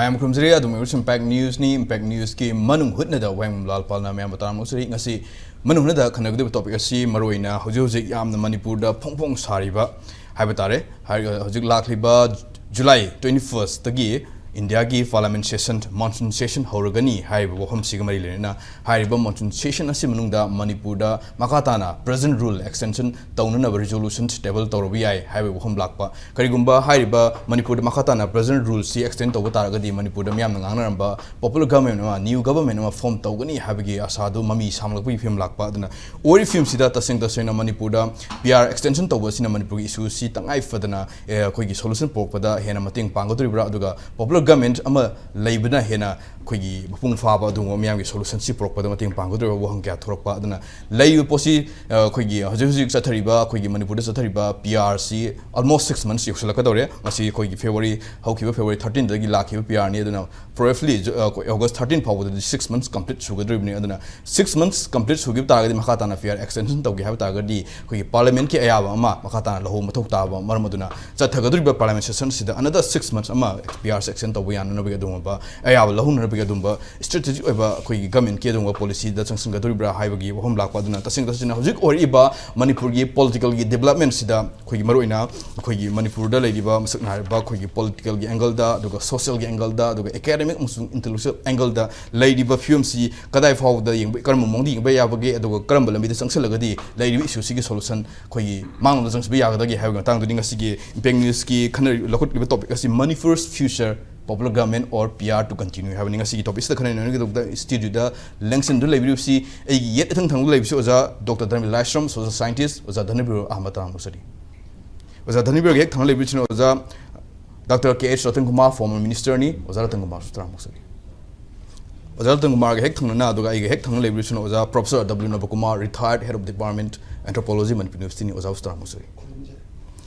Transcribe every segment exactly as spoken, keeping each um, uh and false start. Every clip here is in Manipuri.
ꯃꯌꯥꯝ ꯈꯨꯔꯨꯝꯖꯔꯤ꯫ ꯑꯗꯨꯝ ꯑꯣꯏꯕꯁꯨ ꯏꯝꯄꯦꯛ ꯅ꯭ꯌꯨꯁꯅꯤ꯫ ꯏꯝꯄꯦꯛ ꯅ꯭ꯌꯨꯁꯀꯤ ꯃꯅꯨꯡ ꯍꯨꯠꯅꯗ ꯋꯥꯍꯦꯡꯕꯝ ꯂꯥꯜꯄꯥꯜꯅ ꯃꯌꯥꯝꯕꯨ ꯇꯔꯥꯝꯅ ꯑꯣꯛꯆꯔꯤ꯫ ꯉꯁꯤ ꯃꯅꯨꯡ ꯍꯨꯠꯅꯗ ꯈꯟꯅꯒꯗꯧꯔꯤꯕ ꯇꯣꯄꯤꯛ ꯑꯁꯤ ꯃꯔꯨꯑꯣꯏꯅ ꯍꯧꯖꯤꯛ ꯍꯧꯖꯤꯛ ꯌꯥꯝꯅ ꯃꯅꯤꯄꯨꯔꯗ ꯐꯣꯡ ꯐꯣꯡ ꯁꯥꯔꯤꯕ ꯍꯥꯏꯕ ꯇꯥꯔꯦ꯫ ꯍꯥꯏ-, ꯍꯧꯖꯤꯛ ꯂꯥꯛꯂꯤꯕ ꯖꯨꯂꯥꯏ ꯇ꯭ꯋꯦꯟꯇꯤ ꯐꯥꯔꯁꯇꯒꯤ ꯏꯟꯗꯤꯌꯥꯒꯤ ꯄꯥꯔꯂꯥꯃꯦꯟ ꯁꯦꯁꯟ, ꯃꯣꯟꯁꯨꯟ ꯁꯦꯁꯟ ꯍꯧꯔꯒꯅꯤ ꯍꯥꯏꯔꯤꯕ ꯋꯥꯐꯝꯁꯤꯒ ꯃꯔꯤ ꯂꯩꯅꯅ ꯍꯥꯏꯔꯤꯕ ꯃꯣꯟꯁꯨꯟ ꯁꯦꯁꯟ ꯑꯁꯤ ꯃꯅꯨꯡꯗ ꯃꯅꯤꯄꯨꯔꯗ ꯃꯈꯥ ꯇꯥꯅ ꯄ꯭ꯔꯦꯖꯦꯟ ꯔꯨꯜ ꯑꯦꯛꯁꯇꯦꯟꯁꯟ ꯇꯧꯅꯅꯕ ꯔꯤꯖꯣꯂꯨꯁꯟ ꯇꯦꯕꯜ ꯇꯧꯔꯕ ꯌꯥꯏ ꯍꯥꯏꯕꯒꯤ ꯋꯥꯐꯝ ꯂꯥꯛꯄ꯫ ꯀꯔꯤꯒꯨꯝꯕ ꯍꯥꯏꯔꯤꯕ ꯃꯅꯤꯄꯨꯔꯗ ꯃꯈꯥ ꯇꯥꯅ ꯄ꯭ꯔꯦꯖꯦꯟ ꯔꯨꯜꯁꯤ ꯑꯦꯛꯁꯇꯦꯟ ꯇꯧꯕ ꯇꯥꯔꯒꯗꯤ ꯃꯅꯤꯄꯨꯔꯗ ꯃꯤꯌꯥꯝꯅ ꯉꯥꯡꯅꯔꯝꯕ ꯄꯣꯄꯨꯂꯔ ꯒꯚꯔꯟꯃꯦꯟ ꯑꯃ, ꯅ꯭ꯌꯨ ꯒꯚꯔꯟꯃꯦꯟ ꯑꯃ ꯐꯣꯔꯝ ꯇꯧꯒꯅꯤ ꯍꯥꯏꯕꯒꯤ ꯑꯁꯥꯗꯨ ꯃꯃꯤ ꯁꯥꯝꯂꯛꯄꯒꯤ ꯐꯤꯕꯝ ꯂꯥꯛꯄ꯫ ꯑꯗꯨꯅ ꯑꯣꯏꯔꯤꯕ ꯐꯤꯕꯝꯁꯤꯗ ꯇꯁꯦꯡ ꯇꯁꯦꯡꯅ ꯃꯅꯤꯄꯨꯔꯗ ꯄꯤ ꯑꯥꯔ ꯑꯦꯛꯁꯇꯦꯟꯁꯟ ꯇꯧꯕ ꯑꯁꯤꯅ ꯃꯅꯤꯄꯨꯔꯒꯤ ꯏꯁꯨꯁꯤ ꯇꯉꯥꯏ ꯐꯗꯅ, ꯑꯦ, ꯑꯩꯈꯣꯏꯒꯤ ꯁꯣꯂꯨꯁꯟ ꯄꯨꯔꯛꯄꯗ ꯍꯦꯟꯅ ꯃꯇꯦꯡ ꯄꯥꯡꯒꯗꯧꯔꯤꯕ꯭ꯔꯥ? ꯑꯗꯨꯒ ꯄꯣꯄꯨꯂꯔ ꯒꯚꯔꯟꯃꯦꯟ ꯑꯃ ꯂꯩꯕꯅ ꯍꯦꯟꯅ ꯑꯩꯈꯣꯏꯒꯤ ꯃꯄꯨꯡ ꯐꯥꯕ ꯑꯗꯨꯒꯨꯝꯕ ꯃꯤꯌꯥꯝꯒꯤ ꯁꯣꯂꯨꯁꯟꯁꯤ ꯄꯨꯔꯛꯄꯗ ꯃꯇꯦꯡ ꯄꯥꯡꯒꯗꯧꯔꯤꯕ ꯋꯥꯍꯪ ꯀꯌꯥ ꯊꯣꯛꯂꯛꯄ꯫ ꯑꯗꯨꯅ ꯂꯩꯔꯤꯕ ꯄꯣꯠꯁꯤ, ꯑ, ꯑꯩꯈꯣꯏꯒꯤ ꯍꯧꯖꯤꯛ ꯍꯧꯖꯤꯛ ꯆꯠꯊꯔꯤꯕ, ꯑꯩꯈꯣꯏꯒꯤ ꯃꯅꯤꯄꯨꯔꯗ ꯆꯠꯊꯔꯤꯕ ꯄꯤ ꯑꯥꯔꯁꯤ almost six months ꯌꯧꯁꯤꯜꯂꯛꯀꯗꯧꯔꯦ꯫ ꯉꯁꯤ ꯑꯩꯈꯣꯏꯒꯤ ꯐꯦꯕ꯭ꯔꯨꯋꯥꯔꯤ, ꯍꯧꯈꯤꯕ ꯐꯦꯕ꯭ꯔꯨꯋꯥꯔꯤ thirteenꯗꯒꯤ ꯂꯥꯛꯈꯤꯕ ꯄꯤ ꯑꯥꯔꯅꯤ꯫ ꯑꯗꯨꯅ ꯄ꯭ꯔꯣꯐꯂꯤ, ꯑ, ꯑꯩꯈꯣꯏ August thirteen ꯐꯥꯎꯕꯗꯗꯤ six months complete ꯁꯨꯒꯗꯧꯔꯤꯕꯅꯤ꯫ ꯑꯗꯨꯅ six months complete ꯁꯨꯈꯤꯕ ꯇꯥꯔꯒꯗꯤ ꯃꯈꯥ ꯇꯥꯅ ꯄꯤ ꯑꯥꯔ ꯑꯦꯛꯁꯇꯦꯟꯁꯟ ꯇꯧꯒꯦ ꯍꯥꯏꯕ ꯇꯥꯔꯒꯗꯤ ꯑꯩꯈꯣꯏꯒꯤ ꯄꯥꯔꯂꯤꯌꯥꯃꯦꯟꯠꯀꯤ ꯑꯌꯥꯕ ꯑꯃ ꯃꯈꯥ ꯇꯥꯅ ꯂꯧꯍꯧꯕ ꯃꯊꯧ ꯇꯥꯕ ꯃꯔꯝ ꯑꯗꯨꯅ ꯆꯠꯊꯒꯗꯧꯔꯤꯕ ꯄꯥꯔꯂꯤꯌꯥꯃꯦꯟ ꯁꯦꯁꯟꯁꯤꯗ another six months ꯑꯃ ꯄꯤ ꯑꯥꯔꯁꯤ ꯑꯦꯛꯁꯇꯦꯟ ꯇꯧꯕ ꯌꯥꯅꯅꯕꯒꯤ ꯑꯗꯨꯒꯨꯝꯕ ꯑꯌꯥꯕ ꯂꯧꯍꯧꯅꯅꯕꯒꯤ ꯑꯗꯨꯒꯨꯝꯕ ꯁ꯭ꯇ꯭ꯔꯦꯇꯦꯖꯤꯛ ꯑꯣꯏꯕ ꯑꯩꯈꯣꯏꯒꯤ ꯒꯃꯦꯟꯠꯀꯤ ꯑꯗꯨꯒꯨꯝꯕ ꯄꯣꯂꯤꯁꯤꯗ ꯆꯪꯁꯤꯟꯒꯗꯧꯔꯤꯕ꯭ꯔꯥ ꯍꯥꯏꯕꯒꯤ ꯋꯥꯐꯝ ꯂꯥꯛꯄ꯫ ꯑꯗꯨꯅ ꯇꯁꯦꯡ ꯇꯁꯦꯡꯅ ꯍꯧꯖꯤꯛ ꯑꯣꯏꯔꯛꯏꯕ ꯃꯅꯤꯄꯨꯔꯒꯤ ꯄꯣꯂꯤꯇꯤꯀꯦꯜꯒꯤ ꯗꯤꯕꯦꯂꯞꯃꯦꯟꯠꯁꯤꯗ ꯑꯩꯈꯣꯏꯒꯤ ꯃꯔꯨꯑꯣꯏꯅ ꯑꯩꯈꯣꯏꯒꯤ ꯃꯅꯤꯄꯨꯔꯗ ꯂꯩꯔꯤꯕ ꯃꯁꯛ ꯅꯥꯏꯔꯕ ꯑꯩꯈꯣꯏꯒꯤ ꯄꯣꯂꯤꯇꯤꯀꯦꯜꯒꯤ ꯑꯦꯡꯒꯜꯗ, ꯑꯗꯨꯒ ꯁꯣꯁꯤꯌꯦꯜꯒꯤ ꯑꯦꯡꯒꯜꯗ, ꯑꯗꯨꯒ ꯑꯦꯀꯥꯗꯦꯃꯤꯛ ꯑꯃꯁꯨꯡ ꯏꯟꯇꯦꯂꯦꯛꯆꯨꯋꯦꯜ ꯑꯦꯡꯒꯜꯗ ꯂꯩꯔꯤꯕ ꯐꯤꯕꯝꯁꯤ ꯀꯗꯥꯏ ꯐꯥꯎꯕꯗ ꯌꯦꯡꯕ, ꯀꯔꯝꯕ ꯃꯑꯣꯡꯗ ꯌꯦꯡꯕ ꯌꯥꯕꯒꯦ, ꯑꯗꯨꯒ ꯀꯔꯝꯕ ꯂꯝꯕꯤꯗ ꯆꯪꯁꯤꯜꯂꯒꯗꯤ ꯂꯩꯔꯤꯕ ꯏꯁꯨꯁꯤꯒꯤ ꯁꯣꯂꯨꯁꯟ ꯑꯩꯈꯣꯏꯒꯤ ꯃꯥꯡꯂꯣꯝꯗ ꯆꯪꯁꯤꯟꯕ ꯌꯥꯒꯗꯒꯦ ꯍꯥꯏꯕꯒꯤ ꯃꯇꯥꯡꯗꯨꯅꯤ ꯉꯁꯤꯒꯤ ꯏꯝꯄꯦꯛ ꯅ꯭ꯌꯨꯁꯀꯤ ꯈꯟꯅꯔꯤ-, ꯂꯧꯈꯠꯂꯤꯕ ꯇꯣꯄꯤꯛ ꯑꯁꯤ Manipur's future, popular government or P R to continue ꯍꯥꯏꯕꯅꯤ꯫ ꯉꯁꯤꯒꯤ ꯇꯣꯄꯤꯛꯁꯤꯗ ꯈꯟꯅꯅꯕꯒꯤꯗꯃꯛꯇ ꯁ꯭ꯇꯨꯗꯤꯑꯣꯗ ꯂꯦꯡꯁꯤꯟꯗꯨꯅ ꯂꯩꯕꯤꯔꯤꯕꯁꯤ ꯑꯩꯒꯤ ꯌꯦꯠ ꯏꯊꯪ ꯊꯪꯕꯗ ꯂꯩꯕꯁꯤ ꯑꯣꯖꯥ ꯗꯣꯛꯇꯔ ꯙꯔꯃꯤꯂꯥ ꯂꯥꯏꯁ꯭ꯔꯝ, social scientist, ꯑꯣꯖꯥ ꯙꯅꯕꯤꯔ ꯑꯍꯃꯗ ꯇꯔꯥꯝꯅ ꯑꯣꯛꯆꯔꯤ꯫ ꯑꯣꯖꯥ ꯙꯅꯕꯤꯔꯒꯤ ꯍꯦꯛ ꯊꯪꯅ ꯂꯩꯕꯤꯔꯤꯁꯤꯅ ꯑꯣꯖꯥ ꯗꯥꯛꯇꯔ ꯀꯦ ꯑꯩꯆ ꯔꯇꯟ ꯀꯨꯃꯥꯔ, former ministerꯅꯤ꯫ ꯑꯣꯖꯥ ꯔꯇꯟ ꯀꯨꯃꯥꯔꯁꯨ ꯇꯔꯥꯝꯅ ꯑꯣꯛꯆꯔꯤ꯫ ꯑꯣꯖꯥ ꯔꯇꯟ ꯀꯨꯃꯥꯔꯒ ꯍꯦꯛ ꯊꯪꯅꯅ, ꯑꯗꯨꯒ ꯑꯩꯒ ꯍꯦꯛ ꯊꯪꯅ ꯂꯩꯕꯤꯔꯤꯁꯤꯅ ꯑꯣꯖꯥ professor W Nabakumar, retired head of department, anthropology, Manipur ꯌꯨꯅꯤꯚꯔꯁꯤꯇꯤꯅꯤ꯫ ꯑꯣꯖꯥꯕꯨꯁꯨ ꯇꯔꯥꯝꯅ ꯑꯣꯛꯆꯔꯤ꯫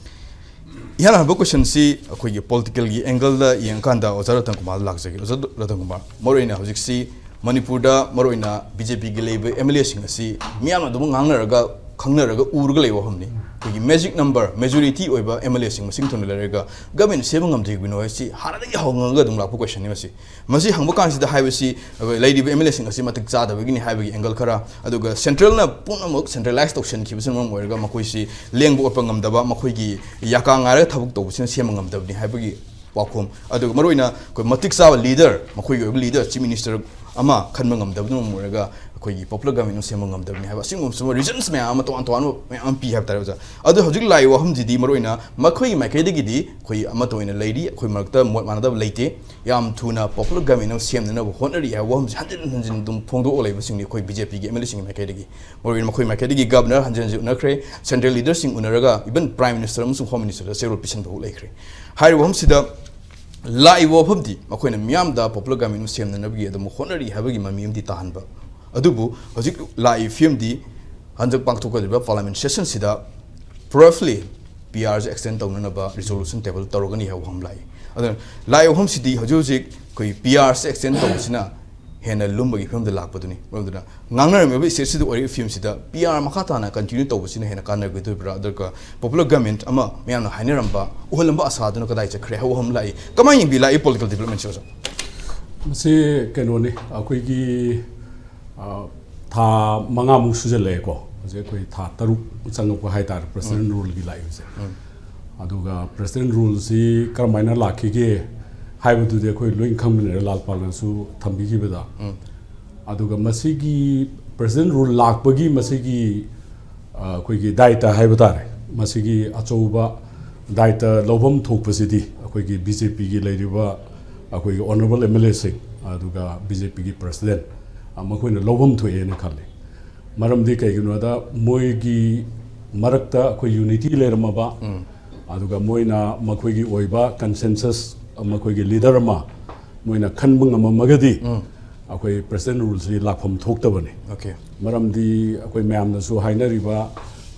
ꯏꯍꯥꯟ ꯍꯥꯟꯕ ꯀꯣꯏꯁꯟꯁꯤ ꯑꯩꯈꯣꯏꯒꯤ ꯄꯣꯂꯤꯇꯤꯀꯦꯜꯒꯤ ꯑꯦꯡꯒꯜꯗ ꯌꯦꯡꯉꯀꯥꯟꯗ ꯑꯣꯖꯥ ꯔꯇꯟ ꯀꯨꯃꯥꯔꯗ ꯂꯥꯛꯆꯒꯦ꯫ ꯑꯣꯖꯥ ꯔꯇꯟ ꯀꯨꯃꯥꯔ, ꯃꯔꯨꯑꯣꯏꯅ ꯍꯧꯖꯤꯛꯁꯤ ꯃꯅꯤꯄꯨꯔꯗ ꯃꯔꯨꯑꯣꯏꯅ ꯕꯤ ꯖꯦ ꯄꯤꯒꯤ ꯂꯩꯕ ꯑꯦꯝ ꯑꯦꯜ ꯑꯦꯁꯤꯡ ꯑꯁꯤ ꯃꯤꯌꯥꯝꯅ ꯑꯗꯨꯝ ꯉꯥꯡꯅꯔꯒ ꯈꯪꯅꯔꯒ ꯎꯔꯒ ꯂꯩꯕ ꯋꯥꯐꯝꯅꯤ꯫ ꯑꯩꯈꯣꯏꯒꯤ magic number, majority ꯑꯣꯏꯕ M L A ꯁꯤꯡ ꯃꯁꯤꯡ ꯊꯨꯅ ꯂꯩꯔꯒ government ꯁꯦꯝꯕ ꯉꯝꯗ꯭ꯔꯤꯕꯅꯣ ꯍꯥꯏꯁꯤ ꯍꯥꯟꯅꯗꯒꯤ ꯍꯧꯉꯒ ꯑꯗꯨꯝ ꯂꯥꯛꯄ question ꯅꯤ ꯃꯁꯤ꯫ ꯃꯁꯤ ꯍꯪꯕ ꯀꯥꯟꯁꯤꯗ ꯍꯥꯏꯕꯁꯤ ꯑꯩꯈꯣꯏ ꯂꯩꯔꯤꯕ M L A ꯁꯤꯡ ꯑꯁꯤ ꯃꯇꯤꯛ ꯆꯥꯗꯕꯒꯤꯅꯤ ꯍꯥꯏꯕꯒꯤ angle ꯈꯔ, ꯑꯗꯨꯒ central ꯅ ꯄꯨꯝꯅꯃꯛ centralize ꯇꯧꯁꯤꯟꯈꯤꯕꯁꯤꯅ ꯃꯔꯝ ꯑꯣꯏꯔꯒ ꯃꯈꯣꯏꯁꯤ ꯂꯦꯡꯕ ꯑꯣꯠꯄ ꯉꯝꯗꯕ, ꯃꯈꯣꯏꯒꯤ ꯌꯥꯀꯥ ꯉꯥꯏꯔꯒ ꯊꯕꯛ ꯇꯧꯕꯁꯤꯅ ꯁꯦꯝꯕ ꯉꯝꯗꯕꯅꯤ ꯍꯥꯏꯕꯒꯤ ꯄꯥꯎꯈꯨꯝ, ꯑꯗꯨꯒ ꯃꯔꯨꯑꯣꯏꯅ ꯑꯩꯈꯣꯏ ꯃꯇꯤꯛ ꯆꯥꯕ leader, ꯃꯈꯣꯏꯒꯤ ꯑꯣꯏꯕ leader, chief minister ꯑꯃ ꯈꯟꯕ ꯉꯝꯗꯕꯅ ꯃꯔꯝ ꯑꯣꯏꯔꯒ ꯑꯩꯈꯣꯏꯒꯤ popular government ꯑꯃ ꯁꯦꯝꯕ ꯉꯝꯗꯕꯅꯤ ꯍꯥꯏꯕ ꯑꯁꯤꯒꯨꯝꯕ reasons ꯃꯌꯥꯝ ꯑꯃ, ꯇꯣꯉꯥꯟ ꯇꯣꯉꯥꯟꯕ ꯃꯌꯥꯝ ꯑꯃ ꯄꯤ ꯍꯥꯏꯕ ꯇꯥꯔꯦ, ꯑꯣꯖꯥ꯫ ꯑꯗꯨ ꯍꯧꯖꯤꯛ ꯂꯥꯛꯏꯕ ꯋꯥꯐꯝꯁꯤꯗꯤ ꯃꯔꯨꯑꯣꯏꯅ ꯃꯈꯣꯏꯒꯤ ꯃꯥꯏꯀꯩꯗꯒꯤꯗꯤ ꯑꯩꯈꯣꯏ ꯑꯃꯠꯇ ꯑꯣꯏꯅ ꯂꯩꯔꯤ, ꯑꯩꯈꯣꯏ ꯃꯔꯛꯇ ꯃꯣꯠ ꯃꯥꯟꯅꯗꯕ ꯂꯩꯇꯦ, ꯌꯥꯝ ꯊꯨꯅ popular government ꯑꯃ ꯁꯦꯝꯅꯅꯕ ꯍꯣꯠꯅꯔꯤ ꯍꯥꯏꯕ ꯋꯥꯐꯝꯁꯤ ꯍꯟꯖꯤꯟ ꯍꯟꯖꯤꯟ ꯑꯗꯨꯝ ꯐꯣꯡꯗꯣꯛꯑ ꯂꯩꯕꯁꯤꯡꯅꯤ ꯑꯩꯈꯣꯏ B J P ꯒꯤ M L A ꯁꯤꯡꯒꯤ ꯃꯥꯏꯀꯩꯗꯒꯤ꯫ ꯃꯔꯨꯑꯣꯏꯅ ꯃꯈꯣꯏ ꯃꯥꯏꯀꯩꯗꯒꯤ governor ꯍꯟꯖꯤꯟ ꯍꯟꯖꯤꯟ ꯎꯅꯈ꯭ꯔꯦ, central leader ꯁꯤꯡ ꯎꯅꯔꯒ even prime minister ꯑꯃꯁꯨꯡ home minister ꯗ ꯆꯦꯔꯣꯜ ꯄꯤꯁꯤꯟꯕ ꯐꯥꯎ ꯂꯩꯈ꯭ꯔꯦ꯫ ꯍꯥꯏꯔꯤꯕ ꯋꯥꯐꯝꯁꯤꯗ ꯂꯥꯛꯏꯕ ꯋꯥꯐꯝꯗꯤ ꯃꯈꯣꯏꯅ ꯃꯤꯌꯥꯝꯗ popular government ꯑꯃ ꯁꯦꯝꯅꯅꯕꯒꯤ ꯑꯗꯨꯝ ꯍꯣꯠꯅꯔꯤ ꯍꯥꯏꯕꯒꯤ ꯃꯃꯤ ꯑꯃꯗꯤ ꯇꯥꯍꯟꯕ꯫ ꯑꯗꯨꯕꯨ ꯍꯧꯖꯤꯛ ꯂꯥꯛꯏꯕ ꯐꯤꯕꯝꯗꯤ ꯍꯟꯗꯛ ꯄꯥꯡꯊꯣꯛꯀꯗꯧꯔꯤꯕ parliament session ꯁꯤꯗ ꯄꯨꯔꯥ ꯐꯨꯜꯂꯤ P R ꯁꯦ extend ꯇꯧꯅꯅꯕ resolution table ꯇꯧꯔꯒꯅꯤ ꯍꯥꯏꯕ ꯋꯥꯐꯝ ꯂꯥꯛꯏ꯫ ꯑꯗꯨꯅ ꯂꯥꯛꯏꯕ ꯋꯥꯐꯝꯁꯤꯗꯤ ꯍꯧꯖꯤꯛ ꯍꯧꯖꯤꯛ ꯑꯩꯈꯣꯏ P R ꯁꯦ extend ꯇꯧꯕꯁꯤꯅ ꯍꯦꯟꯅ ꯂꯨꯝꯕꯒꯤ ꯐꯤꯕꯝꯗ ꯂꯥꯛꯄꯗꯨꯅꯤ꯫ ꯃꯔꯝ ꯑꯗꯨꯅ ꯉꯥꯡꯅꯔꯝꯃꯤꯕ state ꯁꯤꯗ ꯑꯣꯏꯔꯤꯕ ꯐꯤꯕꯝꯁꯤꯗ P R ꯃꯈꯥ ꯇꯥꯅ continue ꯇꯧꯕꯁꯤꯅ ꯍꯦꯟꯅ ꯀꯥꯟꯅꯒꯗꯣꯔꯤꯕ꯭ꯔꯥ, ꯑꯗꯨꯒ popular government ꯑꯃ ꯃꯌꯥꯝꯅ ꯍꯥꯏꯅꯔꯝꯕ, ꯎꯍꯜꯂꯝꯕ ꯑꯁꯥꯗꯨꯅ ꯀꯗꯥꯏ ꯆꯠꯈ꯭ꯔꯦ ꯍꯥꯏꯕ ꯋꯥꯐꯝ ꯂꯥꯛꯏ꯫ ꯀꯃꯥꯏꯅ ꯌꯦꯡꯕꯤ ꯂꯥꯛꯏ political development ꯁꯤ, ꯑꯣꯖꯥ? ꯃꯁꯤ ꯀꯩꯅꯣꯅꯤ, ꯑꯩꯈꯣꯏꯒꯤ, ꯑ, ꯊꯥ ꯃꯉꯥꯃꯨꯛ ꯁꯨꯖꯜꯂꯛꯑꯦꯀꯣ꯫ ꯍꯧꯖꯤꯛ ꯑꯩꯈꯣꯏ ꯊꯥ ꯇꯔꯨꯛ ꯆꯪꯉꯛꯄ ꯍꯥꯏꯇꯥꯔꯦ president ꯎꯝ꯫ rule ꯒꯤ ꯂꯥꯛꯏꯕꯁꯦ꯫ ꯎꯝ꯫ ꯑꯗꯨꯒ president rule ꯁꯤ ꯀꯔꯝꯍꯥꯏꯅ ꯂꯥꯛꯈꯤꯒꯦ ꯍꯥꯏꯕꯗꯨꯗꯤ ꯑꯩꯈꯣꯏ ꯂꯣꯏ ꯈꯪꯃꯤꯟꯅꯔꯦ, ꯂꯥꯜꯄꯥꯜꯅꯁꯨ ꯊꯝꯕꯤꯈꯤꯕꯗ꯫ ꯎꯝ꯫ ꯑꯗꯨꯒ ꯃꯁꯤꯒꯤ president rule ꯂꯥꯛꯄꯒꯤ ꯃꯁꯤꯒꯤ, ꯑ, ꯑꯩꯈꯣꯏꯒꯤ ꯗꯥꯏꯇ ꯍꯥꯏꯕ ꯇꯥꯔꯦ, ꯃꯁꯤꯒꯤ ꯑꯆꯧꯕ ꯗꯥꯏꯇ ꯂꯧꯐꯝ ꯊꯣꯛꯄꯁꯤꯗꯤ ꯑꯩꯈꯣꯏꯒꯤ B J P ꯒꯤ ꯂꯩꯔꯤꯕ ꯑꯩꯈꯣꯏꯒꯤ honourable M L A ꯁꯤꯡ, ꯑꯗꯨꯒ B J P ꯒꯤ president, ꯑ, ꯃꯈꯣꯏꯅ ꯂꯧꯐꯝ ꯊꯣꯛꯑꯦꯅ ꯈꯜꯂꯤ꯫ ꯃꯔꯝꯗꯤ ꯀꯩꯒꯤꯅꯣꯗ ꯃꯣꯏꯒꯤ ꯃꯔꯛꯇ ꯑꯩꯈꯣꯏ unity ꯂꯩꯔꯝꯃꯕ, ꯎꯝ꯫ ꯑꯗꯨꯒ ꯃꯣꯏꯅ ꯃꯈꯣꯏꯒꯤ ꯑꯣꯏꯕ consensus, ꯃꯈꯣꯏꯒꯤ leader ꯑꯃ ꯃꯣꯏꯅ ꯈꯟꯕ ꯉꯝꯃꯝꯃꯒꯗꯤ ꯎꯝ꯫ ꯑꯩꯈꯣꯏ president rule ꯁꯤ ꯂꯥꯛꯐꯝ ꯊꯣꯛꯇꯕꯅꯤ꯫ Okay꯫ ꯃꯔꯝꯗꯤ ꯑꯩꯈꯣꯏ ꯃꯌꯥꯝꯅꯁꯨ ꯍꯥꯏꯅꯔꯤꯕ,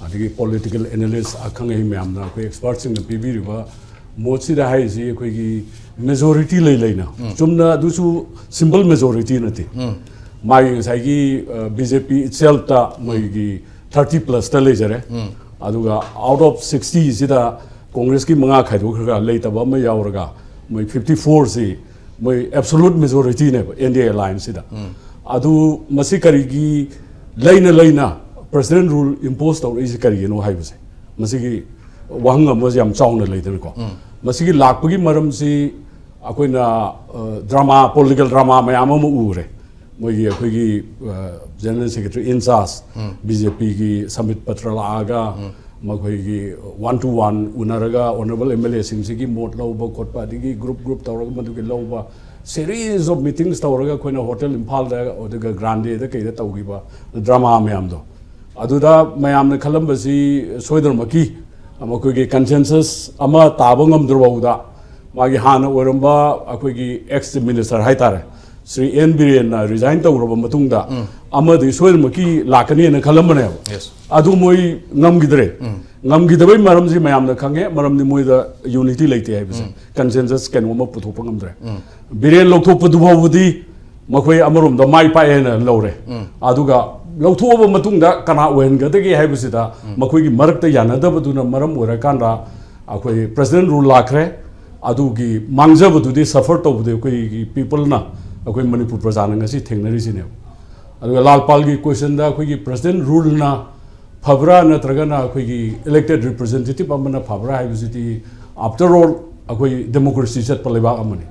ꯑꯗꯒꯤ political analyst ꯑꯈꯪ ꯑꯍꯩ ꯃꯌꯥꯝꯅ, ꯑꯩꯈꯣꯏ expert ꯁꯤꯡꯅ ꯄꯤꯕꯤꯔꯤꯕ ꯃꯣꯠꯁꯤꯗ ꯍꯥꯏꯔꯤꯁꯤ ꯑꯩꯈꯣꯏꯒꯤ majority ꯂꯩ ꯂꯩꯅ, ꯎꯝ꯫ ꯆꯨꯝꯅ ꯑꯗꯨꯁꯨ simple majority ꯅꯠꯇꯦ꯫ ꯎꯝ꯫ ꯃꯥꯒꯤ ꯉꯁꯥꯏꯒꯤ, ꯑ, B J P itself ꯇ ꯃꯣꯏꯒꯤ ꯊꯥꯔꯇꯤ ꯄ꯭ꯂꯁꯇ ꯂꯩꯖꯔꯦ꯫ ꯑꯗꯨꯒ out of sixty ꯁꯤꯗ ꯀꯣꯡꯒ꯭ꯔꯦꯁꯀꯤ ꯃꯉꯥ ꯈꯥꯏꯗꯣꯛꯈ꯭ꯔꯒ ꯂꯩꯇꯕ ꯑꯃ ꯌꯥꯎꯔꯒ ꯃꯣꯏ ꯐꯤꯐꯇꯤ ꯐꯣꯔꯁꯤ ꯃꯣꯏ absolute majorityꯅꯦꯕ N D A allianceꯁꯤꯗ꯫ ꯑꯗꯨ ꯃꯁꯤ ꯀꯔꯤꯒꯤ ꯂꯩꯅ ꯂꯩꯅ president rule impose ꯇꯧꯔꯛꯏꯁꯤ ꯀꯔꯤꯒꯤꯅꯣ ꯍꯥꯏꯕꯁꯦ, ꯃꯁꯤꯒꯤ ꯋꯥꯍꯪ ꯑꯃ ꯌꯥꯝ ꯆꯥꯎꯅ ꯂꯩꯗꯅꯀꯣ꯫ ꯃꯁꯤꯒꯤ ꯂꯥꯛꯄꯒꯤ ꯃꯔꯝꯁꯤ ꯑꯩꯈꯣꯏꯅ drama, political drama ꯃꯌꯥꯝ ꯑꯃ ꯎꯔꯦ꯫ ꯃꯣꯏꯒꯤ ꯑꯩꯈꯣꯏꯒꯤ General Secretary in charge B J Pꯒꯤ ꯁꯝꯕꯤꯠ Patra ꯂꯥꯛꯑꯒ ꯃꯈꯣꯏꯒꯤ one to one ꯎꯅꯔꯒ honourable M L Aꯁꯤꯡꯁꯤꯒꯤ ꯃꯣꯠ ꯂꯧꯕ ꯈꯣꯠꯄ, ꯑꯗꯒꯤ group group ꯇꯧꯔꯒ ꯃꯗꯨꯒꯤ ꯂꯧꯕ, series of meetings ꯇꯧꯔꯒ ꯑꯩꯈꯣꯏꯅ ꯍꯣꯇꯦꯜ ꯏꯝꯐꯥꯜꯗ ꯑꯗꯨꯒ ꯒ꯭ꯔꯥꯟꯗꯦꯗ ꯀꯩꯗ ꯇꯧꯈꯤꯕ drama ꯃꯌꯥꯝꯗꯣ, ꯑꯗꯨꯗ ꯃꯌꯥꯝꯅ ꯈꯜꯂꯝꯕꯁꯤ ꯁꯣꯏꯗꯅꯃꯛꯀꯤ ꯃꯈꯣꯏꯒꯤ consensus ꯑꯃ ꯇꯥꯕ ꯉꯝꯗ꯭ꯔꯐꯥꯎꯗ ꯃꯥꯒꯤ ꯍꯥꯟꯅ ꯑꯣꯏꯔꯝꯕ ꯑꯩꯈꯣꯏꯒꯤ ex minister ꯍꯥꯏꯇꯥꯔꯦ, ꯁ꯭ꯔꯤ ꯑꯦꯟ ꯕꯤꯔꯦꯟꯅ resign ꯇꯧꯔꯕ ꯃꯇꯨꯡꯗ ꯑꯃꯗꯤ ꯁꯣꯏꯗꯅꯃꯛꯀꯤ ꯂꯥꯛꯀꯅꯤꯅ ꯈꯜꯂꯝꯕꯅꯦꯕ꯫ ꯑꯗꯨ ꯃꯣꯏ ꯉꯝꯈꯤꯗ꯭ꯔꯦ꯫ ꯉꯝꯈꯤꯗꯕꯩ ꯃꯔꯝꯁꯤ ꯃꯌꯥꯝꯅ ꯈꯪꯉꯦ, ꯃꯔꯝꯗꯤ ꯃꯣꯏꯗ unity ꯂꯩꯇꯦ ꯍꯥꯏꯕꯁꯦ, consensus ꯀꯩꯅꯣ ꯑꯃ ꯄꯨꯊꯣꯛꯄ ꯉꯝꯗ꯭ꯔꯦ꯫ ꯕꯤꯔꯦꯟ ꯂꯧꯊꯣꯛꯄꯗꯨ ꯐꯥꯎꯕꯗꯤ ꯃꯈꯣꯏ ꯑꯃꯔꯣꯝꯗ ꯃꯥꯏ ꯄꯥꯛꯑꯦꯅ ꯂꯧꯔꯦ꯫ ꯑꯗꯨꯒ ꯂꯧꯊꯣꯛꯑꯕ ꯃꯇꯨꯡꯗ ꯀꯅꯥ ꯑꯣꯏꯍꯟꯒꯗꯒꯦ ꯍꯥꯏꯕꯁꯤꯗ ꯃꯈꯣꯏꯒꯤ ꯃꯔꯛꯇ ꯌꯥꯅꯗꯕꯗꯨꯅ ꯃꯔꯝ ꯑꯣꯏꯔꯀꯥꯟꯗ ꯑꯩꯈꯣꯏ president rule ꯂꯥꯛꯈ꯭ꯔꯦ꯫ ꯑꯗꯨꯒꯤ ꯃꯥꯡꯖꯕꯗꯨꯗꯤ suffer ꯇꯧꯕꯗꯤ ꯑꯩꯈꯣꯏꯒꯤ peopleꯅ, ꯑꯩꯈꯣꯏ ꯃꯅꯤꯄꯨꯔ ꯄ꯭ꯔꯖꯥꯅ ꯉꯁꯤ ꯊꯦꯡꯅꯔꯤꯁꯤꯅꯦꯕ꯫ ꯑꯗꯨꯒ ꯂꯥꯜꯄꯥꯜꯒꯤ questionꯗ ꯑꯩꯈꯣꯏꯒꯤ president ruleꯅ ꯐꯕ꯭ꯔꯥ ꯅꯠꯇ꯭ꯔꯒꯅ ꯑꯩꯈꯣꯏꯒꯤ elected representative ꯑꯃꯅ ꯐꯕ꯭ꯔꯥ ꯍꯥꯏꯕꯁꯤꯗꯤ, after all, ꯑꯩꯈꯣꯏ democracy ꯆꯠꯄ ꯂꯩꯕꯥꯛ ꯑꯃꯅꯤ꯫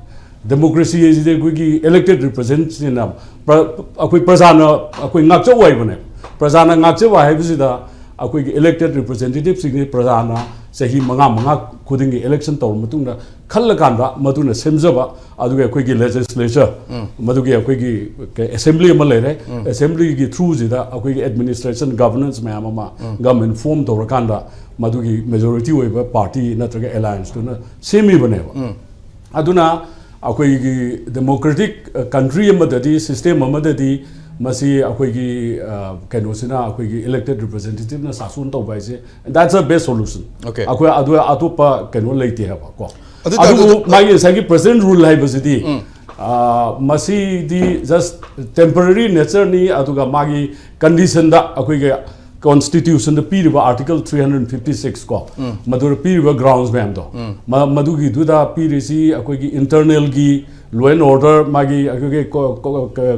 Democracy ꯍꯥꯏꯁꯤꯗꯤ ꯑꯩꯈꯣꯏꯒꯤ elected representativeꯁꯤꯅ, ꯑꯩꯈꯣꯏ ꯄ꯭ꯔꯖꯥꯅ ꯑꯩꯈꯣꯏ ꯉꯥꯛꯆꯧ ꯍꯥꯏꯕꯅꯦ꯫ ꯄ꯭ꯔꯖꯥꯅ ꯉꯥꯛꯆꯕ ꯍꯥꯏꯕꯁꯤꯗ ꯑꯩꯈꯣꯏꯒꯤ elected representativeꯁꯤꯡꯁꯤ ꯄ꯭ꯔꯖꯥꯅ ꯆꯍꯤ ꯃꯉꯥ ꯃꯉꯥ ꯈꯨꯗꯤꯡꯒꯤ election ꯇꯧꯔꯕ ꯃꯇꯨꯡꯗ ꯈꯜꯂꯀꯥꯟꯗ ꯃꯗꯨꯅ ꯁꯦꯝꯖꯕ, ꯑꯗꯨꯒ ꯑꯩꯈꯣꯏꯒꯤ legislature, ꯃꯗꯨꯒꯤ ꯑꯩꯈꯣꯏꯒꯤ assembly ꯑꯃ ꯂꯩꯔꯦ꯫ Assemblyꯒꯤ throughꯁꯤꯗ ꯑꯩꯈꯣꯏꯒꯤ administration, governance ꯃꯌꯥꯝ ꯑꯃ government form ꯇꯧꯔꯀꯥꯟꯗ ꯃꯗꯨꯒꯤ majority ꯑꯣꯏꯕ party ꯅꯠꯇ꯭ꯔꯒ allianceꯇꯨꯅ ꯁꯦꯝꯃꯤꯕꯅꯦꯕ꯫ ꯑꯗꯨꯅ ꯑꯩꯈꯣꯏꯒꯤ democratic country ꯑꯃꯗꯗꯤ, system ꯑꯃꯗꯗꯤ ꯃꯁꯤ ꯑꯩꯈꯣꯏꯒꯤ ꯀꯩꯅꯣꯁꯤꯅ, ꯑꯩꯈꯣꯏꯒꯤ elected representativeꯅ ꯁꯥꯁꯣꯟ ꯇꯧꯕ ꯍꯥꯏꯁꯦ, that's the best solution꯫ ꯑꯩꯈꯣꯏ ꯑꯗꯨ ꯑꯇꯣꯞꯄ ꯀꯩꯅꯣ ꯂꯩꯇꯦ ꯍꯥꯏꯕ ꯀꯣ꯫ ꯑꯗꯨ ꯑꯗꯨꯕꯨ ꯃꯥꯒꯤ ꯉꯁꯥꯏꯒꯤ president rule ꯍꯥꯏꯕꯁꯤꯗꯤ, ꯃꯁꯤꯗꯤ just temporary natureꯅꯤ꯫ ꯑꯗꯨꯒ ꯃꯥꯒꯤ conditionꯗ ꯑꯩꯈꯣꯏꯒꯤ ꯀꯣꯟꯁꯇꯤꯇ꯭ꯌꯨꯁꯟꯗ ꯄꯤꯔꯤꯕ article three hundred fifty six ꯀꯣ, ꯃꯗꯨꯗ ꯄꯤꯔꯤꯕ ꯒ꯭ꯔꯥꯎꯟꯁ ꯃꯌꯥꯝꯗꯣ, ꯃ- ꯃꯗꯨꯒꯤꯗꯨꯗ ꯄꯤꯔꯤꯁꯤ ꯑꯩꯈꯣꯏꯒꯤ ꯏꯟꯇꯔꯅꯦꯜꯒꯤ ꯂꯣ ꯑꯦꯟ ꯑꯣꯔꯗꯔ, ꯃꯥꯒꯤ ꯑꯩꯈꯣꯏꯒꯤ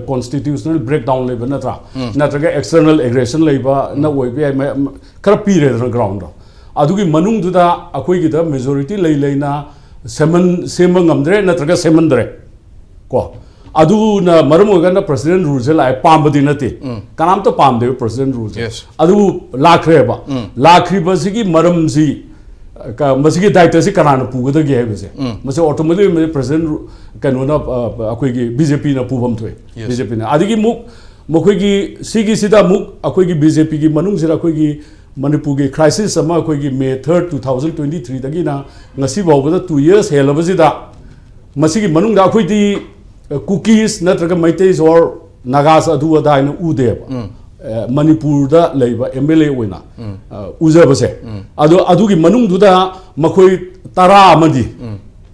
ꯀꯣꯟꯁꯇꯤꯇ꯭ꯌꯨꯁꯅꯦꯜ ꯕ꯭ꯔꯦꯛꯗꯥꯎꯟ ꯂꯩꯕ ꯅꯠꯇ꯭ꯔꯥ, ꯅꯠꯇ꯭ꯔꯒ ꯑꯦꯛꯁꯇꯔꯅꯦꯜ ꯑꯦꯒ꯭ꯔꯦꯁꯟ ꯂꯩꯕꯅ ꯑꯣꯏꯕ ꯌꯥꯏ, ꯃ- ꯈꯔ ꯄꯤꯔꯦꯗꯅ ꯒ꯭ꯔꯥꯎꯟꯗꯣ꯫ ꯑꯗꯨꯒꯤ ꯃꯅꯨꯡꯗꯨꯗ ꯑꯩꯈꯣꯏꯒꯤꯗ ꯃꯦꯖꯣꯔꯤꯇꯤ ꯂꯩ ꯂꯩꯅ ꯁꯦꯝꯍꯟ ꯁꯦꯝꯕ ꯉꯝꯗ꯭ꯔꯦ ꯅꯠꯇ꯭ꯔꯒ ꯁꯦꯝꯍꯟꯗ꯭ꯔꯦ ꯀꯣ꯫ ꯑꯗꯨꯅ ꯃꯔꯝ ꯑꯣꯏꯔꯀꯥꯟꯗ ꯄ꯭ꯔꯁꯤꯗꯦꯟ ꯔꯨꯜꯁꯦ ꯂꯥꯛꯑꯦ, ꯄꯥꯝꯕꯗꯤ ꯅꯠꯇꯦ, ꯀꯅꯥꯝꯇ ꯄꯥꯝꯗꯦꯕ ꯄ꯭ꯔꯁꯤꯗꯦꯟ ꯔꯨꯜꯁꯦ꯫ Yes. ꯑꯗꯨꯕꯨ ꯂꯥꯛꯈ꯭ꯔꯦꯕ꯫ ꯂꯥꯛꯈ꯭ꯔꯤꯕꯁꯤꯒꯤ ꯃꯔꯝꯁꯤ, ꯀ- ꯃꯁꯤꯒꯤ ꯗꯥꯏꯇꯁꯤ ꯀꯅꯥꯅ ꯄꯨꯒꯗꯒꯦ ꯍꯥꯏꯕꯁꯦ, ꯃꯁꯤ ꯑꯣꯇꯣꯃꯦꯇꯤꯛ ꯄ꯭ꯔꯁꯤꯗꯦꯟ ꯔꯨ- ꯀꯩꯅꯣꯅ, ꯑ, ꯑꯩꯈꯣꯏꯒꯤ ꯕꯤ ꯖꯦ ꯄꯤꯅ ꯄꯨꯐꯝ ꯊꯣꯛꯑꯦ꯫ Yes. ꯕꯤ ꯖꯦ ꯄꯤꯅ꯫ ꯑꯗꯒꯤ ꯑꯃꯨꯛ ꯃꯈꯣꯏꯒꯤ ꯁꯤꯒꯤꯁꯤꯗ ꯑꯃꯨꯛ ꯑꯩꯈꯣꯏꯒꯤ ꯕꯤ ꯖꯦ ꯄꯤꯒꯤ ꯃꯅꯨꯡꯁꯤꯗ ꯑꯩꯈꯣꯏꯒꯤ ꯃꯅꯤꯄꯨꯔꯒꯤ ꯀ꯭ꯔꯥꯏꯁꯤꯁ ꯑꯃ ꯑꯩꯈꯣꯏꯒꯤ ꯃꯦ ꯊꯥꯔꯠ, ꯇꯨ ꯊꯥꯎꯖꯟ ꯇ꯭ꯋꯦꯟꯇꯤ ꯊ꯭ꯔꯤꯗꯒꯤꯅ ꯉꯁꯤ ꯐꯥꯎꯕꯗ ꯇꯨ ꯌꯔꯁ ꯍꯦꯜꯂꯕꯁꯤꯗ, ꯃꯁꯤꯒꯤ ꯃꯅꯨꯡꯗ ꯑꯩꯈꯣꯏꯗꯤ, ꯑ, ꯀꯨꯀꯤꯁ ꯅꯠꯇ꯭ꯔꯒ ꯃꯩꯇꯩꯁ ꯑꯣꯔ ꯅꯥꯒꯥꯁ ꯑꯗꯨ ꯑꯗꯥ ꯍꯥꯏꯅ ꯎꯗꯦꯕ꯫ ꯑ, ꯃꯅꯤꯄꯨꯔꯗ ꯂꯩꯕ ꯑꯦꯝ ꯑꯦꯜ ꯑꯦ ꯑꯣꯏꯅ, ꯑ, ꯎꯖꯕꯁꯦ꯫ ꯑꯗꯣ ꯑꯗꯨꯒꯤ ꯃꯅꯨꯡꯗꯨꯗ ꯃꯈꯣꯏ ꯇꯔꯥ ꯑꯃꯗꯤ,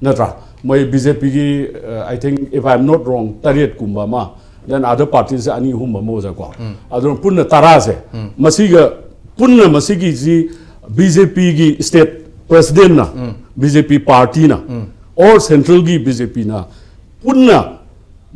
ꯅꯠꯇ꯭ꯔꯥ, ꯃꯣꯏ ꯕꯤ ꯖꯦ ꯄꯤꯒꯤ, ꯑ, I think, if I am not wrong, ꯇꯔꯦꯠꯀꯨꯝꯕ ꯑꯃ, then other parties ꯑꯅꯤ ꯑꯍꯨꯝ ꯑꯃ ꯑꯣꯏꯖꯀꯣ꯫ ꯑꯗꯨꯅ ꯄꯨꯟꯅ ꯇꯔꯥꯁꯦ, ꯃꯁꯤꯒ ꯄꯨꯟꯅ ꯃꯁꯤꯒꯤꯁꯤ ꯕꯤ ꯖꯦ ꯄꯤꯒꯤ ꯁ꯭ꯇꯦꯠ ꯄ꯭ꯔꯁꯤꯗꯦꯟꯅ, ꯕꯤ ꯖꯦ ꯄꯤ ꯄꯥꯔꯇꯤꯅ, ꯑꯣꯔ ꯁꯦꯟꯇ꯭ꯔꯦꯜꯒꯤ ꯕꯤ ꯖꯦ ꯄꯤꯅ ꯄꯨꯟꯅ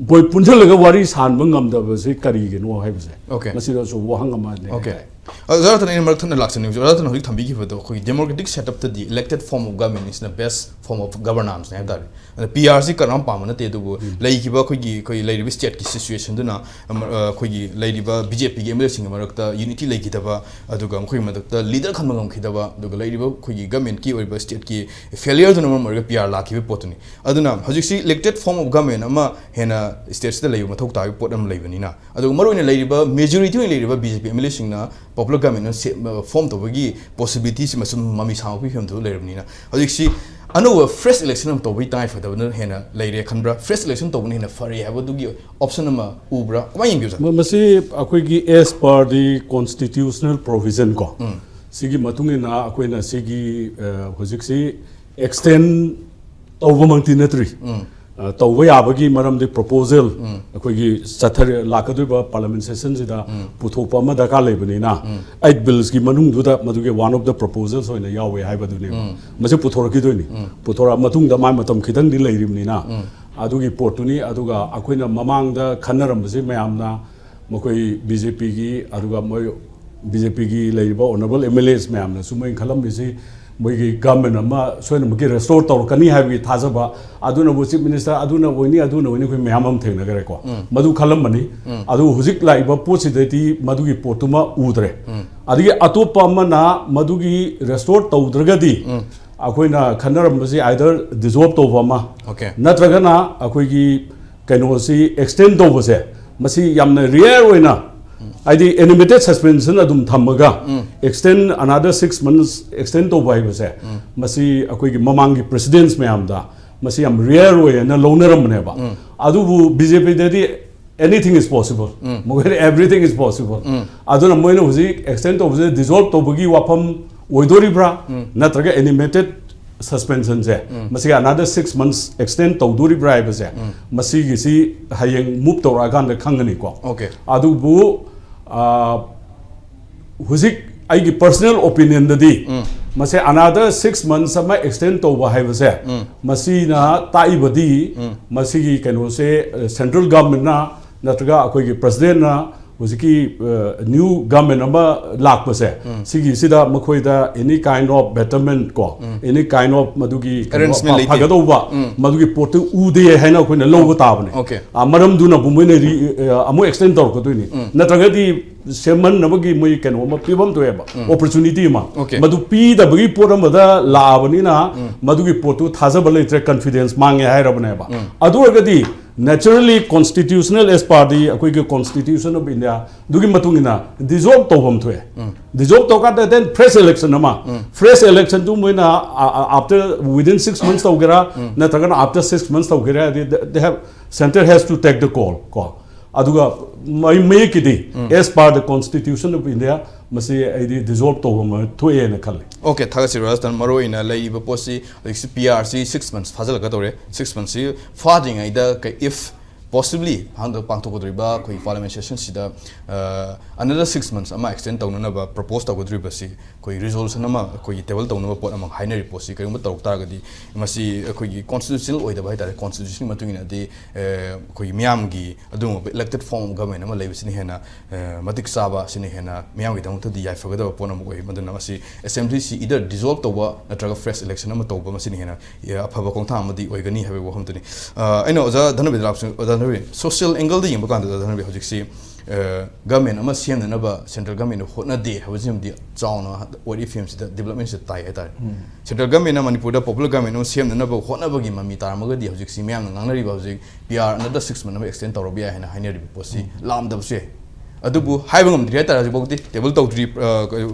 ꯃꯣꯏ ꯄꯨꯟꯁꯤꯜꯂꯒ ꯋꯥꯔꯤ ꯁꯥꯟꯕ ꯉꯝꯗꯕꯁꯦ ꯀꯔꯤꯒꯤꯅꯣ ꯍꯥꯏꯕꯁꯦ, Okay. ꯃꯁꯤꯗꯁꯨ ꯋꯥꯍꯪ ꯑꯃ ꯂꯩ Okay. ꯍꯥꯏꯇꯥꯔꯦ꯫ ꯑꯣꯖꯥ ꯔꯇꯟ, ꯑꯩꯅ ꯃꯔꯛ ꯊꯠꯅ ꯂꯥꯛꯆꯅꯤꯡꯕꯁꯦ, ꯑꯣꯖꯥ ꯔꯇꯟ ꯍꯧꯖꯤꯛ ꯊꯝꯕꯤꯈꯤꯕꯗꯣ, ꯑꯩꯈꯣꯏꯒꯤ democratic setup ꯇꯗꯤ elected form of governance ꯅ best form of governance ꯅꯦ ꯍꯥꯏꯕ ꯇꯥꯔꯦ꯫ ꯑꯗ ꯄꯤ ꯑꯥꯔ ꯁꯤ ꯀꯅꯥꯝ ꯄꯥꯝꯕ ꯅꯠꯇꯦ, ꯑꯗꯨꯕꯨ ꯂꯩꯈꯤꯕ ꯑꯩꯈꯣꯏꯒꯤ, ꯑꯩꯈꯣꯏ ꯂꯩꯔꯤꯕ ꯁ꯭ꯇꯦꯠꯀꯤ ꯁꯤꯆꯨꯋꯦꯁꯟꯗꯨꯅ, ꯑꯃ, ꯑ, ꯑꯩꯈꯣꯏꯒꯤ ꯂꯩꯔꯤꯕ ꯕꯤ ꯖꯦ ꯄꯤꯒꯤ ꯑꯦꯝ ꯑꯦꯜ ꯑꯦꯁꯤꯡꯒꯤ ꯃꯔꯛꯇ ꯌꯨꯅꯤꯇꯤ ꯂꯩꯈꯤꯗꯕ, ꯑꯗꯨꯒ ꯃꯈꯣꯏꯒꯤ ꯃꯊꯛꯇ ꯂꯤꯗꯔ ꯈꯟꯕ ꯉꯝꯈꯤꯗꯕ, ꯑꯗꯨꯒ ꯂꯩꯔꯤꯕ ꯑꯩꯈꯣꯏꯒꯤ ꯒꯃꯦꯟꯠꯀꯤ ꯑꯣꯏꯕ ꯁ꯭ꯇꯦꯠꯀꯤ ꯐꯦꯂꯤꯌꯔꯗꯨꯅ ꯃꯔꯝ ꯑꯣꯏꯔꯒ ꯄꯤ ꯑꯥꯔ ꯂꯥꯛꯈꯤꯕ ꯄꯣꯠꯇꯨꯅꯤ꯫ ꯑꯗꯨꯅ ꯍꯧꯖꯤꯛꯁꯤ elected form of government ꯑꯃ ꯍꯦꯟꯅ ꯁ꯭ꯇꯦꯠꯁꯤꯗ ꯂꯩꯕ ꯃꯊꯧ ꯇꯥꯕꯒꯤ ꯄꯣꯠ ꯑꯃ ꯂꯩꯕꯅꯤꯅ, ꯑꯗꯨꯒ ꯃꯔꯨꯑꯣꯏꯅ ꯂꯩꯔꯤꯕ ꯃꯦꯖꯣꯔꯤꯇꯤ ꯑꯣꯏꯅ ꯂꯩꯔꯤꯕ B J P M L ꯑꯦꯁꯤꯡꯅ ꯄꯣꯄꯨꯂꯔ ꯒꯃꯦꯟ ꯑꯃ ꯁꯦ-, ꯐꯣꯔꯝ ꯇꯧꯕꯒꯤ ꯄꯣꯁꯤꯕꯤꯂꯤꯇꯤꯁꯤ ꯃꯁꯨꯝ ꯃꯃꯤ ꯁꯥꯡꯗꯣꯛꯄꯒꯤ ꯐꯤꯕꯝꯗ ꯂꯩꯔꯕꯅꯤꯅ, ꯍꯧꯖꯤꯛꯁꯤ ꯑꯅꯧꯕ ꯐ꯭ꯔꯦꯁ ꯏꯂꯦꯛꯁꯟ ꯑꯃ ꯇꯧꯕꯒꯤ ꯇꯉꯥꯏꯐꯗꯕꯅ ꯍꯦꯟꯅ ꯂꯩꯔꯦ ꯈꯟꯕ꯭ꯔꯥ? ꯐ꯭ꯔꯦꯁ ꯏꯂꯦꯛꯁꯟ ꯇꯧꯕꯅ ꯍꯦꯟꯅ ꯐꯔꯦ ꯍꯥꯏꯕꯗꯨꯒꯤ ꯑꯣꯞꯁꯟ ꯑꯃ ꯎꯕ꯭ꯔꯥ? ꯀꯃꯥꯏꯅ ꯌꯦꯡꯕꯤꯕ, ꯁꯥꯔ? ꯃ-, ꯃꯁꯤ ꯑꯩꯈꯣꯏꯒꯤ as per the constitutional provision ꯀꯣ, ꯁꯤꯒꯤ ꯃꯇꯨꯡ ꯏꯟꯅ ꯑꯩꯈꯣꯏꯅ ꯁꯤꯒꯤ, ꯑ, ꯍꯧꯖꯤꯛꯁꯤ ꯑꯦꯛꯁꯇꯦꯟ ꯇꯧꯕꯃꯛꯇꯤ ꯅꯠꯇ꯭ꯔꯤ꯫ ꯑ, ꯇꯧꯕ ꯌꯥꯕꯒꯤ ꯃꯔꯝꯗꯤ ꯄ꯭ꯔꯣꯄꯣꯖꯦꯜ ꯑꯩꯈꯣꯏꯒꯤ ꯆꯠꯊꯔ ꯂꯥꯛꯀꯗꯣꯏꯕ ꯄꯥꯔꯂꯤꯌꯥꯃꯦꯟ ꯁꯦꯁꯟꯁꯤꯗ ꯄꯨꯊꯣꯛꯄ ꯑꯃ ꯗꯔꯀꯥꯔ ꯂꯩꯕꯅꯤꯅ, ꯑꯩꯠ ꯕꯤꯜꯁꯀꯤ ꯃꯅꯨꯡꯗꯨꯗ ꯃꯗꯨꯒꯤ ꯋꯥꯟ ꯑꯣꯐ ꯗ ꯄ꯭ꯔꯣꯄꯣꯖꯦꯜꯁ ꯑꯣꯏꯅ ꯌꯥꯎꯋꯦ ꯍꯥꯏꯕꯗꯨꯅꯦꯕ꯫ ꯃꯁꯤ ꯄꯨꯊꯣꯔꯛꯈꯤꯗꯣꯏꯅꯤ꯫ ꯄꯨꯊꯣꯔꯛꯑ ꯃꯇꯨꯡꯗ ꯃꯥꯏ ꯃꯇꯝ ꯈꯤꯇꯪꯗꯤ ꯂꯩꯔꯤꯕꯅꯤꯅ, ꯑꯗꯨꯒꯤ ꯄꯣꯠꯇꯨꯅꯤ꯫ ꯑꯗꯨꯒ ꯑꯩꯈꯣꯏꯅ ꯃꯃꯥꯡꯗ ꯈꯟꯅꯔꯝꯕꯁꯤ ꯃꯌꯥꯝꯅ ꯃꯈꯣꯏ ꯕꯤ ꯖꯦ ꯄꯤꯒꯤ, ꯑꯗꯨꯒ ꯃꯣꯏ ꯕꯤ ꯖꯦ ꯄꯤꯒꯤ ꯂꯩꯔꯤꯕ ꯑꯣꯅꯔꯦꯕꯜ ꯑꯦꯝ ꯑꯦꯜ ꯑꯦꯁ ꯃꯌꯥꯝꯅꯁꯨ ꯃꯣꯏꯅ ꯈꯜꯂꯝꯃꯤꯁꯤ ꯃꯣꯏꯒꯤ ꯒꯚꯔꯟꯃꯦꯟ ꯑꯃ ꯁꯣꯏꯗꯅꯃꯛꯀꯤ ꯔꯦꯁꯇꯣꯔ ꯇꯧꯔꯛꯀꯅꯤ ꯍꯥꯏꯕꯒꯤ ꯊꯥꯖꯕ, ꯑꯗꯨꯅꯕꯨ ꯆꯤꯐ ꯃꯤꯅꯤꯁꯇꯔ ꯑꯗꯨꯅ ꯑꯣꯏꯅꯤ, ꯑꯗꯨꯅ ꯑꯣꯏꯅꯤ, ꯑꯩꯈꯣꯏ ꯃꯌꯥꯝ ꯑꯃ ꯊꯦꯡꯅꯈ꯭ꯔꯦꯀꯣ꯫ ꯃꯗꯨ ꯈꯜꯂꯝꯕꯅꯤ꯫ ꯑꯗꯨ ꯍꯧꯖꯤꯛ ꯂꯥꯛꯏꯕ ꯄꯣꯠꯁꯤꯗꯗꯤ ꯃꯗꯨꯒꯤ ꯄꯣꯠꯇꯨꯃ ꯎꯗ꯭ꯔꯦ꯫ ꯑꯗꯒꯤ ꯑꯇꯣꯞꯄ ꯑꯃꯅ ꯃꯗꯨꯒꯤ ꯔꯦꯁꯇꯣꯔ ꯇꯧꯗ꯭ꯔꯒꯗꯤ ꯑꯩꯈꯣꯏꯅ ꯈꯟꯅꯔꯝꯕꯁꯤ ꯑꯥꯏꯗꯔ ꯗꯤꯖꯣꯜꯕ ꯇꯧꯕ ꯑꯃ, Okay. ꯅꯠꯇ꯭ꯔꯒꯅ ꯑꯩꯈꯣꯏꯒꯤ ꯀꯩꯅꯣꯁꯤ ꯑꯦꯛꯁꯇꯦꯟ ꯇꯧꯕꯁꯦ, ꯃꯁꯤ ꯌꯥꯝꯅ ꯔꯤꯌꯔ ꯑꯣꯏꯅ, ꯍꯥꯏꯗꯤ ꯑꯦꯅꯤꯃꯦꯇꯦꯠ ꯁꯁꯄꯦꯟꯁꯟ ꯑꯗꯨꯝ ꯊꯝꯃꯒ extend another six months extend ꯇꯧꯕ ꯍꯥꯏꯕꯁꯦ, ꯃꯁꯤ ꯑꯩꯈꯣꯏꯒꯤ ꯃꯃꯥꯡꯒꯤ ꯄ꯭ꯔꯦꯁꯤꯗꯦꯟꯁ ꯃꯌꯥꯝꯗ ꯃꯁꯤ ꯌꯥꯝ ꯔꯤꯌꯔ ꯑꯣꯏꯅ ꯂꯧꯅꯔꯝꯕꯅꯦꯕ꯫ ꯑꯗꯨꯕꯨ ꯕꯤ ꯖꯦ ꯄꯤꯗꯗꯤ anything is possible, ꯃꯈꯣꯏꯗ everything is possible꯫ ꯑꯗꯨꯅ ꯃꯣꯏꯅ ꯍꯧꯖꯤꯛ ꯑꯦꯛꯁꯇꯦꯟ ꯇꯧꯕꯁꯦ ꯗꯤꯖꯣꯜꯕ ꯇꯧꯕꯒꯤ ꯋꯥꯐꯝ ꯑꯣꯏꯗꯣꯔꯤꯕ꯭ꯔꯥ, ꯅꯠꯇ꯭ꯔꯒ ꯑꯦꯅꯤꯃꯦꯇꯦꯠ ꯁꯁꯄꯦꯟꯁꯟꯁꯦ ꯃꯁꯤꯒꯤ another six months extend ꯇꯧꯗꯣꯔꯤꯕ꯭ꯔꯥ ꯍꯥꯏꯕꯁꯦ, ꯃꯁꯤꯒꯤꯁꯤ ꯍꯌꯦꯡ ꯃꯨꯚ ꯇꯧꯔꯛꯑꯀꯥꯟꯗ ꯈꯪꯒꯅꯤꯀꯣ꯫ Okay. ꯑꯗꯨꯕꯨ ꯑ, ꯍꯧꯖꯤꯛ ꯑꯩꯒꯤ ꯄꯔꯁꯅꯦꯜ ꯑꯣꯄꯤꯅꯤꯌꯟꯗꯗꯤ ꯃꯁꯦ another six months ꯑꯃ ꯑꯦꯛꯁꯇꯦꯟ ꯇꯧꯕ ꯍꯥꯏꯕꯁꯦ, ꯃꯁꯤꯅ ꯇꯥꯛꯏꯕꯗꯤ ꯃꯁꯤꯒꯤ ꯀꯩꯅꯣꯁꯦ ꯁꯦꯟꯇ꯭ꯔꯦꯜ ꯒꯚꯔꯟꯃꯦꯟꯅ ꯅꯠꯇ꯭ꯔꯒ ꯑꯩꯈꯣꯏꯒꯤ ꯄ꯭ꯔꯁꯤꯗꯦꯟꯅ ꯍꯧꯖꯤꯛꯀꯤ ꯅ꯭ꯌꯨ ꯒꯚꯔꯟꯃꯦꯟ ꯑꯃ ꯂꯥꯛꯄꯁꯦ, ꯁꯤꯒꯤꯁꯤꯗ ꯃꯈꯣꯏꯗ any kind of betterment ꯀꯣ, any kind of ꯃꯗꯨꯒꯤ ꯀꯩꯅꯣ Arrangement ꯂꯩꯇꯦ꯫ ꯐꯒꯗꯧꯕ ꯃꯗꯨꯒꯤ ꯄꯣꯠꯇꯨ ꯎꯗꯦ ꯍꯥꯏꯅ ꯑꯩꯈꯣꯏꯅ ꯂꯧꯕ ꯇꯥꯕꯅꯦ꯫ Okay. ꯑ, ꯃꯔꯝꯗꯨꯅꯕꯨ ꯃꯣꯏꯅ ꯔꯤ-, ꯑ, ꯑꯃꯨꯛ ꯑꯦꯛꯁꯇꯦꯟ ꯇꯧꯔꯛꯀꯗꯣꯏꯅꯤ꯫ ꯅꯠꯇ꯭ꯔꯒꯗꯤ ꯁꯦꯝꯍꯟꯅꯕꯒꯤ ꯃꯣꯏ ꯀꯩꯅꯣ ꯑꯃ ꯄꯤꯐꯝ ꯊꯣꯛꯑꯦꯕ, ꯑꯣꯄꯣꯔꯆꯨꯅꯤꯇꯤ ꯑꯃ꯫ Okay. ꯃꯗꯨ ꯄꯤꯗꯕꯒꯤ ꯄꯣꯠ ꯑꯃꯗ ꯂꯥꯛꯑꯕꯅꯤꯅ ꯃꯗꯨꯒꯤ ꯄꯣꯠꯇꯨ ꯊꯥꯖꯕ ꯂꯩꯇ꯭ꯔꯦ, ꯀꯟꯐꯤꯗꯦꯟꯁ ꯃꯥꯡꯉꯦ ꯍꯥꯏꯔꯕꯅꯦꯕ꯫ ꯑꯗꯨ ꯑꯣꯏꯔꯒꯗꯤ naturally constitutional as per the ꯑꯩꯈꯣꯏꯒꯤ Constitution of India ꯑꯗꯨꯒꯤ ꯃꯇꯨꯡ ꯏꯟꯅ ꯗꯤꯖꯣꯜꯕ ꯇꯧꯐꯝ ꯊꯣꯛꯑꯦ꯫ ꯗꯤꯖꯣꯜꯕ ꯇꯧꯀꯥꯟꯗ then fresh election ꯑꯃ, fresh election ꯗꯨ ꯃꯣꯏꯅ after, within six months ꯇꯧꯒꯦꯔꯥ, ꯅꯠꯇ꯭ꯔꯒꯅ after six months ꯇꯧꯒꯦꯔꯥ, ꯍꯥꯏꯗꯤ they have, centre has to take the call ꯀꯣ꯫ ꯑꯗꯨꯒ ꯃꯌꯦꯛꯀꯤꯗꯤ, as per the Constitution of India, ꯃꯁꯤ ꯑꯩꯗꯤ dissolve ꯇꯧꯕ ꯑꯃ ꯊꯣꯛꯑꯦꯅ ꯈꯜꯂꯤ꯫ Okay, ꯊꯥꯒꯠꯆꯔꯤ ꯔꯥꯖꯁꯊꯥꯟ꯫ ꯃꯔꯨꯑꯣꯏꯅ ꯂꯩꯔꯤꯕ ꯄꯣꯠꯁꯤ ꯍꯧꯖꯤꯛꯁꯤ P R ꯁꯤ six months ꯐꯥꯖꯤꯜꯂꯛꯀꯗꯧꯔꯦ꯫ Six months ꯁꯤ ꯐꯥꯗ꯭ꯔꯤꯉꯩꯗ, if possibly ꯍꯟꯗꯛ ꯄꯥꯡꯊꯣꯛꯀꯗꯧꯔꯤꯕ ꯑꯩꯈꯣꯏ parliament session ꯁꯤꯗ another six months ꯑꯃ extend ꯇꯧꯅꯅꯕ propose ꯇꯧꯒꯗꯧꯔꯤꯕꯁꯤ, ꯑꯩꯈꯣꯏ resolution ꯑꯃ ꯑꯩꯈꯣꯏꯒꯤ table ꯇꯧꯅꯕ ꯄꯣꯠ ꯑꯃ ꯍꯥꯏꯅꯔꯤ ꯄꯣꯠꯁꯤ ꯀꯔꯤꯒꯨꯝꯕ ꯇꯧꯔꯛ ꯇꯥꯔꯒꯗꯤ, ꯃꯁꯤ ꯑꯩꯈꯣꯏꯒꯤ constitutional ꯑꯣꯏꯗꯕ ꯍꯥꯏꯇꯥꯔꯦ, constitution ꯒꯤ ꯃꯇꯨꯡ ꯏꯟꯅꯗꯤ ꯑꯩꯈꯣꯏꯒꯤ ꯃꯤꯌꯥꯝꯒꯤ ꯑꯗꯨꯒꯨꯝꯕ elected form of government ꯑꯃ ꯂꯩꯕꯁꯤꯅ ꯍꯦꯟꯅ ꯃꯇꯤꯛ ꯆꯥꯕ, ꯁꯤꯅ ꯍꯦꯟꯅ ꯃꯤꯌꯥꯝꯒꯤꯗꯃꯛꯇꯗꯤ ꯌꯥꯏꯐꯒꯗꯕ ꯄꯣꯠ ꯑꯃ ꯑꯣꯏ꯫ ꯃꯗꯨꯅ ꯃꯁꯤ assembly ꯁꯤ either dissolve ꯇꯧꯕ ꯅꯠꯇ꯭ꯔꯒ fresh election ꯑꯃ ꯇꯧꯕ, ꯃꯁꯤꯅ ꯍꯦꯟꯅ ꯑꯐꯕ ꯈꯣꯡꯊꯥꯡ ꯑꯃꯗꯤ ꯑꯣꯏꯒꯅꯤ ꯍꯥꯏꯕꯒꯤ ꯋꯥꯐꯝꯗꯨꯅꯤ꯫ ꯑꯩꯅ ꯑꯣꯖꯥ ꯙꯅꯕꯤꯗ ꯂꯥꯛꯄꯁꯤ, ꯑꯣꯖꯥ ꯙꯅꯕꯤ, social angle ꯗ ꯌꯦꯡꯕ ꯀꯥꯟꯗ, ꯑꯣꯖꯥ ꯙꯅꯕꯤ, ꯍꯧꯖꯤꯛꯁꯤ government ꯑꯃ ꯁꯦꯝꯅꯅꯕ central government ꯅ ꯍꯣꯠꯅꯗꯦ ꯍꯥꯏꯕꯁꯤꯃꯗꯤ ꯆꯥꯎꯅ what if ꯁꯤꯗ development ꯁꯤꯗ ꯇꯥꯏ ꯍꯥꯏꯇꯥꯔꯦ꯫ Central government ꯅ ꯃꯅꯤꯄꯨꯔꯗ popular government ꯑꯃ ꯁꯦꯝꯅꯅꯕ ꯍꯣꯠꯅꯕꯒꯤ ꯃꯃꯤ ꯇꯥꯔꯝꯃꯒꯗꯤ ꯍꯧꯖꯤꯛꯁꯤ ꯃꯤꯌꯥꯝꯅ ꯉꯥꯡꯅꯔꯤꯕ ꯍꯧꯖꯤꯛ P R another six month ꯑꯃ extend ꯇꯧꯔꯕ ꯌꯥꯏ ꯍꯥꯏꯅ ꯍꯥꯏꯅꯔꯤꯕ ꯄꯣꯠꯁꯤ ꯂꯥꯛꯑꯝꯗꯕꯁꯨ ꯌꯥꯏ꯫ ꯑꯗꯨꯕꯨ ꯍꯥꯏꯕ ꯉꯝꯗ꯭ꯔꯤ ꯍꯥꯏꯇꯥꯔꯦ, ꯍꯧꯖꯤꯛꯐꯥꯎꯗꯤ table ꯇꯧꯗ꯭ꯔꯤ,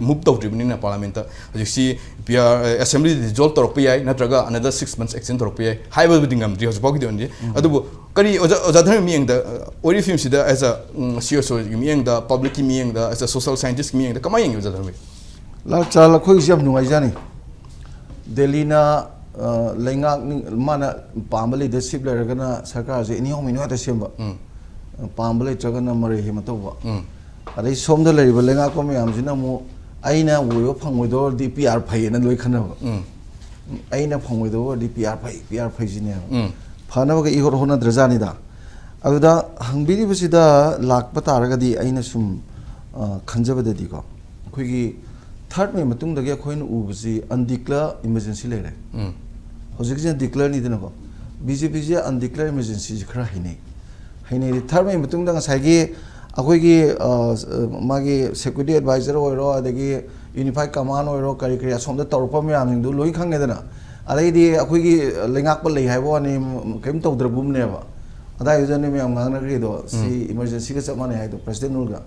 move ꯇꯧꯗ꯭ꯔꯤꯕꯅꯤꯅ parliament ꯇ꯫ ꯍꯧꯖꯤꯛꯁꯤ P R, assembly dissolve ꯇꯧꯔꯛꯄ ꯌꯥꯏ, ꯅꯠꯇ꯭ꯔꯒ another six months extend ꯇꯧꯔꯛꯄ ꯌꯥꯏ ꯍꯥꯏꯕꯕꯨꯗꯤ ꯉꯝꯗ꯭ꯔꯤ ꯍꯧꯖꯤꯛꯐꯥꯎꯒꯤꯗꯤ ꯑꯣꯏꯅꯗꯤ꯫ ꯑꯗꯨꯕꯨ ꯀꯔꯤ ꯑꯣꯖꯥ, ꯑꯣꯖꯥ ꯙꯔꯃ ꯃꯤꯠꯌꯦꯡꯗ, what if ꯁꯤꯗ as a, um, C S O ꯒꯤ ꯃꯤꯠꯌꯦꯡꯗ, public ꯀꯤ ꯃꯤꯠꯌꯦꯡꯗ, as a social scientist ꯀꯤ ꯃꯤꯠꯌꯦꯡꯗ ꯀꯃꯥꯏꯅ ꯌꯦꯡꯉꯤ ꯑꯣꯖꯥ ꯙꯔꯃ? ꯂꯥꯜ ꯆꯥꯜ ꯑꯩꯈꯣꯏꯒꯤꯁꯦ ꯌꯥꯝ ꯅꯨꯡꯉꯥꯏꯖꯥꯅꯤ꯫ ꯗꯦꯜꯂꯤꯅ ꯂꯩꯉꯥꯛ, ꯃꯥꯅ ꯄꯥꯝꯕ leadership ꯂꯩꯔꯒꯅ ꯁꯔꯀꯥꯔꯁꯦ anyhow ꯃꯤꯅꯣ ꯍꯦꯛꯇ ꯁꯦꯝꯕ꯫ ꯄꯥꯝꯕ ꯂꯩꯇ꯭ꯔꯒꯅ ꯃꯔꯩ ꯍꯦꯟꯕ ꯇꯧꯕ꯫ ꯑꯗꯩ ꯁꯣꯝꯗ ꯂꯩꯔꯤꯕ ꯂꯩꯉꯥꯛꯄ ꯃꯌꯥꯝꯁꯤꯅ ꯑꯃꯨꯛ ꯑꯩꯅ ꯑꯣꯏꯕ ꯐꯪꯉꯣꯏꯗꯧꯔꯗꯤ P R ꯐꯩꯌꯦꯅ ꯂꯣꯏ ꯈꯟꯅꯕ꯫ ꯑꯩꯅ ꯐꯪꯉꯣꯏꯗꯧꯔꯗꯤ P R ꯐꯩ, P R ꯐꯩꯁꯤꯅꯦꯕ꯫ ꯐꯅꯕꯒ ꯏꯍꯣꯠ ꯍꯣꯠꯅꯗ꯭ꯔꯖꯥꯠꯅꯤꯗ꯫ ꯑꯗꯨꯗ ꯍꯪꯕꯤꯔꯤꯕꯁꯤꯗ ꯂꯥꯛꯄ ꯇꯥꯔꯒꯗꯤ ꯑꯩꯅ ꯁꯨꯝ ꯈꯟꯖꯕꯗꯗꯤꯀꯣ, ꯑꯩꯈꯣꯏꯒꯤ third May ꯃꯇꯨꯡꯗꯒꯤ ꯑꯩꯈꯣꯏꯅ ꯎꯕꯁꯤ undeclare emergency ꯂꯩꯔꯦ꯫ ꯍꯧꯖꯤꯛꯁꯤꯅ declare ꯅꯤꯗꯅꯀꯣ꯫ B J P ꯁꯦ undeclare emergency ꯁꯦ ꯈꯔ ꯍꯩꯅꯩ꯫ ꯍꯩꯅꯩꯗꯤ third May ꯃꯇꯨꯡꯗ ꯉꯁꯥꯏꯒꯤ ꯑꯩꯈꯣꯏꯒꯤ ꯃꯥꯒꯤ security advisor ꯑꯣꯏꯔꯣ, ꯑꯗꯒꯤ unified command ꯑꯣꯏꯔꯣ, ꯀꯔꯤ ꯀꯔꯤ ꯑꯁꯣꯝꯗ ꯇꯧꯔꯛꯄ ꯃꯌꯥꯝꯁꯤꯡꯗꯨ ꯂꯣꯏ ꯈꯪꯉꯦꯗꯅ꯫ ꯑꯗꯩꯗꯤ ꯑꯩꯈꯣꯏꯒꯤ ꯂꯩꯉꯥꯛꯄ ꯂꯩ ꯍꯥꯏꯕ ꯋꯥꯅꯤ, ꯀꯔꯤꯝ ꯇꯧꯗ꯭ꯔꯕꯒꯨꯝꯅꯦꯕ꯫ ꯑꯗꯥꯏꯗꯨꯗꯅꯦ ꯃꯌꯥꯝ ꯉꯥꯡꯅꯈ꯭ꯔꯤꯗꯣ, ꯁꯤ emergency ꯒ ꯆꯞ ꯃꯥꯟꯅꯩ ꯍꯥꯏꯗꯣ, President Rule ꯒ꯫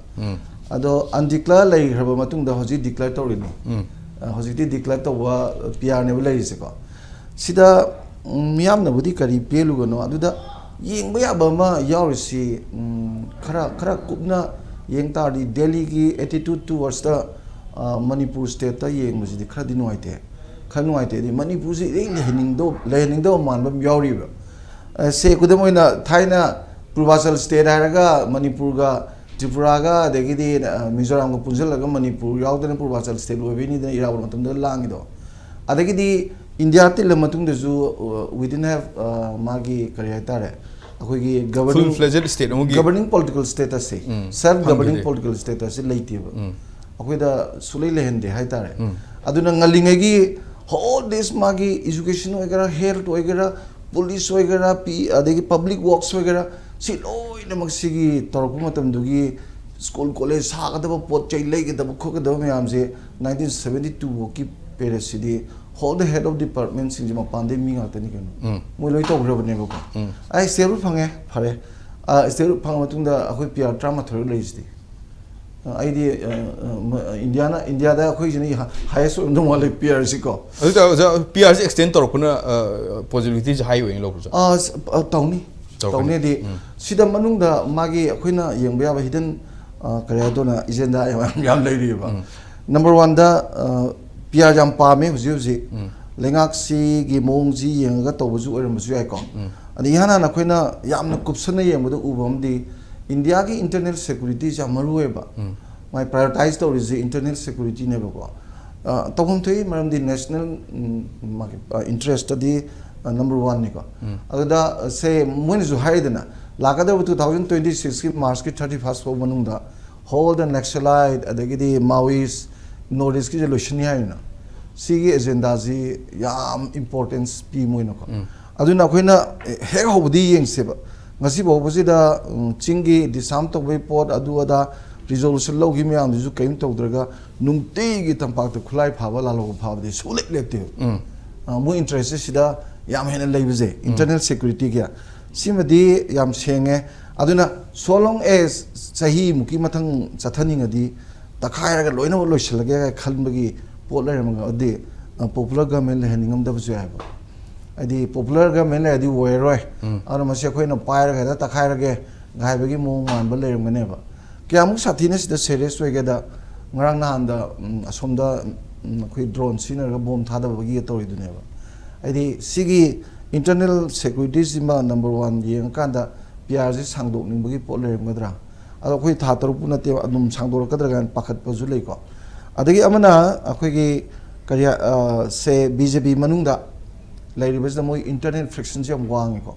ꯑꯗꯣ undeclare ꯂꯩꯈ꯭ꯔꯕ ꯃꯇꯨꯡꯗ ꯍꯧꯖꯤꯛ declare ꯇꯧꯔꯤꯅꯤ꯫ ꯍꯧꯖꯤꯛꯇꯤ declare ꯇꯧꯕ P R ꯅꯦꯕ ꯂꯩꯔꯤꯁꯦꯀꯣ꯫ ꯁꯤꯗ ꯃꯤꯌꯥꯝꯅꯕꯨꯗꯤ ꯀꯔꯤ ꯄꯦꯜꯂꯨꯒꯅꯣ, ꯑꯗꯨꯗ ꯌꯦꯡꯕ ꯌꯥꯕ ꯑꯃ ꯌꯥꯎꯔꯤꯁꯤ, ꯎꯝ, ꯈꯔ, ꯈꯔ ꯀꯨꯞꯅ ꯌꯦꯡ ꯇꯥꯔꯗꯤ, ꯗꯦꯜꯂꯤꯒꯤ attitude towards the, ꯑ, ꯃꯅꯤꯄꯨꯔ stateꯇ ꯌꯦꯡꯕꯁꯤꯗꯤ ꯈꯔꯗꯤ ꯅꯨꯡꯉꯥꯏꯇꯦ꯫ ꯈꯔ ꯅꯨꯡꯉꯥꯏꯇꯦ ꯍꯥꯏꯗꯤ, ꯃꯅꯤꯄꯨꯔꯁꯤ ꯏꯔꯩ ꯂꯩꯍꯟꯅꯤꯡꯗꯕ, ꯂꯩꯍꯟꯅꯤꯡꯗꯕ ꯃꯥꯟꯕ ꯑꯃ ꯌꯥꯎꯔꯤꯕ꯫ ꯑ, ꯁꯦ, ꯈꯨꯗꯝ ꯑꯣꯏꯅ, ꯊꯥꯏꯅ ꯄꯨꯔꯕꯥꯆꯜ state ꯍꯥꯏꯔꯒ ꯃꯅꯤꯄꯨꯔꯒ, ꯇ꯭ꯔꯤꯄꯨꯔꯥꯒ, ꯑꯗꯒꯤꯗꯤ, ꯑ, ꯃꯤꯖꯣꯔꯥꯝꯒ ꯄꯨꯟꯁꯤꯜꯂꯒ ꯃꯅꯤꯄꯨꯔ ꯌꯥꯎꯗꯅ ꯄꯨꯔꯕꯥꯆꯜ state ꯑꯣꯏꯕꯩꯅꯤꯗꯅ ꯏꯔꯥꯕꯣꯠ ꯃꯇꯝꯗ ꯂꯥꯡꯉꯤꯗꯣ꯫ ꯑꯗꯒꯤꯗꯤ ꯏꯟꯗꯤꯌꯥ ꯇꯤꯜꯂ ꯃꯇꯨꯡꯗꯁꯨ, ꯑ, we didn't have, ꯑ, ꯃꯥꯒꯤ ꯀꯔꯤ ꯍꯥꯏꯇꯥꯔꯦ, ꯑꯩꯈꯣꯏꯒꯤ governing, full fledged state ꯑꯃꯒꯤ governing political statusꯁꯦ, ꯎꯝ, self governing ꯐꯪꯈꯤꯗꯦ꯫ Political statusꯁꯦ ꯂꯩꯇꯦꯕ꯫ ꯎꯝ꯫ ꯑꯩꯈꯣꯏꯗ ꯁꯨꯛꯂꯩ ꯂꯩꯍꯟꯗꯦ ꯍꯥꯏꯇꯥꯔꯦ꯫ ꯎꯝ꯫ ꯑꯗꯨꯅ ꯉꯜꯂꯤꯉꯩꯒꯤ whole this ꯃꯥꯒꯤ education ꯑꯣꯏꯒꯦꯔꯥ, health ꯑꯣꯏꯒꯦꯔꯥ, police ꯑꯣꯏꯒꯦꯔꯥ, ꯄꯤ-, ꯑꯗꯒꯤ public works ꯑꯣꯏꯒꯦꯔꯥ, ꯁꯤ ꯂꯣꯏꯅꯃꯛ ꯁꯤꯒꯤ ꯇꯧꯔꯛꯄ ꯃꯇꯝꯗꯨꯒꯤ school college ꯁꯥꯒꯗꯕ, ꯄꯣꯠ ꯆꯩ ꯂꯩꯒꯗꯕ ꯈꯣꯠꯀꯗꯕ ꯃꯌꯥꯝꯁꯦ nineteen seventy two ꯐꯥꯎꯒꯤ periodꯁꯤꯗꯤ whole the head of departmentꯁꯤꯡꯁꯦ ꯃꯄꯥꯟꯗꯩ ꯃꯤ ꯉꯥꯛꯇꯅꯤ ꯀꯩꯅꯣ꯫ ꯎꯝ꯫ ꯃꯣꯏ ꯂꯣꯏ ꯇꯧꯈ꯭ꯔꯕꯅꯦꯕꯀꯣ꯫ ꯎꯝ꯫ ꯑꯩ statehood ꯐꯪꯉꯦ, ꯐꯔꯦ꯫ ꯑ, statehood ꯐꯪꯉ ꯃꯇꯨꯡꯗ ꯑꯩꯈꯣꯏ P R ꯇꯔꯥꯃꯥꯊꯣꯏ ꯂꯩꯔꯤꯁꯤꯗꯤ꯫ ꯑ, ꯑꯩꯗꯤ, ꯑ, ꯑ, ꯃ-, ꯏꯟꯗꯤꯌꯥꯅ, ꯏꯟꯗꯤꯌꯥꯗ ꯑꯩꯈꯣꯏꯁꯤꯅ ꯍꯥꯏꯌꯦꯁ ꯑꯣꯏꯔꯝꯗꯧ ꯃꯥꯜꯂꯦ P Rꯁꯤꯀꯣ꯫ ꯑꯗꯨ ꯑꯣꯖꯥ, P Rꯁꯤ extend ꯇꯧꯔꯛꯄꯅ, ꯑ, possibilityꯁꯤ high ꯑꯣꯏꯅ ꯂꯧꯕ꯭ꯔꯥ, ꯑꯣꯖꯥ? ꯑ, ꯁ-, ꯑ, ꯇꯧꯅꯤ꯫ ꯇꯧꯔꯛꯀꯅꯤ꯫ ꯇꯧꯅꯤꯗꯤ ꯎꯝ꯫ ꯁꯤꯗ ꯃꯅꯨꯡꯗ ꯃꯥꯒꯤ ꯑꯩꯈꯣꯏꯅ ꯌꯦꯡꯕ ꯌꯥꯕ hidden, ꯑ, ꯀꯔꯤ ꯍꯥꯏꯗꯣꯏꯅꯣ, agenda ꯌꯥꯝ, ꯌꯥꯝ ꯂꯩꯔꯤꯑꯕ꯫ ꯎꯝ꯫ Number oneꯗ, ꯑ, P R ꯌꯥꯝ ꯄꯥꯝꯃꯦ ꯍꯧꯖꯤꯛ ꯍꯧꯖꯤꯛ꯫ ꯎꯝ꯫ ꯂꯩꯉꯥꯛꯁꯤꯒꯤ ꯃꯑꯣꯡꯁꯤ ꯌꯦꯡꯉꯒ ꯇꯧꯕꯁꯨ ꯑꯣꯏꯔꯝꯕꯁꯨ ꯌꯥꯏꯀꯣ꯫ ꯎꯝ꯫ ꯑꯗ ꯏꯍꯥꯟ ꯍꯥꯟꯅ ꯑꯩꯈꯣꯏꯅ ꯌꯥꯝꯅ ꯀꯨꯞꯁꯟꯅ ꯌꯦꯡꯕꯗ ꯎꯕ ꯑꯃꯗꯤ ꯏꯟꯗꯤꯌꯥꯒꯤ internal securityꯁꯤ ꯌꯥꯝ ꯃꯔꯨ ꯑꯣꯏꯌꯦꯕ꯫ ꯎꯝ꯫ ꯃꯥꯏ prioritize ꯇꯧꯔꯤꯁꯦ internal securityꯅꯦꯕꯀꯣ꯫ ꯑ, ꯇꯧꯐꯝ ꯊꯣꯛꯏ, ꯃꯔꯝꯗꯤ national, ꯎꯝ, ꯃꯥꯒꯤ, ꯑ, interestꯇꯗꯤ, ꯑ, number oneꯅꯤꯀꯣ꯫ ꯎꯝ꯫ ꯑꯗꯨꯗ, ꯑ, ꯁꯦ ꯃꯣꯏꯅꯁꯨ ꯍꯥꯏꯔꯤꯗꯅ, ꯂꯥꯛꯀꯗꯕ two thousand twenty sixꯀꯤ Marchꯀꯤ thirty first ꯐꯥꯎ ꯃꯅꯨꯡꯗ whole the Naxalite, ꯑꯗꯒꯤꯗꯤ Maoist, North Eastꯀꯤꯁꯦ ꯂꯣꯏꯁꯤꯟꯅꯤ ꯍꯥꯏꯅ꯫ ꯁꯤꯒꯤ agendaꯁꯤ ꯌꯥꯝ importance ꯄꯤ ꯃꯣꯏꯅꯀꯣ꯫ ꯎꯝ꯫ ꯑꯗꯨꯅ ꯑꯩꯈꯣꯏꯅ ꯍꯦꯛ ꯍꯧꯕꯗꯤ ꯌꯦꯡꯁꯦꯕ꯫ ꯉꯁꯤ ꯐꯥꯎꯕꯁꯤꯗ, ꯎꯝ, ꯆꯤꯡꯒꯤ disarm ꯇꯧꯕꯒꯤ ꯄꯣꯠ, ꯑꯗꯨ ꯑꯗꯥ resolution ꯂꯧꯈꯤꯕ ꯃꯌꯥꯝꯗꯨꯁꯨ ꯀꯔꯤꯝ ꯇꯧꯗ꯭ꯔꯒ ꯅꯨꯡꯇꯤꯒꯤ ꯇꯝꯄꯥꯛꯇ ꯈꯨꯠꯂꯥꯏ ꯐꯥꯕ, ꯂꯥꯜꯍꯧꯕ ꯐꯥꯕꯗꯤ ꯁꯨꯡꯂꯦꯞ ꯂꯦꯞꯇꯦꯕ꯫ ꯎꯝ꯫ ꯑ, ꯃꯣꯏ interest ꯁꯤꯗ ꯌꯥꯝ ꯍꯦꯟꯅ ꯂꯩꯕꯁꯦ, ꯎꯝ꯫ Internal securityꯒꯤ꯫ ꯁꯤꯃꯗꯤ ꯌꯥꯝ ꯁꯦꯡꯉꯦ꯫ ꯑꯗꯨꯅ so long as ꯆꯍꯤꯃꯨꯛꯀꯤ ꯃꯊꯪ ꯆꯠꯊꯅꯤꯡꯉꯗꯤ ꯇꯛꯈꯥꯏꯔꯒ ꯂꯣꯏꯅꯃꯛ ꯂꯣꯏꯁꯤꯜꯂꯒꯦ ꯈꯟꯕꯒꯤ ꯄꯣꯠ ꯂꯩꯔꯝꯃꯒꯗꯤ, ꯑ, popular government ꯂꯩꯍꯟꯅꯤꯡꯉꯝꯗꯕꯁꯨ ꯌꯥꯏꯑꯕ꯫ ꯍꯥꯏꯗꯤ popular government ꯂꯩꯔꯗꯤ ꯑꯣꯏꯔꯔꯣꯏ, ꯑꯗꯨꯅ ꯃꯁꯤ ꯑꯩꯈꯣꯏꯅ ꯄꯥꯏꯔꯒ ꯍꯦꯛꯇ ꯇꯛꯈꯥꯏꯔꯒꯦ ꯍꯥꯏꯕꯒꯤ ꯃꯑꯣꯡ ꯃꯥꯟꯕ ꯂꯩꯔꯝꯒꯅꯦꯕ꯫ ꯀꯌꯥꯃꯨꯛ ꯁꯥꯊꯤꯅ ꯁꯤꯗ serious ꯑꯣꯏꯒꯦꯗ, ꯉꯔꯥꯡ ꯅꯍꯥꯟꯗ ꯎꯝ, ꯑꯁꯣꯝꯗ ꯎꯝ, ꯑꯩꯈꯣꯏ drone ꯁꯤꯖꯤꯟꯅꯔꯒ bomb ꯊꯥꯗꯕꯒꯤ ꯇꯧꯔꯤꯗꯨꯅꯦꯕ꯫ ꯍꯥꯏꯗꯤ ꯁꯤꯒꯤ internal security ꯁꯤꯃ number one ꯌꯦꯡꯉꯀꯥꯟꯗ P R ꯁꯤ ꯁꯥꯡꯗꯣꯛꯅꯤꯡꯕꯒꯤ ꯄꯣꯠ ꯂꯩꯔꯝꯒꯗ꯭ꯔꯥ? ꯑꯗꯣ ꯑꯩꯈꯣꯏ ꯊꯥ ꯇꯔꯨꯛꯄꯨ ꯅꯠꯇꯦ, ꯑꯗꯨꯝ ꯁꯥꯡꯗꯣꯔꯛꯀꯗ꯭ꯔꯥ ꯀꯥꯏꯅ ꯄꯥꯈꯠꯄꯁꯨ ꯂꯩꯀꯣ꯫ ꯑꯗꯒꯤ ꯑꯃꯅ ꯑꯩꯈꯣꯏꯒꯤ ꯀꯔꯤ, ꯑ, ꯁꯦ B J P ꯃꯅꯨꯡꯗ ꯂꯩꯔꯤꯕꯁꯤꯗ ꯃꯣꯏ internal friction ꯁꯦ ꯌꯥꯝ ꯋꯥꯡꯉꯤꯀꯣ꯫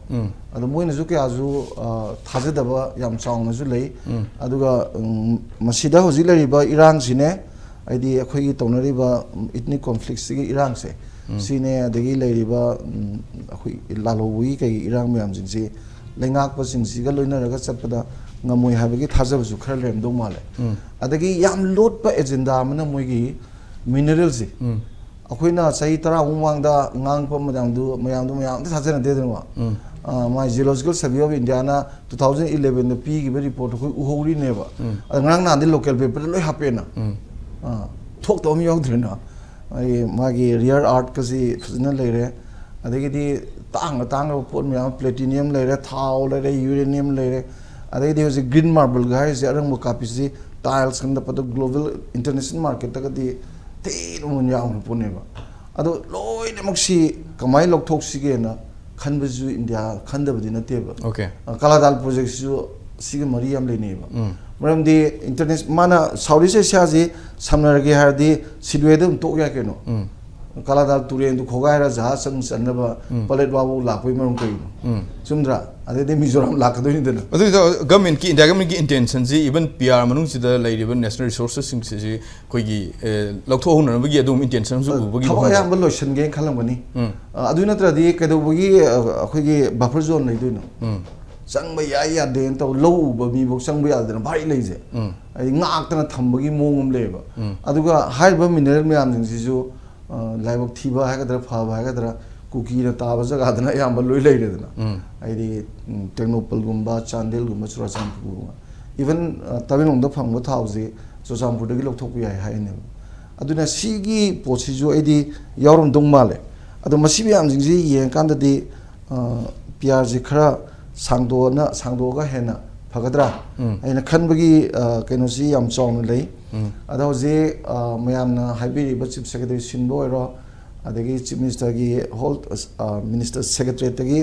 ꯑꯗꯣ ꯃꯣꯏꯅꯁꯨ ꯀꯌꯥꯁꯨ, ꯑ, ꯊꯥꯖꯗꯕ ꯌꯥꯝ ꯆꯥꯎꯅꯁꯨ ꯂꯩ꯫ ꯑꯗꯨꯒ ꯎꯝ, ꯃꯁꯤꯗ ꯍꯧꯖꯤꯛ ꯂꯩꯔꯤꯕ ꯏꯔꯥꯡꯁꯤꯅꯦ, ꯍꯥꯏꯗꯤ ꯑꯩꯈꯣꯏꯒꯤ ꯇꯧꯅꯔꯤꯕ ethnic conflict ꯁꯤꯒꯤ ꯏꯔꯥꯡꯁꯦ ꯁꯤꯅꯦ, ꯑꯗꯒꯤ ꯂꯩꯔꯤꯕ ꯎꯝ, ꯑꯩꯈꯣꯏ ꯂꯥꯜꯍꯧꯕꯒꯤ ꯀꯩꯒꯤ ꯏꯔꯥꯡ ꯃꯌꯥꯝꯁꯤꯡꯁꯤ ꯂꯩꯉꯥꯛꯄꯁꯤꯡꯁꯤꯒ ꯂꯣꯏꯅꯔꯒ ꯆꯠꯄꯗ ꯉꯝꯃꯣꯏ ꯍꯥꯏꯕꯒꯤ ꯊꯥꯖꯕꯁꯨ ꯈꯔ ꯂꯩꯔꯝꯗꯧ ꯃꯥꯜꯂꯦ꯫ ꯑꯗꯒꯤ ꯌꯥꯝ ꯂꯣꯠꯄ agenda ꯑꯃꯅ ꯃꯣꯏꯒꯤ mineral ꯁꯦ, ꯑꯩꯈꯣꯏꯅ ꯆꯍꯤ ꯇꯔꯥꯃꯨꯛ ꯃꯃꯥꯡꯗ ꯉꯥꯡꯕ ꯃꯌꯥꯝꯗꯨ, ꯃꯌꯥꯝꯗꯨ ꯃꯌꯥꯝ ꯑꯝꯇ ꯊꯥꯖꯅꯗꯦꯗꯅꯀꯣ꯫ ꯑꯥ, ꯃꯥꯏ Geological Survey of India ꯅ two thousand eleven ꯗ ꯄꯤꯈꯤꯕ report ꯑꯩꯈꯣꯏ ꯎꯍꯧꯔꯤꯅꯦꯕ꯫ ꯑꯗ ꯉꯔꯥꯡ ꯅꯍꯥꯟꯗꯤ local paper ꯗ ꯂꯣꯏ ꯍꯥꯞꯄꯦꯅ꯫ ꯑꯥ, ꯊꯣꯛꯇꯕ ꯑꯃ ꯌꯥꯎꯗ꯭ꯔꯦꯅ꯫ ꯑꯩ ꯃꯥꯒꯤ rare earth ꯀꯁꯤ ꯐꯖꯅ ꯂꯩꯔꯦ꯫ ꯑꯗꯒꯤꯗꯤ ꯇꯥꯡꯅ ꯇꯥꯡꯈ꯭ꯔꯕ ꯄꯣꯠ ꯃꯌꯥꯝ, platinum ꯂꯩꯔꯦ, ꯊꯥꯎ ꯂꯩꯔꯦ, uranium ꯂꯩꯔꯦ꯫ ꯑꯗꯩꯗꯤ ꯍꯧꯖꯤꯛ green marble ꯒ ꯍꯥꯏꯔꯤꯁꯦ, ꯑꯔꯪꯕ ꯀꯥꯞꯄꯤꯁꯤ, tiles ꯀ ꯅꯞꯄꯗ global international market ꯇꯒꯗꯤ ꯊꯤꯅ ꯃꯃꯜ ꯌꯥꯝꯈ꯭ꯔ ꯄꯣꯠꯅꯦꯕ꯫ ꯑꯗꯣ ꯂꯣꯏꯅꯃꯛꯁꯤ ꯀꯃꯥꯏꯅ ꯂꯧꯊꯣꯛꯁꯤꯒꯦꯅ ꯈꯟꯕꯁꯤꯁꯨ ꯏꯟꯗꯤꯌꯥ ꯈꯟꯗꯕꯗꯤ ꯅꯠꯇꯦꯕ꯫ Okay꯫ ꯑ, ꯀꯂꯥꯗꯥꯜ project ꯁꯤꯁꯨ ꯁꯤꯒ ꯃꯔꯤ ꯌꯥꯝ ꯂꯩꯅꯩꯕ꯫ ꯃꯔꯝꯗꯤ internation-, ꯃꯥꯅ South East Asia ꯁꯤ ꯁꯝꯅꯔꯒꯦ ꯍꯥꯏꯔꯗꯤ ꯁꯤꯗꯋꯦꯗ ꯑꯗꯨꯝ ꯇꯣꯛ ꯌꯥꯏ ꯀꯩꯅꯣ꯫ ꯀꯂꯥꯗꯥꯜ ꯇꯨꯔꯦꯟꯗꯨ ꯈꯣꯒꯥꯏꯔ ꯖꯍꯥꯖ ꯆꯪ ꯆꯟꯅꯕ ꯄꯂꯦꯠ ꯋꯥꯕꯧ ꯂꯥꯛꯄꯒꯤ ꯃꯔꯝ ꯀꯩꯅꯣ? ꯆꯨꯝꯗ꯭ꯔꯥ? ꯑꯗꯩꯗꯤ ꯃꯤꯖꯣꯔꯥꯝ ꯂꯥꯛꯀꯗꯣꯏꯅꯤꯗꯅ꯫ ꯑꯗꯨꯗ government ꯀꯤ, India government ꯀꯤ intention ꯁꯤ even P R ꯃꯅꯨꯡꯁꯤꯗ ꯂꯩꯔꯤꯕ natural resources ꯁꯤꯡꯁꯤ ꯑꯩꯈꯣꯏꯒꯤ, ꯑꯦ, ꯂꯧꯊꯣꯛꯍꯧꯅꯅꯕꯒꯤ ꯑꯗꯨꯝ intention ꯁꯨ ꯎꯕꯒꯤ ꯊꯕꯛ ꯃꯑꯣꯡꯗ꯫ ꯑꯌꯥꯝꯕ ꯂꯣꯏꯁꯤꯟꯒꯦꯅ ꯈꯜꯂꯝꯒꯅꯤ꯫ ꯎꯝ꯫ ꯑ, ꯑꯗꯨ ꯅꯠꯇ꯭ꯔꯗꯤ ꯀꯩꯗꯧꯕꯒꯤ, ꯑ, ꯑꯩꯈꯣꯏꯒꯤ buffer zone ꯂꯩꯗꯣꯏꯅꯣ? ꯎꯝ꯫ ꯆꯪꯕ ꯌꯥꯏ ꯌꯥꯗꯦꯅ ꯇꯧ, ꯂꯧ ꯎꯕ ꯃꯤꯐꯧ ꯆꯪꯕ ꯌꯥꯗꯅ ꯚꯥꯔꯤ ꯂꯩꯁꯦ꯫ ꯎꯝ꯫ ꯍꯥꯏꯗꯤ ꯉꯥꯛꯇꯅ ꯊꯝꯕꯒꯤ ꯃꯑꯣꯡ ꯑꯃ ꯂꯩꯌꯦꯕ꯫ ꯎꯝ꯫ ꯑꯗꯨꯒ ꯍꯥꯏꯔꯤꯕ mineral ꯃꯌꯥꯝꯁꯤꯡꯁꯤꯁꯨ, ꯑ, ꯂꯥꯏꯕꯛ ꯊꯤꯕ ꯍꯥꯏꯒꯗ꯭ꯔꯥ, ꯐꯕ ꯍꯥꯏꯒꯗ꯭ꯔꯥ, ꯀꯨꯀꯤꯅ ꯇꯥꯕ ꯖꯒꯥꯗꯅ ꯑꯌꯥꯝꯕ ꯂꯣꯏ ꯂꯩꯔꯦꯗꯅ꯫ ꯎꯝ꯫ ꯍꯥꯏꯗꯤ, ꯎꯝ, ꯇꯦꯡꯅꯧꯄꯜꯒꯨꯝꯕ, ꯆꯥꯟꯗꯦꯜꯒꯨꯝꯕ, ꯆꯨꯔꯥꯆꯥꯟꯄꯨꯔꯒꯨꯝꯕ, even, ꯑ, ꯇꯃꯦꯡꯂꯣꯡꯗ ꯐꯪꯕ ꯊꯥꯎꯁꯤ ꯆꯨꯔꯆꯥꯟꯄꯨꯔꯗꯒꯤ ꯂꯧꯊꯣꯛꯄ ꯌꯥꯏ ꯍꯥꯏꯅꯦꯕ꯫ ꯑꯗꯨꯅ ꯁꯤꯒꯤ ꯄꯣꯠꯁꯤꯁꯨ ꯑꯩꯗꯤ ꯌꯥꯎꯔꯝꯗꯧ ꯃꯥꯜꯂꯦ꯫ ꯑꯗꯣ ꯃꯁꯤ ꯃꯌꯥꯝꯁꯤꯡꯁꯤ ꯌꯦꯡꯉꯀꯥꯟꯗꯗꯤ ꯄꯤ ꯑꯥꯔꯁꯤ ꯈꯔ ꯁꯥꯡꯗꯣꯛꯑꯅ ꯁꯥꯡꯗꯣꯛꯑꯒ ꯍꯦꯟꯅ ꯐꯒꯗ꯭ꯔꯥ ꯎꯝ꯫ ꯑꯩꯅ ꯈꯟꯕꯒꯤ ꯑ, ꯀꯩꯅꯣꯁꯤ ꯌꯥꯝ ꯆꯥꯎꯅ ꯂꯩ꯫ ꯎꯝ꯫ ꯑꯗꯣ ꯍꯧꯖꯤꯛ ꯑ, ꯃꯌꯥꯝꯅ ꯍꯥꯏꯕꯤꯔꯤꯕ ꯆꯤꯐ ꯁꯦꯀ꯭ꯔꯦꯇꯔꯤ ꯁꯤꯟꯕ ꯑꯣꯏꯔꯣ, ꯑꯗꯒꯤ ꯆꯤꯐ ꯃꯤꯅꯤꯁꯇꯔꯒꯤ ꯍꯣꯜ ꯃꯤꯅꯤꯁꯇꯔ ꯁꯦꯀ꯭ꯔꯦꯇꯔꯤꯌꯦꯠꯇꯒꯤ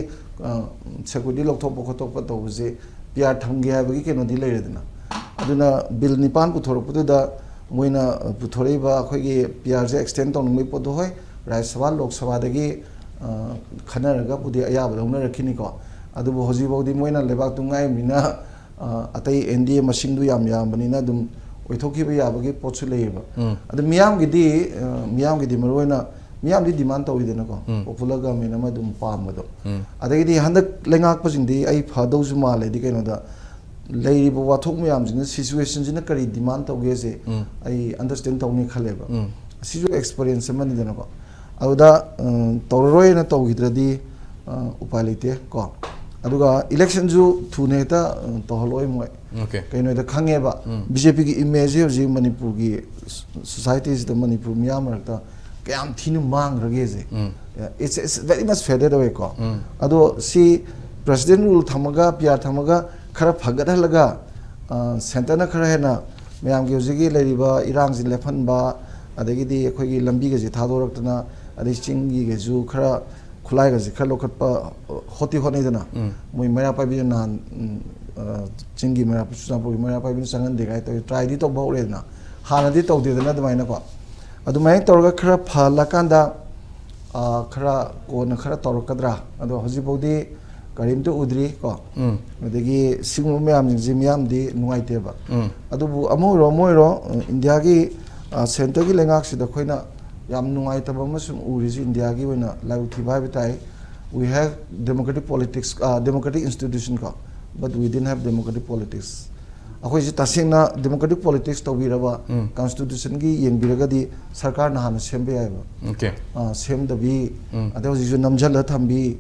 ꯁꯦꯀ꯭ꯌꯨꯔꯤꯇꯤ ꯂꯧꯊꯣꯛꯄ ꯈꯣꯠꯇꯣꯛꯄ ꯇꯧꯕꯁꯦ ꯄꯤ ꯑꯥꯔ ꯊꯝꯒꯦ ꯍꯥꯏꯕꯒꯤ ꯀꯩꯅꯣꯗꯤ ꯂꯩꯔꯦꯗꯅ꯫ ꯑꯗꯨꯅ ꯕꯤꯜ ꯅꯤꯄꯥꯟ ꯄꯨꯊꯣꯔꯛꯄꯗꯨꯗ ꯃꯣꯏꯅ ꯄꯨꯊꯣꯔꯛꯏꯕ ꯑꯩꯈꯣꯏꯒꯤ ꯄꯤ ꯑꯥꯔꯁꯦ ꯑꯦꯛꯁꯇꯦꯟ ꯇꯧꯅꯤꯡꯕꯒꯤ ꯄꯣꯠꯇꯣ, ꯍꯣꯏ, ꯔꯥꯖ꯭ꯌ ꯁꯚꯥ, ꯂꯣꯛ ꯁꯚꯥꯗꯒꯤ ꯑ, ꯈꯟꯅꯔꯒꯕꯨꯗꯤ ꯑꯌꯥꯕ ꯂꯧꯅꯔꯛꯈꯤꯅꯤꯀꯣ꯫ ꯑꯗꯨꯕꯨ ꯍꯧꯖꯤꯛꯐꯥꯎꯗꯤ ꯃꯣꯏꯅ ꯂꯩꯕꯥꯛꯇꯨ ꯉꯥꯛꯏꯕꯅꯤꯅ, ꯑ, ꯑꯇꯩ ꯑꯦꯟ ꯗꯤ ꯑꯦ ꯃꯁꯤꯡꯗꯨ ꯌꯥꯝ ꯌꯥꯝꯕꯅꯤꯅ ꯑꯗꯨꯝ ꯑꯣꯏꯊꯣꯛꯈꯤꯕ ꯌꯥꯕꯒꯤ ꯄꯣꯠꯁꯨ ꯂꯩꯌꯦꯕ꯫ ꯎꯝ꯫ ꯑꯗꯨ ꯃꯤꯌꯥꯝꯒꯤꯗꯤ, ꯑ, ꯃꯤꯌꯥꯝꯒꯤꯗꯤ ꯃꯔꯨꯑꯣꯏꯅ ꯃꯤꯌꯥꯝꯗꯤ ꯗꯤꯃꯥꯟ ꯇꯧꯋꯤꯗꯅꯀꯣ, ꯎꯝ꯫ ꯄꯣꯄꯨꯂꯔ ꯒꯚꯔꯟꯃꯦꯟ ꯑꯃ ꯑꯗꯨꯝ ꯄꯥꯝꯕꯗꯣ꯫ ꯎꯝ꯫ ꯑꯗꯒꯤꯗꯤ ꯍꯟꯗꯛ ꯂꯩꯉꯥꯛꯄꯁꯤꯡꯗꯤ ꯑꯩ ꯐꯗꯧꯁꯨ ꯃꯥꯜꯂꯦꯗꯤ ꯀꯩꯅꯣꯗ, ꯂꯩꯔꯤꯕ ꯋꯥꯊꯣꯛ ꯃꯌꯥꯝꯁꯤꯅ, ꯁꯤꯆꯨꯋꯦꯁꯟꯁꯤꯅ ꯀꯔꯤ ꯗꯤꯃꯥꯟ ꯇꯧꯒꯦꯁꯦ ꯎꯝ꯫ ꯑꯩ ꯑꯟꯗꯔꯁꯇꯦꯟ ꯇꯧꯅꯤ ꯈꯜꯂꯦꯕ꯫ ꯎꯝ꯫ ꯑꯁꯤꯁꯨ ꯑꯦꯛꯁꯄꯔꯤꯌꯦꯟꯁ ꯑꯃꯅꯤꯗꯅꯀꯣ꯫ ꯑꯗꯨꯗ, ꯎꯝ, ꯇꯧꯔꯔꯣꯏꯅ ꯇꯧꯈꯤꯗ꯭ꯔꯗꯤ, ꯑ, ꯎꯄꯥꯏ ꯂꯩꯇꯦ ꯀꯣ꯫ ꯑꯗꯨꯒ ꯏꯂꯦꯛꯁꯟꯁꯨ ꯊꯨꯅ ꯍꯦꯛꯇ, ꯎꯝ, ꯇꯧꯍꯜꯂꯛꯑꯣꯏ ꯃꯣꯏ꯫ ꯑꯣꯀꯦ꯫ ꯀꯩꯅꯣꯗ ꯈꯪꯉꯦꯕ, ꯎꯝ꯫ ꯕꯤ ꯖꯦ ꯄꯤꯒꯤ ꯏꯃꯦꯖꯁꯤ ꯍꯧꯖꯤꯛ ꯃꯅꯤꯄꯨꯔꯒꯤ ꯁꯣꯁꯥꯏꯇꯤꯁꯤꯗ, ꯃꯅꯤꯄꯨꯔ ꯃꯤꯌꯥꯝ ꯃꯔꯛꯇ ꯀꯌꯥꯝ ꯊꯤꯅ ꯃꯥꯡꯈ꯭ꯔꯒꯦꯁꯦ꯫ ꯎꯝ꯫ It's, it's very much faded away ꯀꯣ꯫ ꯎꯝ꯫ ꯑꯗꯣ ꯁꯤ ꯄ꯭ꯔꯁꯤꯗꯦꯟ ꯔꯨꯜ ꯊꯝꯃꯒ, ꯄꯤ ꯑꯥꯔ ꯊꯝꯃꯒ ꯈꯔ ꯐꯒꯠꯍꯜꯂꯒ, ꯑ, ꯁꯦꯟꯇꯔꯅ ꯈꯔ ꯍꯦꯟꯅ ꯃꯌꯥꯝꯒꯤ ꯍꯧꯖꯤꯛꯀꯤ ꯂꯩꯔꯤꯕ ꯏꯔꯥꯡꯁꯤ ꯂꯦꯞꯍꯟꯕ, ꯑꯗꯒꯤꯗꯤ ꯑꯩꯈꯣꯏꯒꯤ ꯂꯝꯕꯤꯒꯁꯦ ꯊꯥꯗꯣꯔꯛꯇꯅ, ꯑꯗꯩ ꯆꯤꯡꯒꯤꯒꯁꯨ ꯈꯔ ꯈꯨꯠꯂꯥꯏꯒꯁꯦ ꯈꯔ ꯂꯧꯈꯠꯄ, ꯑ, ꯍꯣꯠꯇꯤ ꯍꯣꯠꯅꯩꯗꯅ꯫ ꯎꯝ꯫ ꯃꯣꯏ ꯃꯩꯔꯥ ꯄꯥꯏꯕꯤꯅ ꯅꯍꯥꯟ, ꯎꯝ, ꯑ, ꯆꯤꯡꯒꯤ ꯃꯩꯔꯥ, ꯆꯨꯔꯆꯥꯟꯄꯨꯔꯒꯤ ꯃꯩꯔꯥ ꯄꯥꯏꯕꯤꯅ ꯆꯪꯍꯟꯗꯦ ꯀꯥꯏ ꯇꯧꯋꯤ, ꯇ꯭ꯔꯥꯏꯗꯤ ꯇꯧꯕ ꯍꯧꯔꯦꯗꯅ꯫ ꯍꯥꯟꯅꯗꯤ ꯇꯧꯗꯦꯗꯅ ꯑꯗꯨꯃꯥꯏꯅꯀꯣ꯫ ꯑꯗꯨꯃꯥꯏꯅ ꯇꯧꯔꯒ ꯈꯔ ꯐꯍꯜꯂꯀꯥꯟꯗ, ꯑ, ꯈꯔ ꯀꯣꯟꯅ ꯈꯔ ꯇꯧꯔꯛꯀꯗ꯭ꯔꯥ? ꯑꯗꯣ ꯍꯧꯖꯤꯛꯐꯥꯎꯗꯤ ꯀꯔꯤꯝꯇ ꯎꯗ꯭ꯔꯤ ꯀꯣ꯫ ꯎꯝ꯫ ꯑꯗꯒꯤ ꯁꯤꯒꯨꯝꯕ ꯃꯌꯥꯝꯁꯤꯡꯁꯤ ꯃꯤꯌꯥꯝꯗꯤ ꯅꯨꯡꯉꯥꯏꯇꯦꯕ꯫ ꯎꯝ꯫ ꯑꯗꯨꯕꯨ ꯑꯃ ꯑꯣꯏꯔꯣ ꯑꯃ ꯑꯣꯏꯔꯣ, ꯑ, ꯏꯟꯗꯤꯌꯥꯒꯤ, ꯑ, ꯁꯦꯟꯇꯔꯒꯤ ꯂꯩꯉꯥꯛꯁꯤꯗ ꯑꯩꯈꯣꯏꯅ ꯌꯥꯝ ꯅꯨꯡꯉꯥꯏꯇꯕ ꯑꯃ ꯁꯨꯝ ꯎꯔꯤꯁꯤ ꯏꯟꯗꯤꯌꯥꯒꯤ ꯑꯣꯏꯅ ꯂꯥꯏꯕꯛ ꯊꯤꯕ ꯍꯥꯏꯕ ꯇꯥꯏ꯫ We have democratic politics, ꯑ, democratic institution ꯀꯣ, but we didn't have democratic politics꯫ ꯑꯩꯈꯣꯏꯁꯤ ꯇꯁꯦꯡꯅ democratic politics ꯇꯧꯕꯤꯔꯕ, ꯎꯝ꯫ Constitution ꯒꯤ ꯌꯦꯡꯕꯤꯔꯒꯗꯤ ꯁꯔꯀꯥꯔꯅ ꯍꯥꯟꯅ ꯁꯦꯝꯕ ꯌꯥꯏꯑꯕ꯫ ꯑꯣꯀꯦ꯫ ꯑ, ꯁꯦꯝꯗꯕꯤ, ꯎꯝ꯫ ꯑꯗꯩ ꯍꯧꯖꯤꯛꯁꯨ ꯅꯝꯁꯤꯜꯂ ꯊꯝꯕꯤ,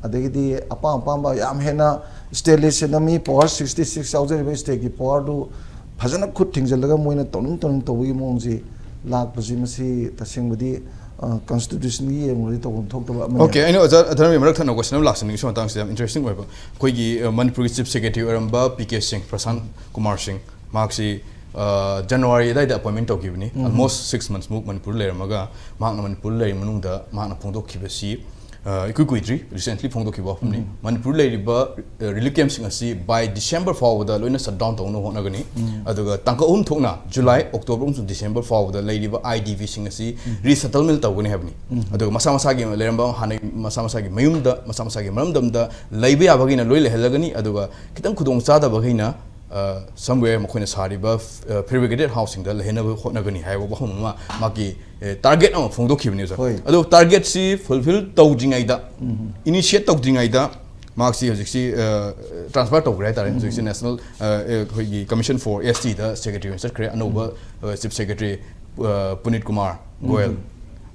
ꯑꯗꯒꯤꯗꯤ ꯑꯄꯥꯝ ꯑꯄꯥꯝꯕ ꯌꯥꯝ ꯍꯦꯟꯅ state list ꯁꯦ ꯅꯝꯃꯤ, power sixty six ꯌꯥꯎꯖꯔꯤꯕ state ꯀꯤ power ꯗꯨ ꯐꯖꯅ ꯈꯨꯠ ꯊꯤꯡꯖꯤꯜꯂꯒ ꯃꯣꯏꯅ ꯇꯧꯅꯤꯡ ꯇꯧꯅꯤꯡ ꯇꯧꯕꯒꯤ ꯃꯑꯣꯡꯁꯤ ꯂꯥꯛꯄꯁꯤ, ꯃꯁꯤ ꯇꯁꯦꯡꯕꯗꯤ ꯀꯟꯁꯇꯤꯇ꯭ꯌꯨꯁꯟꯒꯤ ꯌꯦꯡꯉꯨꯔꯗꯤ ꯇꯧꯐꯝ ꯊꯣꯛꯇꯕ ꯑꯃꯅꯤ꯫ ꯑꯣꯀꯦ, ꯑꯩꯅ ꯑꯣꯖꯥ ꯙꯔꯃꯦ ꯃꯔꯛ ꯊꯠꯅ ꯀꯣꯏꯁꯟ ꯑꯃ ꯂꯥꯛꯆꯅꯤꯡꯉꯤ ꯁꯤ ꯃꯇꯥꯡꯁꯤꯗ, ꯌꯥꯝ ꯏꯟꯇꯔꯦꯁꯇꯤꯡ ꯑꯣꯏꯕ꯫ ꯑꯩꯈꯣꯏꯒꯤ ꯑ, ꯃꯅꯤꯄꯨꯔꯒꯤ ꯆꯤꯐ ꯁꯦꯀ꯭ꯔꯦꯇꯔꯤ ꯑꯣꯏꯔꯝꯕ ꯄꯤ ꯀꯦ ꯁꯤꯡ, ꯄ꯭ꯔꯁꯥꯟ ꯀꯨꯃꯥꯔ ꯁꯤꯡ, ꯃꯍꯥꯛꯁꯤ ꯑ, ꯖꯅꯋꯥꯔꯤ ꯑꯗꯨꯋꯥꯏꯗ ꯑꯦꯄꯣꯏꯟꯃꯦꯟ ꯇꯧꯈꯤꯕꯅꯤ꯫ ꯑꯣꯜꯃꯣꯁ ꯁꯤꯛꯁ ꯃꯟꯊꯁ ꯃꯨꯛ ꯃꯅꯤꯄꯨꯔ ꯂꯩꯔꯝꯃꯒ ꯃꯍꯥꯛꯅ ꯃꯅꯤꯄꯨꯔ ꯂꯩꯔꯤ ꯃꯅꯨꯡꯗ ꯃꯍꯥꯛꯅ ꯐꯣꯡꯗꯣꯛꯈꯤꯕꯁꯤ ꯑ, ꯏꯀꯨꯏ ꯀꯨꯏꯗ꯭ꯔꯤ, ꯔꯤꯁꯦꯟꯠꯂꯤ ꯐꯣꯡꯗꯣꯛꯈꯤꯕ ꯋꯥꯐꯝꯅꯤ꯫ ꯃꯅꯤꯄꯨꯔ ꯂꯩꯔꯤꯕ ꯔꯤꯂꯤꯐ ꯀꯦꯝꯞꯁꯤꯡ ꯑꯁꯤ ꯕꯥꯏ ꯗꯤꯁꯦꯝꯕꯔ ꯐꯥꯎꯕꯗ ꯂꯣꯏꯅ ꯁꯠ ꯗꯥꯎꯟ ꯇꯧꯅꯕ ꯍꯣꯠꯅꯒꯅꯤ꯫ ꯑꯗꯨꯒ ꯇꯥꯡꯀꯛ ꯑꯍꯨꯝ ꯊꯣꯛꯅ, ꯖꯨꯂꯥꯏ, ꯑꯣꯛꯇꯣꯕꯔ ꯑꯃꯁꯨꯡ ꯗꯤꯁꯦꯝꯕꯔ ꯐꯥꯎꯕꯗ ꯂꯩꯔꯤꯕ ꯑꯥꯏ ꯗꯤ ꯕꯤꯁꯤꯡ ꯑꯁꯤ ꯔꯤꯁꯦꯇꯜꯃꯦꯟ ꯇꯧꯒꯅꯤ ꯍꯥꯏꯕꯅꯤ꯫ ꯑꯗꯨꯒ ꯃꯁꯥ ꯃꯁꯥꯒꯤ ꯂꯩꯔꯝꯕ ꯍꯥꯟꯅꯒꯤ ꯃꯁꯥ ꯃꯁꯥꯒꯤ ꯃꯌꯨꯝꯗ, ꯃꯁꯥ ꯃꯁꯥꯒꯤ ꯃꯔꯝꯗꯝꯗ ꯂꯩꯕ ꯌꯥꯕꯈꯩꯅ ꯂꯣꯏ ꯂꯩꯍꯜꯂꯒꯅꯤ꯫ ꯑꯗꯨꯒ ꯈꯤꯇꯪ ꯈꯨꯗꯣꯡ ꯆꯥꯗꯕꯈꯩꯅ ꯁꯝꯋꯦꯌꯔ ꯃꯈꯣꯏꯅ ꯁꯥꯔꯤꯕ ꯐꯦꯕ꯭ꯔꯤꯀꯦꯇꯦꯠ ꯍꯥꯎꯁꯁꯤꯡꯗ ꯂꯩꯍꯟꯅꯕ ꯍꯣꯠꯅꯒꯅꯤ ꯍꯥꯏꯕ ꯋꯥꯐꯝ ꯑꯃ ꯃꯥꯒꯤ ꯇꯥꯔꯒꯦꯠ ꯑꯃ ꯐꯣꯡꯗꯣꯛꯈꯤꯕꯅꯤ, ꯁꯥꯔ꯫ ꯍꯣꯏ꯫ ꯑꯗꯣ ꯇꯥꯔꯒꯦꯠꯁꯤ ꯐꯨꯜꯐꯤꯜ ꯇꯧꯗ꯭ꯔꯤꯉꯩꯗ, ꯏꯅꯤꯁꯤꯌꯦꯠ ꯇꯧꯗ꯭ꯔꯤꯉꯩꯗ ꯃꯍꯥꯛꯁꯤ ꯍꯧꯖꯤꯛꯁꯤ ꯇ꯭ꯔꯥꯟꯁꯐꯔ ꯇꯧꯈ꯭ꯔꯦ ꯍꯥꯏꯇꯥꯔꯦ꯫ ꯍꯧꯖꯤꯛꯁꯤ ꯅꯦꯁꯅꯦꯜ ꯑꯩꯈꯣꯏꯒꯤ ꯀꯃꯤꯁꯟ ꯐꯣꯔ ꯑꯦꯁ ꯇꯤꯗ ꯁꯦꯀ꯭ꯔꯦꯇꯔꯤ ꯑꯣꯏꯅ ꯆꯠꯈ꯭ꯔꯦ꯫ ꯑꯅꯧꯕ chief secretary Punit Kumar Goyal,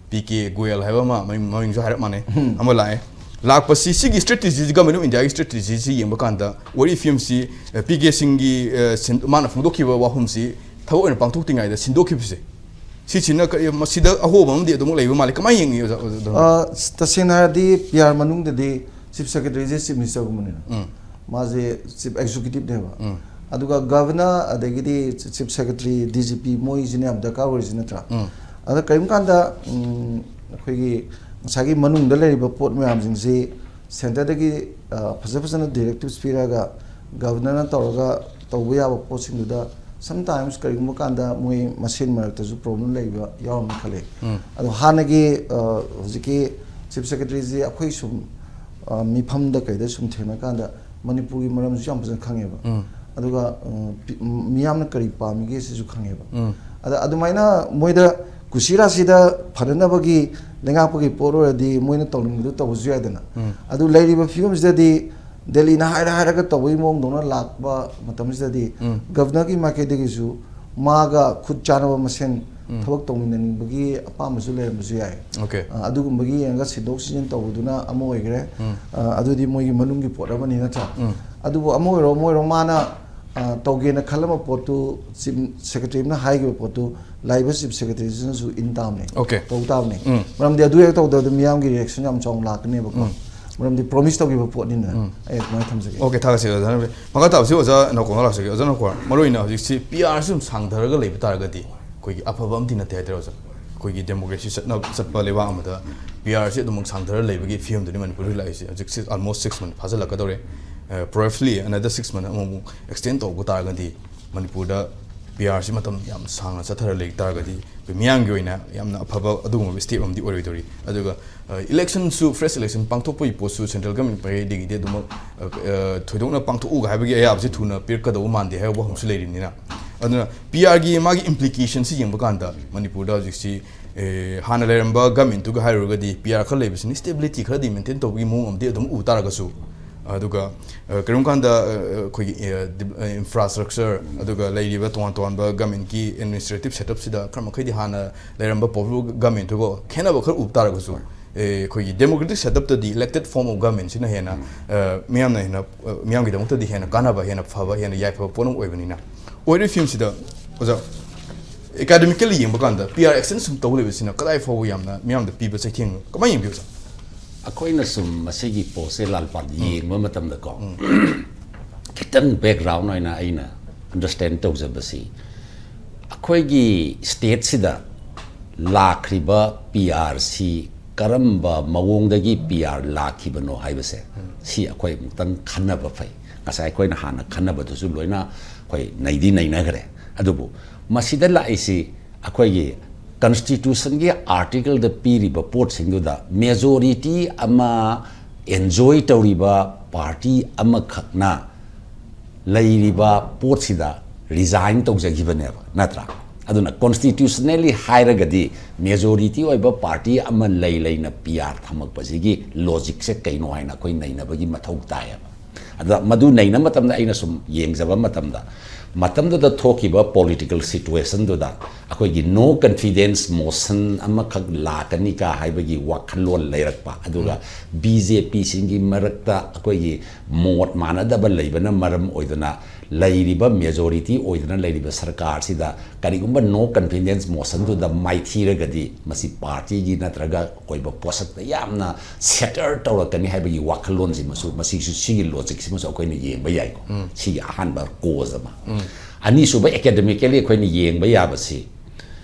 P K Goyal ꯍꯥꯏꯕ ꯑꯃ, ꯃꯃꯤꯡ- ꯃꯃꯤꯡꯁꯨ ꯍꯥꯏꯔꯞ ꯃꯥꯟꯅꯩ, ꯑꯃ ꯂꯥꯛꯑꯦ꯫ ꯂꯥꯛꯄꯁꯤ ꯁꯤꯒꯤ ꯁ꯭ꯇ꯭ꯔꯦꯇꯦꯖꯤ, ꯒꯃꯦꯟ ꯑꯣꯐ ꯏꯟꯗꯤꯌꯥꯒꯤ ꯁ꯭ꯇ꯭ꯔꯦꯇꯦꯖꯤꯁꯤ ꯌꯦꯡꯕ ꯀꯥꯟꯗ, ꯋꯥꯔꯤ ꯐꯤꯕꯝꯁꯤ ꯄꯤ ꯀꯦ ꯁꯤꯡꯒꯤ ꯑ, ꯁꯤꯟ- ꯃꯥꯅ ꯐꯣꯡꯗꯣꯛꯈꯤꯕ ꯋꯥꯐꯝꯁꯤ ꯊꯕꯛ ꯑꯣꯏꯅ ꯄꯥꯡꯊꯣꯛꯇ꯭ꯔꯤꯉꯩꯗ ꯁꯤꯟꯗꯣꯛꯈꯤꯕꯁꯦ, ꯁꯤꯁꯤꯅ ꯀꯔꯤ, ꯃꯁꯤꯗ ꯑꯍꯣꯕ ꯑꯃꯗꯤ ꯑꯗꯨꯃꯛ ꯂꯩꯕ ꯃꯥꯜꯂꯤ꯫ ꯀꯃꯥꯏꯅ ꯌꯦꯡꯉꯤ, ꯑꯣꯖꯥ? ꯑꯣꯖꯥ ꯗꯣꯅꯜ? ꯑ, ꯇꯁꯦꯡꯅ ꯍꯥꯏꯔꯗꯤ, ꯄꯤ ꯑꯥꯔ ꯃꯅꯨꯡꯗꯗꯤ ꯆꯤꯐ ꯁꯦꯀ꯭ꯔꯦꯇꯔꯤꯁꯦ ꯆꯤꯐ ꯃꯤꯅꯤꯁꯇꯔꯒꯨꯝꯕꯅꯤꯅ, ꯎꯝ꯫ ꯃꯥꯁꯦ ꯆꯤꯐ ꯑꯦꯛꯖꯤꯀ꯭ꯌꯨꯇꯤꯞꯅꯦꯕ꯫ ꯎꯝ꯫ ꯑꯗꯨꯒ ꯒꯚꯔꯅꯔ, ꯑꯗꯒꯤꯗꯤ chief secretary, D G P, ꯃꯣꯏꯁꯤꯅ ꯌꯥꯝ ꯗꯔꯀꯥꯔ ꯑꯣꯏꯔꯤꯁꯤ ꯅꯠꯇ꯭ꯔꯥ? ꯎꯝ꯫ ꯑꯗ ꯀꯔꯤꯒꯨꯝꯕ ꯀꯥꯟꯗ, ꯎꯝ, ꯑꯩꯈꯣꯏꯒꯤ ꯉꯁꯥꯏꯒꯤ ꯃꯅꯨꯡꯗ ꯂꯩꯔꯤꯕ ꯄꯣꯠ ꯃꯌꯥꯝꯁꯤꯡꯁꯤ ꯁꯦꯟꯇꯔꯗꯒꯤ, ꯑ, ꯐꯖ ꯐꯖꯅ ꯗꯤꯔꯦꯛꯇꯤꯞꯁ ꯄꯤꯔꯒ, ꯒꯚꯔꯅꯔꯅ ꯇꯧꯔꯒ ꯇꯧꯕ ꯌꯥꯕ ꯄꯣꯠꯁꯤꯡꯗꯨꯗ ꯁꯝꯇꯥꯏꯝꯁ ꯀꯔꯤꯒꯨꯝꯕ ꯀꯥꯟꯗ ꯃꯣꯏ ꯃꯁꯦꯟ ꯃꯔꯛꯇꯁꯨ ꯄ꯭ꯔꯣꯕ꯭ꯂꯦꯝ ꯂꯩꯕ ꯌꯥꯎꯔꯝꯅꯤ ꯈꯜꯂꯤ꯫ ꯎꯝ꯫ ꯑꯗꯣ ꯍꯥꯟꯅꯒꯤ, ꯑ, ꯍꯧꯖꯤꯛꯀꯤ ꯆꯤꯐ ꯁꯦꯀ꯭ꯔꯦꯇꯔꯤꯁꯤ ꯑꯩꯈꯣꯏ ꯁꯨꯝ, ꯑ, ꯃꯤꯐꯝꯗ ꯀꯩꯗ ꯁꯨꯝ ꯊꯦꯡꯅꯀꯥꯟꯗ ꯃꯅꯤꯄꯨꯔꯒꯤ ꯃꯔꯝꯁꯨ ꯌꯥꯝ ꯐꯖꯅ ꯈꯪꯉꯦꯕ꯫ ꯎꯝ꯫ ꯑꯗꯨꯒ, ꯑ, ꯄꯤ- ꯃꯤꯌꯥꯝꯅ ꯀꯔꯤ ꯄꯥꯝꯃꯤꯒꯦ ꯁꯤꯁꯨ ꯈꯪꯉꯦꯕ꯫ ꯎꯝ꯫ ꯑꯗ ꯑꯗꯨꯃꯥꯏꯅ ꯃꯣꯏꯗ ꯀꯨꯁꯤ ꯔꯥꯁꯤꯗ ꯐꯅꯅꯕꯒꯤ ꯂꯩꯉꯥꯛꯄꯒꯤ ꯄꯣꯠ ꯑꯣꯏꯔꯗꯤ ꯃꯣꯏꯅ ꯇꯧꯅꯤꯡꯕꯗꯨ ꯇꯧꯕꯁꯨ ꯌꯥꯏꯗꯅ꯫ ꯎꯝ꯫ ꯑꯗꯨ ꯂꯩꯔꯤꯕ ꯐꯤꯕꯝꯁꯤꯗꯗꯤ ꯗꯦꯜꯂꯤꯅ ꯍꯥꯏꯔ ꯍꯥꯏꯔꯒ ꯇꯧꯕꯒꯤ ꯃꯑꯣꯡꯗꯧꯅ ꯂꯥꯛꯄ ꯃꯇꯝꯁꯤꯗꯗꯤ, ꯎꯝ꯫ ꯒꯚꯔꯅꯔꯒꯤ ꯃꯥꯏꯀꯩꯗꯒꯤꯁꯨ ꯃꯥꯒ ꯈꯨꯠ ꯆꯥꯟꯅꯕ ꯃꯁꯦꯟ ꯎꯝ꯫ ꯊꯕꯛ ꯇꯧꯃꯤꯟꯅꯅꯤꯡꯕꯒꯤ ꯑꯄꯥꯝꯕꯁꯨ ꯂꯩꯔꯝꯕꯁꯨ ꯌꯥꯏ꯫ ꯑꯣꯀꯦ꯫ ꯑ, ꯑꯗꯨꯒꯨꯝꯕꯒꯤ ꯌꯦꯡꯉꯒ ꯁꯤꯟꯗꯣꯛ ꯁꯤꯟꯖꯤꯟ ꯇꯧꯕꯗꯨꯅ ꯑꯃ ꯑꯣꯏꯈ꯭ꯔꯦ꯫ ꯎꯝ꯫ ꯑ, ꯑꯗꯨꯗꯤ ꯃꯣꯏꯒꯤ ꯃꯅꯨꯡꯒꯤ ꯄꯣꯠ ꯑꯃꯅꯤ ꯅꯠꯇ꯭ꯔꯥ? ꯎꯝ꯫ ꯑꯗꯨꯕꯨ ꯑꯃ ꯑꯣꯏꯔꯣ ꯑꯃ ꯑꯣꯏꯔꯣ ꯃꯥꯅ, ꯑ, ꯇꯧꯒꯦꯅ ꯈꯜꯂꯝꯕ ꯄꯣꯠꯇꯨ ꯆꯤꯞ ꯁꯦꯀ꯭ꯔꯦꯇꯔꯤ ꯑꯃꯅ ꯍꯥꯏꯈꯤꯕ ꯄꯣꯠꯇꯨ ꯂꯥꯛꯏꯕ ꯆꯤꯞ ꯁꯦꯀ꯭ꯔꯦꯇꯔꯤꯁꯤꯅꯁꯨ ꯏꯟ ꯇꯥꯕꯅꯤ, Okay. ꯇꯧ ꯇꯥꯕꯅꯤ꯫ ꯎꯝ. ꯃꯔꯝꯗꯤ ꯑꯗꯨ ꯍꯦꯛ ꯇꯧꯗꯕꯗ ꯃꯤꯌꯥꯝꯒꯤ ꯔꯤꯌꯦꯛꯁꯟ ꯌꯥꯝ ꯆꯥꯎꯅ ꯂꯥꯛꯀꯅꯦꯕꯀꯣ꯫ ꯃꯔꯝꯗꯤ ꯄ꯭ꯔꯣꯃꯤꯁ ꯇꯧꯈꯤꯕ ꯄꯣꯠꯅꯤꯅ꯫ ꯑꯩ ꯑꯗꯨꯃꯥꯏꯅ ꯊꯝꯖꯒꯦ꯫ Okay, ꯊꯥꯒꯠꯆꯔꯤ ꯑꯣꯖꯥ ꯅꯕꯤꯟ꯫ ꯃꯈꯥ ꯇꯥꯕꯁꯤ ꯑꯣꯖꯥ ꯅꯧꯀꯣꯡꯗ ꯂꯥꯛꯆꯒꯦ꯫ ꯑꯣꯖꯥ ꯅꯧꯀꯣꯡ, ꯃꯔꯨꯑꯣꯏꯅ ꯍꯧꯖꯤꯛꯁꯤ ꯄꯤ ꯑꯥꯔꯁꯤ ꯑꯗꯨꯝ ꯁꯥꯡꯊꯔꯒ ꯂꯩꯕ ꯇꯥꯔꯒꯗꯤ ꯑꯩꯈꯣꯏꯒꯤ ꯑꯐꯕ ꯑꯃꯗꯤ ꯅꯠꯇꯦ ꯍꯥꯏꯇꯥꯔꯦ ꯑꯣꯖꯥ꯫ ꯑꯩꯈꯣꯏꯒꯤ ꯗꯦꯃꯣꯀ꯭ꯔꯦꯁꯤ ꯆꯠꯅ ꯆꯠꯄ ꯂꯩꯕꯥꯛ ꯑꯃꯗ ꯄꯤ ꯑꯥꯔꯁꯤ ꯑꯗꯨꯃꯛ ꯁꯥꯡꯊꯔ ꯂꯩꯕꯒꯤ ꯐꯤꯕꯝꯗꯨꯅꯤ ꯃꯅꯤꯄꯨꯔꯗ ꯂꯥꯛꯏꯁꯦ꯫ ꯍꯧꯖꯤꯛ six, almost six month ꯐꯥꯖꯤꯜꯂꯛꯀꯗꯧꯔꯦ꯫ Probably another six month ꯑꯃꯃꯨꯛ extend ꯇꯧꯕ ꯇꯥꯔꯒꯗꯤ ꯃꯅꯤꯄꯨꯔꯗ ꯄꯤ ꯑꯥꯔꯁꯤ ꯃꯇꯝ ꯌꯥꯝ ꯁꯥꯡꯅ ꯆꯠꯊꯔ ꯂꯩ ꯇꯥꯔꯒꯗꯤ ꯑꯩꯈꯣꯏ ꯃꯤꯌꯥꯝꯒꯤ ꯑꯣꯏꯅ ꯌꯥꯝꯅ ꯑꯐꯕ ꯑꯗꯨꯒꯨꯝꯕ step ꯑꯃꯗꯤ ꯑꯣꯏꯔꯣꯏꯗꯧꯔꯤ꯫ ꯑꯗꯨꯒ ꯏꯂꯦꯛꯁꯟꯁꯨ, fresh election ꯄꯥꯡꯊꯣꯛꯄꯒꯤ ꯄꯣꯠꯁꯨ central government ꯃꯥꯏꯀꯩꯗꯒꯤꯗꯤ ꯑꯗꯨꯃꯛ ꯑ, ꯑ, ꯊꯣꯏꯗꯣꯛꯅ ꯄꯥꯡꯊꯣꯛꯎꯒ ꯍꯥꯏꯕꯒꯤ ꯑꯌꯥꯕꯁꯤ ꯊꯨꯅ ꯄꯤꯔꯛꯀꯗꯧꯕ ꯃꯥꯟꯗꯦ ꯍꯥꯏꯕ ꯋꯥꯐꯝꯁꯨ ꯂꯩꯔꯤꯕꯅꯤꯅ꯫ ꯑꯗꯨꯅ ꯄꯤ ꯑꯥꯔꯒꯤ ꯃꯥꯒꯤ implicationꯁꯤ ꯌꯦꯡꯕ ꯀꯥꯟꯗ ꯃꯅꯤꯄꯨꯔꯗ ꯍꯧꯖꯤꯛꯁꯤ, ꯑꯦ, ꯍꯥꯟꯅ ꯂꯩꯔꯝꯕ governmentꯇꯨꯒ ꯍꯥꯏꯔꯨꯔꯒꯗꯤ ꯄꯤ ꯑꯥꯔ ꯈꯔ ꯂꯩꯕꯁꯤꯅ stability ꯈꯔꯗꯤ maintain ꯇꯧꯕꯒꯤ ꯃꯑꯣꯡ ꯑꯃꯗꯤ ꯑꯗꯨꯝ ꯎ ꯇꯥꯔꯒꯁꯨ, ꯑꯗꯨꯒ, ꯑ, ꯀꯔꯤꯒꯨꯝꯕ ꯀꯥꯟꯗ, ꯑ, ꯑ, ꯑꯩꯈꯣꯏꯒꯤ, ꯑ, ꯗꯤꯞ-, ꯑ, infrastructure, ꯑꯗꯨꯒ ꯂꯩꯔꯤꯕ ꯇꯣꯉꯥꯟ ꯇꯣꯉꯥꯟꯕ governmentꯀꯤ administrative setupꯁꯤꯗ ꯈꯔ ꯃꯈꯩꯗꯤ ꯍꯥꯟꯅ ꯂꯩꯔꯝꯕ popular governmentꯇꯨꯒ ꯈꯦꯠꯅꯕ ꯈꯔ ꯎꯕ ꯇꯥꯔꯒꯁꯨ, ꯑꯦ, ꯑꯩꯈꯣꯏꯒꯤ democratic setupꯇꯗꯤ elected form of governmentꯁꯤꯅ ꯍꯦꯟꯅ, ꯑ, ꯃꯤꯌꯥꯝꯅ ꯍꯦꯟꯅ, ꯑ, ꯃꯤꯌꯥꯝꯒꯤꯗꯃꯛꯇꯗꯤ ꯍꯦꯟꯅ ꯀꯥꯟꯅꯕ, ꯍꯦꯟꯅ ꯐꯕ, ꯍꯦꯟꯅ ꯌꯥꯏꯐꯕ ꯄꯣꯠ ꯑꯃ ꯑꯣꯏꯕꯅꯤꯅ꯫ ꯑꯣꯏꯔꯤꯕ ꯐꯤꯕꯝꯁꯤꯗ ꯑꯣꯖꯥ, academically ꯌꯦꯡꯕ ꯀꯥꯟꯗ ꯄꯤ ꯑꯥꯔ extend ꯁꯨꯝ ꯇꯧ ꯂꯩꯕꯁꯤꯅ ꯀꯗꯥꯏ ꯐꯥꯎꯕ ꯌꯥꯝꯅ ꯃꯤꯌꯥꯝꯗ ꯄꯤꯕ ꯆꯩꯊꯦꯡ ꯀꯃꯥꯏꯅ ꯌꯦꯡꯕꯤ ꯑꯣꯖꯥ? ꯑꯩꯈꯣꯏꯅ ꯁꯨꯝ ꯃꯁꯤꯒꯤ ꯄꯣꯠꯁꯦ ꯂꯥꯜꯄꯥꯟ ꯌꯦꯡꯕ ꯃꯇꯝꯗꯀꯣ, ꯈꯤꯇꯪ background ꯑꯣꯏꯅ ꯑꯩꯅ understand ꯇꯧꯖꯕꯁꯤ, ꯑꯩꯈꯣꯏꯒꯤ stateꯁꯤꯗ ꯂꯥꯛꯈ꯭ꯔꯤꯕ ꯄꯤ ꯑꯥꯔꯁꯤ ꯀꯔꯝꯕ ꯃꯑꯣꯡꯗꯒꯤ ꯄꯤ ꯑꯥꯔ ꯂꯥꯛꯈꯤꯕꯅꯣ ꯍꯥꯏꯕꯁꯦ, ꯁꯤ ꯑꯩꯈꯣꯏ ꯑꯃꯨꯛꯇꯪ ꯈꯟꯅꯕ ꯐꯩ꯫ ꯉꯁꯥꯏ ꯑꯩꯈꯣꯏꯅ ꯍꯥꯟꯅ ꯈꯟꯅꯕꯗꯨꯁꯨ ꯂꯣꯏꯅ ꯑꯩꯈꯣꯏ ꯅꯩꯗꯤ ꯅꯩꯅꯈ꯭ꯔꯦ꯫ ꯑꯗꯨꯕꯨ ꯃꯁꯤꯗ ꯂꯥꯛꯏꯁꯤ ꯑꯩꯈꯣꯏꯒꯤ constitutionꯒꯤ articleꯗ ꯄꯤꯔꯤꯕ ꯄꯣꯠꯁꯤꯡꯗꯨꯗ majority ꯑꯃ enjoy ꯇꯧꯔꯤꯕ party ꯑꯃꯈꯛꯅ ꯂꯩꯔꯤꯕ ꯄꯣꯠꯁꯤꯗ resign ꯇꯧꯖꯈꯤꯕꯅꯦꯕ, ꯅꯠꯇ꯭ꯔꯥ? ꯑꯗꯨꯅ constitutionally ꯍꯥꯏꯔꯒꯗꯤ majority ꯑꯣꯏꯕ party ꯑꯃ ꯂꯩ ꯂꯩꯅ ꯄꯤ ꯑꯥꯔ ꯊꯝꯃꯛꯄꯁꯤꯒꯤ logicꯁꯦ ꯀꯩꯅꯣ ꯍꯥꯏꯅ ꯑꯩꯈꯣꯏ ꯅꯩꯅꯕꯒꯤ ꯃꯊꯧ ꯇꯥꯏꯌꯦꯕ꯫ ꯑꯗ ꯃꯗꯨ ꯅꯩꯅꯕ ꯃꯇꯝꯗ ꯑꯩꯅ ꯁꯨꯝ ꯌꯦꯡꯖꯕ ꯃꯇꯝꯗ ꯃꯇꯝꯗꯨꯗ ꯊꯣꯛꯈꯤꯕ political situationꯗꯨꯗ ꯑꯩꯈꯣꯏꯒꯤ no confidence motion ꯑꯃꯈꯛ ꯂꯥꯛꯀꯅꯤ ꯀ ꯍꯥꯏꯕꯒꯤ ꯋꯥꯈꯜꯂꯣꯟ ꯂꯩꯔꯛꯄ, ꯑꯗꯨꯒ BJPꯁꯤꯡꯒꯤ ꯃꯔꯛꯇ ꯑꯩꯈꯣꯏꯒꯤ ꯃꯣꯠ ꯃꯥꯟꯅꯗꯕ ꯂꯩꯕꯅ ꯃꯔꯝ ꯑꯣꯏꯗꯨꯅ ꯂꯩꯔꯤꯕ majority ꯑꯣꯏꯗꯨꯅ ꯂꯩꯔꯤꯕ ꯁꯔꯀꯥꯔꯁꯤꯗ ꯀꯔꯤꯒꯨꯝꯕ no confidence motionꯗꯨꯗ ꯃꯥꯏꯊꯤꯔꯒꯗꯤ ꯃꯁꯤ partyꯒꯤ ꯅꯠꯇ꯭ꯔꯒ ꯑꯣꯏꯕ ꯄꯣꯠꯁꯛꯇ ꯌꯥꯝꯅ shatter ꯇꯧꯔꯛꯀꯅꯤ ꯍꯥꯏꯕꯒꯤ ꯋꯥꯈꯜꯂꯣꯟꯁꯤꯃꯁꯨ, ꯃꯁꯤꯁꯨ, ꯁꯤꯒꯤ logicꯁꯤꯃꯁꯨ ꯑꯩꯈꯣꯏꯅ ꯌꯦꯡꯕ ꯌꯥꯏꯀꯣ꯫ ꯁꯤꯒꯤ ꯑꯍꯥꯟꯕ cause ꯑꯃ꯫ ꯑꯅꯤꯁꯨꯕ, academically ꯑꯩꯈꯣꯏꯅ ꯌꯦꯡꯕ ꯌꯥꯕꯁꯤ,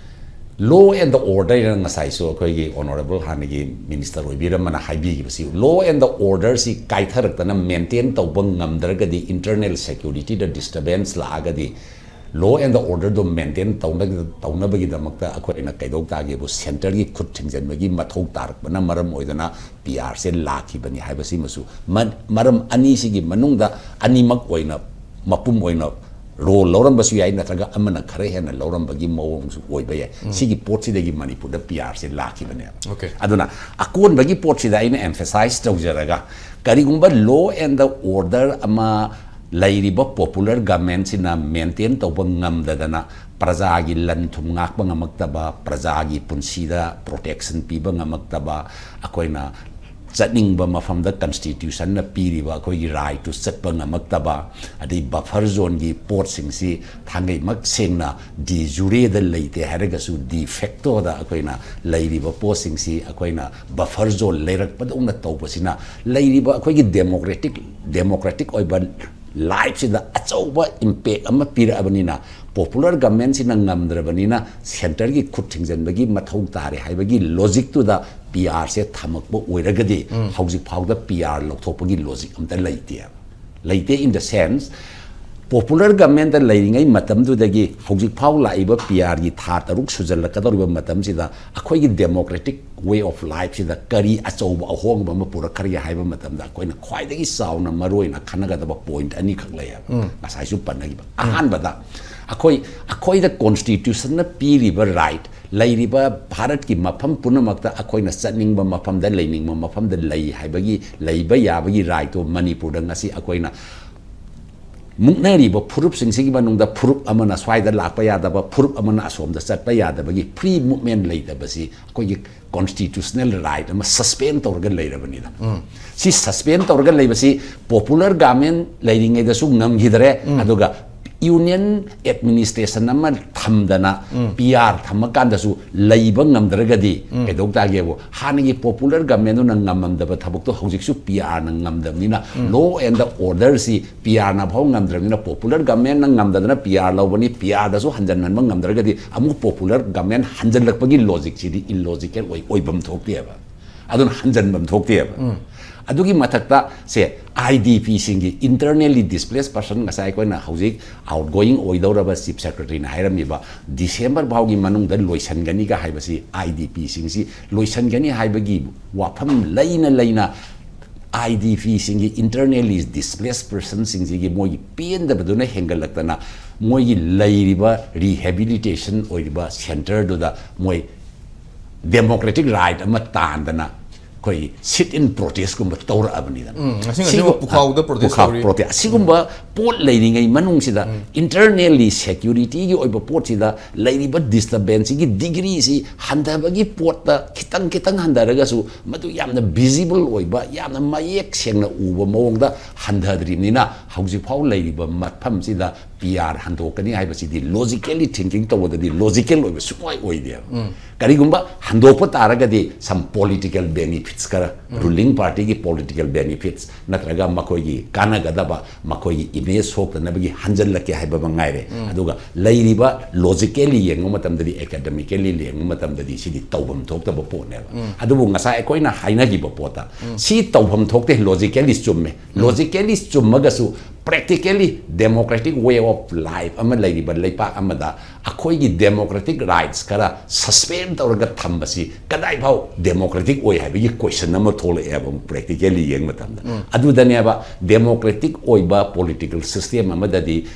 law and order ꯍꯥꯏꯅ ꯉꯁꯥꯏꯁꯨ ꯑꯩꯈꯣꯏꯒꯤ honourable ꯍꯥꯟꯅꯒꯤ minister ꯑꯣꯏꯕꯤꯔꯝꯕꯅ ꯍꯥꯏꯕꯤꯈꯤꯕꯁꯤ, law and orderꯁꯤ ꯀꯥꯏꯊꯔꯛꯇꯅ maintain ꯇꯧꯕ ꯉꯝꯗ꯭ꯔꯒꯗꯤ, internal securityꯗ disturbance ꯂꯥꯛꯑꯒꯗꯤ, law and orderꯗꯣ maintain ꯇꯧꯅ-, ꯇꯧꯅꯕꯒꯤꯗꯃꯛꯇ ꯑꯩꯈꯣꯏꯅ ꯀꯩꯗꯧ ꯇꯥꯒꯦꯕꯨ, centreꯒꯤ ꯈꯨꯠ ꯊꯤꯡꯖꯤꯟꯕꯒꯤ ꯃꯊꯧ ꯇꯥꯔꯛꯄꯅ ꯃꯔꯝ ꯑꯣꯏꯗꯨꯅ PRꯁꯦ ꯂꯥꯛꯈꯤꯕꯅꯤ ꯍꯥꯏꯕꯁꯤꯃꯁꯨ, ꯃ-, ꯃꯔꯝ ꯑꯅꯤꯁꯤꯒꯤ ꯃꯅꯨꯡꯗ ꯑꯅꯤꯃꯛ ꯑꯣꯏꯅ, ꯃꯄꯨꯝ ꯑꯣꯏꯅ role ꯂꯧꯔꯝꯕꯁꯨ ꯌꯥꯏ, ꯅꯠꯇ꯭ꯔꯒ ꯑꯃꯅ ꯈꯔ ꯍꯦꯟꯅ ꯂꯧꯔꯝꯕꯒꯤ ꯃꯑꯣꯡꯁꯨ ꯑꯣꯏꯕ ꯌꯥꯏ꯫ ꯁꯤꯒꯤ ꯄꯣꯠꯁꯤꯗꯒꯤ ꯃꯅꯤꯄꯨꯔꯗ PRꯁꯦ ꯂꯥꯛꯈꯤꯕꯅꯦꯕ꯫ Okay. ꯑꯗꯨꯅ ꯑꯀꯣꯟꯕꯒꯤ ꯄꯣꯠꯁꯤꯗ ꯑꯩꯅ emphasize ꯇꯧꯖꯔꯒ, ꯀꯔꯤꯒꯨꯝꯕ law and order ꯑꯃ ꯂꯩꯔꯤꯕ popular governmentꯁꯤꯅ maintain ꯇꯧꯕ ꯉꯝꯗꯗꯅ, ꯄ꯭ꯔꯖꯥꯒꯤ ꯂꯟ ꯊꯨꯝ ꯉꯥꯛꯄ ꯉꯝꯃꯛꯇꯕ, ꯄ꯭ꯔꯖꯥꯒꯤ ꯄꯨꯟꯁꯤꯗ protection ꯄꯤꯕ ꯉꯝꯃꯛꯇꯕ, ꯑꯩꯈꯣꯏꯅ ꯆꯠꯅꯤꯡꯕ ꯃꯐꯝꯗ constitutionꯅ ꯄꯤꯔꯤꯕ ꯑꯩꯈꯣꯏꯒꯤ rightꯇꯨ ꯆꯠꯄ ꯉꯝꯃꯛꯇꯕ, ꯑꯗꯩ buffer zoneꯒꯤ ꯄꯣꯠꯁꯤꯡꯁꯤ ꯊꯥꯡꯒꯩꯃꯛ ꯁꯦꯡꯅ de jureꯗ ꯂꯩꯇꯦ ꯍꯥꯏꯔꯒꯁꯨ, de factoꯗ ꯑꯩꯈꯣꯏꯅ ꯂꯩꯔꯤꯕ ꯄꯣꯠꯁꯤꯡꯁꯤ ꯑꯩꯈꯣꯏꯅ buffer zone ꯂꯩꯔꯛꯄꯗꯧꯅ ꯇꯧꯕꯁꯤꯅ, ꯂꯩꯔꯤꯕ ꯑꯩꯈꯣꯏꯒꯤ democratic, democratic ꯑꯣꯏꯕ lifeꯁꯤꯗ ꯑꯆꯧꯕ impact ꯑꯃ ꯄꯤꯔꯛꯑꯕꯅꯤꯅ, popular governmentꯁꯤꯅ ꯉꯝꯗ꯭ꯔꯕꯅꯤꯅ, centreꯒꯤ ꯈꯨꯠ ꯊꯤꯡꯖꯤꯟꯕꯒꯤ ꯃꯊꯧ ꯇꯥꯔꯦ ꯍꯥꯏꯕꯒꯤ logicꯇꯨꯗ PRꯁꯦ ꯊꯝꯃꯛꯄ ꯑꯣꯏꯔꯒꯗꯤ, ꯍꯧꯖꯤꯛ ꯐꯥꯎꯗ PR ꯂꯧꯊꯣꯛꯄꯒꯤ logic ꯑꯝꯇ ꯂꯩꯇꯦꯕ꯫ ꯂꯩꯇꯦ in the sense, popular governmentꯇ ꯂꯩꯔꯤꯉꯩ ꯃꯇꯝꯗꯨꯗꯒꯤ ꯍꯧꯖꯤꯛ ꯐꯥꯎ ꯂꯥꯛꯏꯕ PRꯒꯤ ꯊꯥ ꯇꯔꯨꯛ ꯁꯨꯖꯜꯂꯛꯀꯗꯧꯔꯤꯕ ꯃꯇꯝꯁꯤꯗ, ꯑꯩꯈꯣꯏꯒꯤ democratic way of lifeꯁꯤꯗ ꯀꯔꯤ ꯑꯆꯧꯕ ꯑꯍꯣꯡꯕ ꯑꯃ ꯄꯨꯔꯛꯈ꯭ꯔꯒꯦ ꯍꯥꯏꯕ ꯃꯇꯝꯗ, ꯑꯩꯈꯣꯏꯅ ꯈ꯭ꯋꯥꯏꯗꯒꯤ ꯆꯥꯎꯅ ꯃꯔꯨ ꯑꯣꯏꯅ ꯈꯟꯅꯒꯗꯕ point ꯑꯅꯤꯈꯛ ꯂꯩꯌꯦꯕ꯫ ꯉꯁꯥꯏꯁꯨ ꯄꯟꯅꯈꯤꯕ꯫ ꯑꯍꯥꯟꯕꯗ, ꯑꯩꯈꯣꯏ, ꯑꯩꯈꯣꯏꯗ constitutionꯅ ꯄꯤꯔꯤꯕ right, ꯂꯩꯔꯤꯕ ꯚꯥꯔꯠꯀꯤ ꯃꯐꯝ ꯄꯨꯝꯅꯃꯛꯇ ꯑꯩꯈꯣꯏꯅ ꯆꯠꯅꯤꯡꯕ ꯃꯐꯝꯗ, ꯂꯩꯅꯤꯡꯕ ꯃꯐꯝꯗ ꯂꯩ ꯍꯥꯏꯕꯒꯤ, ꯂꯩꯕ ꯌꯥꯕꯒꯤ rightꯇꯣ ꯃꯅꯤꯄꯨꯔꯗ ꯉꯁꯤ ꯑꯩꯈꯣꯏꯅ ꯃꯨꯛꯅꯔꯤꯕ ꯐꯨꯔꯨꯞꯁꯤꯡꯁꯤꯒꯤ ꯃꯅꯨꯡꯗ ꯐꯨꯔꯨꯞ ꯑꯃꯅ ꯁ꯭ꯋꯥꯏꯗ ꯂꯥꯛꯄ ꯌꯥꯗꯕ, ꯐꯨꯔꯨꯞ ꯑꯃꯅ ꯑꯁꯣꯝꯗ ꯆꯠꯄ ꯌꯥꯗꯕꯒꯤ free movement ꯂꯩꯇꯕꯁꯤ ꯑꯩꯈꯣꯏꯒꯤ constitutional right ꯑꯃ suspend ꯇꯧꯔꯒ ꯂꯩꯔꯕꯅꯤꯅ, ꯁꯤ suspend ꯇꯧꯔꯒ ꯂꯩꯕꯁꯤ popular government ꯂꯩꯔꯤꯉꯩꯗꯁꯨ ꯉꯝꯈꯤꯗ꯭ꯔꯦ, ꯑꯗꯨꯒ union administration ꯑꯃ ꯊꯝꯗꯅ P R ꯊꯝꯃꯀꯥꯟꯗꯁꯨ ꯂꯩꯕ ꯉꯝꯗ꯭ꯔꯒꯗꯤ ꯀꯩꯗꯧ ꯇꯥꯒꯦꯕꯨ, ꯍꯥꯟꯅꯒꯤ popular governmentꯗꯨꯅ ꯉꯝꯃꯝꯗꯕ ꯊꯕꯛꯇꯣ ꯍꯧꯖꯤꯛꯁꯨ P Rꯅ ꯉꯝꯗꯕꯅꯤꯅ law and orderꯁꯤ P Rꯅ ꯐꯥꯎ ꯉꯝꯗ꯭ꯔꯕꯅꯤꯅ, popular governmentꯅ ꯉꯝꯗꯗꯅ P R ꯂꯧꯕꯅꯤ, P Rꯗꯁꯨ ꯍꯟꯖꯟꯍꯟꯕ ꯉꯝꯗ꯭ꯔꯒꯗꯤ ꯑꯃꯨꯛ popular government ꯍꯟꯖꯜꯂꯛꯄꯒꯤ logicꯁꯤꯗꯤ illogical ꯑꯣꯏ, ꯑꯣꯏꯐꯝ ꯊꯣꯛꯇꯦꯕ꯫ ꯑꯗꯨꯅ ꯍꯟꯖꯟꯐꯝ ꯊꯣꯛꯇꯦꯕ꯫ ꯑꯗꯨꯒꯤ ꯃꯊꯛꯇ ꯁꯦ, I D Pꯁꯤꯡꯒꯤ, internally displaced person, ꯉꯁꯥꯏ ꯑꯩꯈꯣꯏꯅ ꯍꯧꯖꯤꯛ outgoing ꯑꯣꯏꯗꯧꯔꯕ Chief Secretaryꯅ ꯍꯥꯏꯔꯝꯃꯤꯕ, December ꯐꯥꯎꯒꯤ ꯃꯅꯨꯡꯗ ꯂꯣꯏꯁꯤꯟꯒꯅꯤꯒ ꯍꯥꯏꯕꯁꯤ, I D Pꯁꯤꯡꯁꯤ ꯂꯣꯏꯁꯤꯟꯒꯅꯤ ꯍꯥꯏꯕꯒꯤ ꯋꯥꯐꯝ ꯂꯩꯅ ꯂꯩꯅ, I D Pꯁꯤꯡꯒꯤ, internally displaced personꯁꯤꯡꯁꯤꯒꯤ ꯃꯣꯏꯒꯤ ꯄꯦꯟꯗꯕꯗꯨꯅ ꯍꯦꯟꯒꯠꯂꯛꯇꯅ, ꯃꯣꯏꯒꯤ ꯂꯩꯔꯤꯕ rehabilitation ꯑꯣꯏꯔꯤꯕ centreꯗꯨꯗ ꯃꯣꯏ democratic right ꯑꯃ ꯇꯥꯟꯗꯅ ꯑꯩꯈꯣꯏ sit in protestꯀꯨꯝꯕ ꯇꯧꯔꯛꯑꯕꯅꯤꯗꯅ꯫ ꯎꯝ, ꯉꯁꯤ ꯉꯁꯤ ꯁꯤꯒꯨꯝꯕ ꯄꯨꯈꯥꯎꯗ protest ꯄꯨꯈꯥꯎ ꯇꯧꯔꯤ꯫ Protest꯫ ꯑꯁꯤꯒꯨꯝꯕ ꯄꯣꯠ ꯂꯩꯔꯤꯉꯩ ꯃꯅꯨꯡꯁꯤꯗ internally securityꯒꯤ ꯑꯣꯏꯕ ꯄꯣꯠꯁꯤꯗ ꯂꯩꯔꯤꯕ disturbanceꯁꯤꯒꯤ degreeꯁꯤ ꯍꯟꯊꯕꯒꯤ ꯄꯣꯠꯇ ꯈꯤꯇꯪ ꯈꯤꯇꯪ ꯍꯟꯊꯔꯒꯁꯨ, ꯃꯗꯨ ꯌꯥꯝꯅ visible ꯑꯣꯏꯕ, ꯌꯥꯝꯅ ꯃꯌꯦꯛ ꯁꯦꯡꯅ ꯎꯕ ꯃꯑꯣꯡꯗ ꯍꯟꯊꯗ꯭ꯔꯤꯕꯅꯤꯅ, ꯍꯧꯖꯤꯛꯐꯥꯎ ꯂꯩꯔꯤꯕ ꯃꯐꯝꯁꯤꯗ P R ꯍꯟꯗꯣꯛꯀꯅꯤ ꯍꯥꯏꯕꯁꯤꯗꯤ logically thinking ꯇꯧꯕꯗꯗꯤ logical ꯑꯣꯏꯕ ꯁꯨꯡꯑꯣꯏ ꯑꯣꯏꯗꯦꯕ꯫ ꯀꯔꯤꯒꯨꯝꯕ ꯍꯟꯗꯣꯛꯄ ꯇꯥꯔꯒꯗꯤ some political benefits ꯈꯔ, ruling partyꯒꯤ political benefits ꯅꯠꯇ꯭ꯔꯒ ꯃꯈꯣꯏꯒꯤ ꯀꯥꯟꯅꯒꯗꯕ, ꯃꯈꯣꯏꯒꯤ image ꯁꯣꯛꯇꯅꯕꯒꯤ ꯍꯟꯖꯜꯂꯛꯀꯦ ꯍꯥꯏꯕ ꯑꯃ ꯉꯥꯏꯔꯦ꯫ ꯑꯗꯨꯒ ꯂꯩꯔꯤꯕ logically ꯌꯦꯡꯕ ꯃꯇꯝꯗꯗꯤ, academically ꯌꯦꯡꯕ ꯃꯇꯝꯗꯗꯤ ꯁꯤꯗꯤ ꯇꯧꯐꯝ ꯊꯣꯛꯇꯕ ꯄꯣꯠꯅꯦꯕ꯫ ꯑꯗꯨꯕꯨ ꯉꯁꯥꯏ ꯑꯩꯈꯣꯏꯅ ꯍꯥꯏꯅꯈꯤꯕ ꯄꯣꯠꯇ ꯁꯤ ꯇꯧꯐꯝ ꯊꯣꯛꯇꯦ, logically ꯆꯨꯝꯃꯦ꯫ Logically ꯆꯨꯝꯃꯒꯁꯨ practically democratic way of life ꯑꯃ ꯂꯩꯔꯤꯕ ꯂꯩꯄꯥꯛ ꯑꯃꯗ ꯑꯩꯈꯣꯏꯒꯤ democratic rights ꯈꯔ suspend ꯇꯧꯔꯒ ꯊꯝꯕꯁꯤ ꯀꯗꯥꯏꯐꯥꯎ democratic ꯑꯣꯏ ꯍꯥꯏꯕꯒꯤ question ꯑꯃ ꯊꯣꯛꯂꯛꯑꯦꯕ, practically ꯌꯦꯡꯕ ꯃꯇꯝꯗ꯫ ꯑꯗꯨꯗꯅꯦꯕ democratic ꯑꯣꯏꯕ political system ꯑꯃꯗꯗꯤ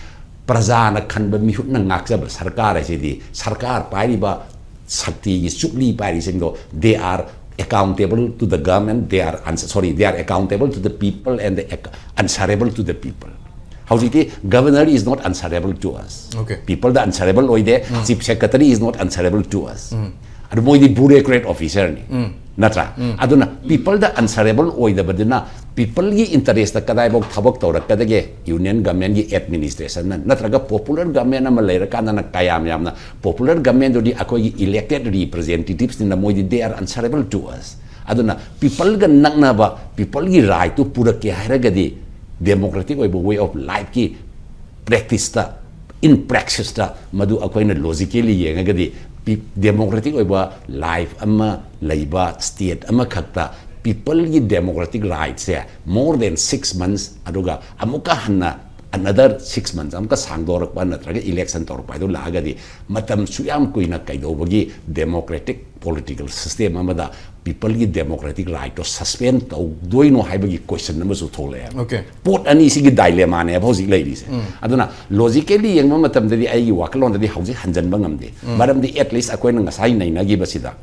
ꯄ꯭ꯔꯖꯥꯅ ꯈꯟꯕ ꯃꯤꯍꯨꯠꯅ ꯉꯥꯛꯆꯕ ꯁꯔꯀꯥꯔ ꯍꯥꯏꯁꯤꯗꯤ, ꯁꯔꯀꯥꯔ ꯄꯥꯏꯔꯤꯕ ꯁꯛꯇꯤꯒꯤ ꯆꯨꯞꯂꯤ ꯄꯥꯏꯔꯤꯁꯤꯡꯗꯣ, they are accountable to the government, they are ans-, sorry, they are accountable to the people and the ac-, answerable to the people. ꯍꯧꯖꯤꯛꯇꯤ governor is not answerable to us. Okay. People the answerable ꯑꯣꯏꯗꯦ. Chief secretary is not answerable to us. ꯑꯗꯨ ꯃꯣꯏꯗꯤ bureaucrat officer ꯅꯤ, ꯅꯠꯇ꯭ꯔꯥ? ꯑꯗꯨꯅ people ꯗ answerable ꯑꯣꯏꯗꯕꯗꯨꯅ, people ꯒꯤ interest ꯇ ꯀꯗꯥꯏꯐꯥꯎ ꯊꯕꯛ ꯇꯧꯔꯛꯀꯗꯒꯦ? Union government ꯒꯤ administration ꯅ, ꯅꯠꯇ꯭ꯔꯒ popular government ꯑꯃ ꯂꯩꯔꯀꯥꯟꯗꯅ ꯀꯌꯥꯝ ꯌꯥꯝꯅ popular government ꯗꯨꯗꯤ ꯑꯩꯈꯣꯏꯒꯤ elected representatives ꯅꯤꯅ, ꯃꯣꯏꯗꯤ they are answerable to us. ꯑꯗꯨꯅ people ꯒ ꯅꯛꯅꯕ, people ꯒꯤ right ꯇꯨ ꯄꯨꯔꯛꯀꯦ ꯍꯥꯏꯔꯒꯗꯤ, democratic ꯑꯣꯏꯕ way of life ꯀꯤ practice ꯇ, in praxis ꯇ ꯃꯗꯨ ꯑꯩꯈꯣꯏꯅ logically ꯌꯦꯡꯉꯒꯗꯤ, democratic ꯑꯣꯏꯕ life ꯑꯃ ꯂꯩꯕ state ꯑꯃꯈꯛꯇ people ꯒꯤ democratic right ꯁꯦ more than six months, ꯑꯗꯨꯒ ꯑꯃꯨꯛꯀ ꯍꯟꯅ another six months ꯑꯃꯨꯛꯀ ꯁꯥꯡꯗꯣꯔꯛꯄ ꯅꯠꯇ꯭ꯔꯒ election ꯇꯧꯔꯛꯄ ꯍꯥꯏꯗꯨ ꯂꯥꯛꯑꯒꯗꯤ, ꯃꯇꯝ ꯁꯨꯛ ꯌꯥꯝ ꯀꯨꯏꯅ ꯀꯩꯗꯧꯕꯒꯤ democratic political system ꯑꯃꯗ people ꯒꯤ democratic right ꯇꯣ suspend ꯇꯧꯗꯣꯏꯅꯣ ꯍꯥꯏꯕꯒꯤ question ꯑꯃꯁꯨ ꯊꯣꯛꯂꯛꯑꯦ꯫ Okay. ꯄꯣꯠ ꯑꯅꯤꯁꯤꯒꯤ dilemma ꯅꯦꯕ ꯍꯧꯖꯤꯛ ꯂꯩꯔꯤꯁꯦ꯫ ꯑꯗꯨꯅ logically ꯌꯦꯡꯕ ꯃꯇꯝꯗꯗꯤ ꯑꯩꯒꯤ ꯋꯥꯈꯜꯂꯣꯟꯗꯗꯤ ꯍꯧꯖꯤꯛ ꯍꯟꯖꯟꯕ ꯉꯝꯗꯦ꯫ ꯃꯔꯝꯗꯤ at least ꯑꯩꯈꯣꯏꯅ ꯉꯁꯥꯏ ꯅꯩꯅꯈꯤꯕꯁꯤꯗ,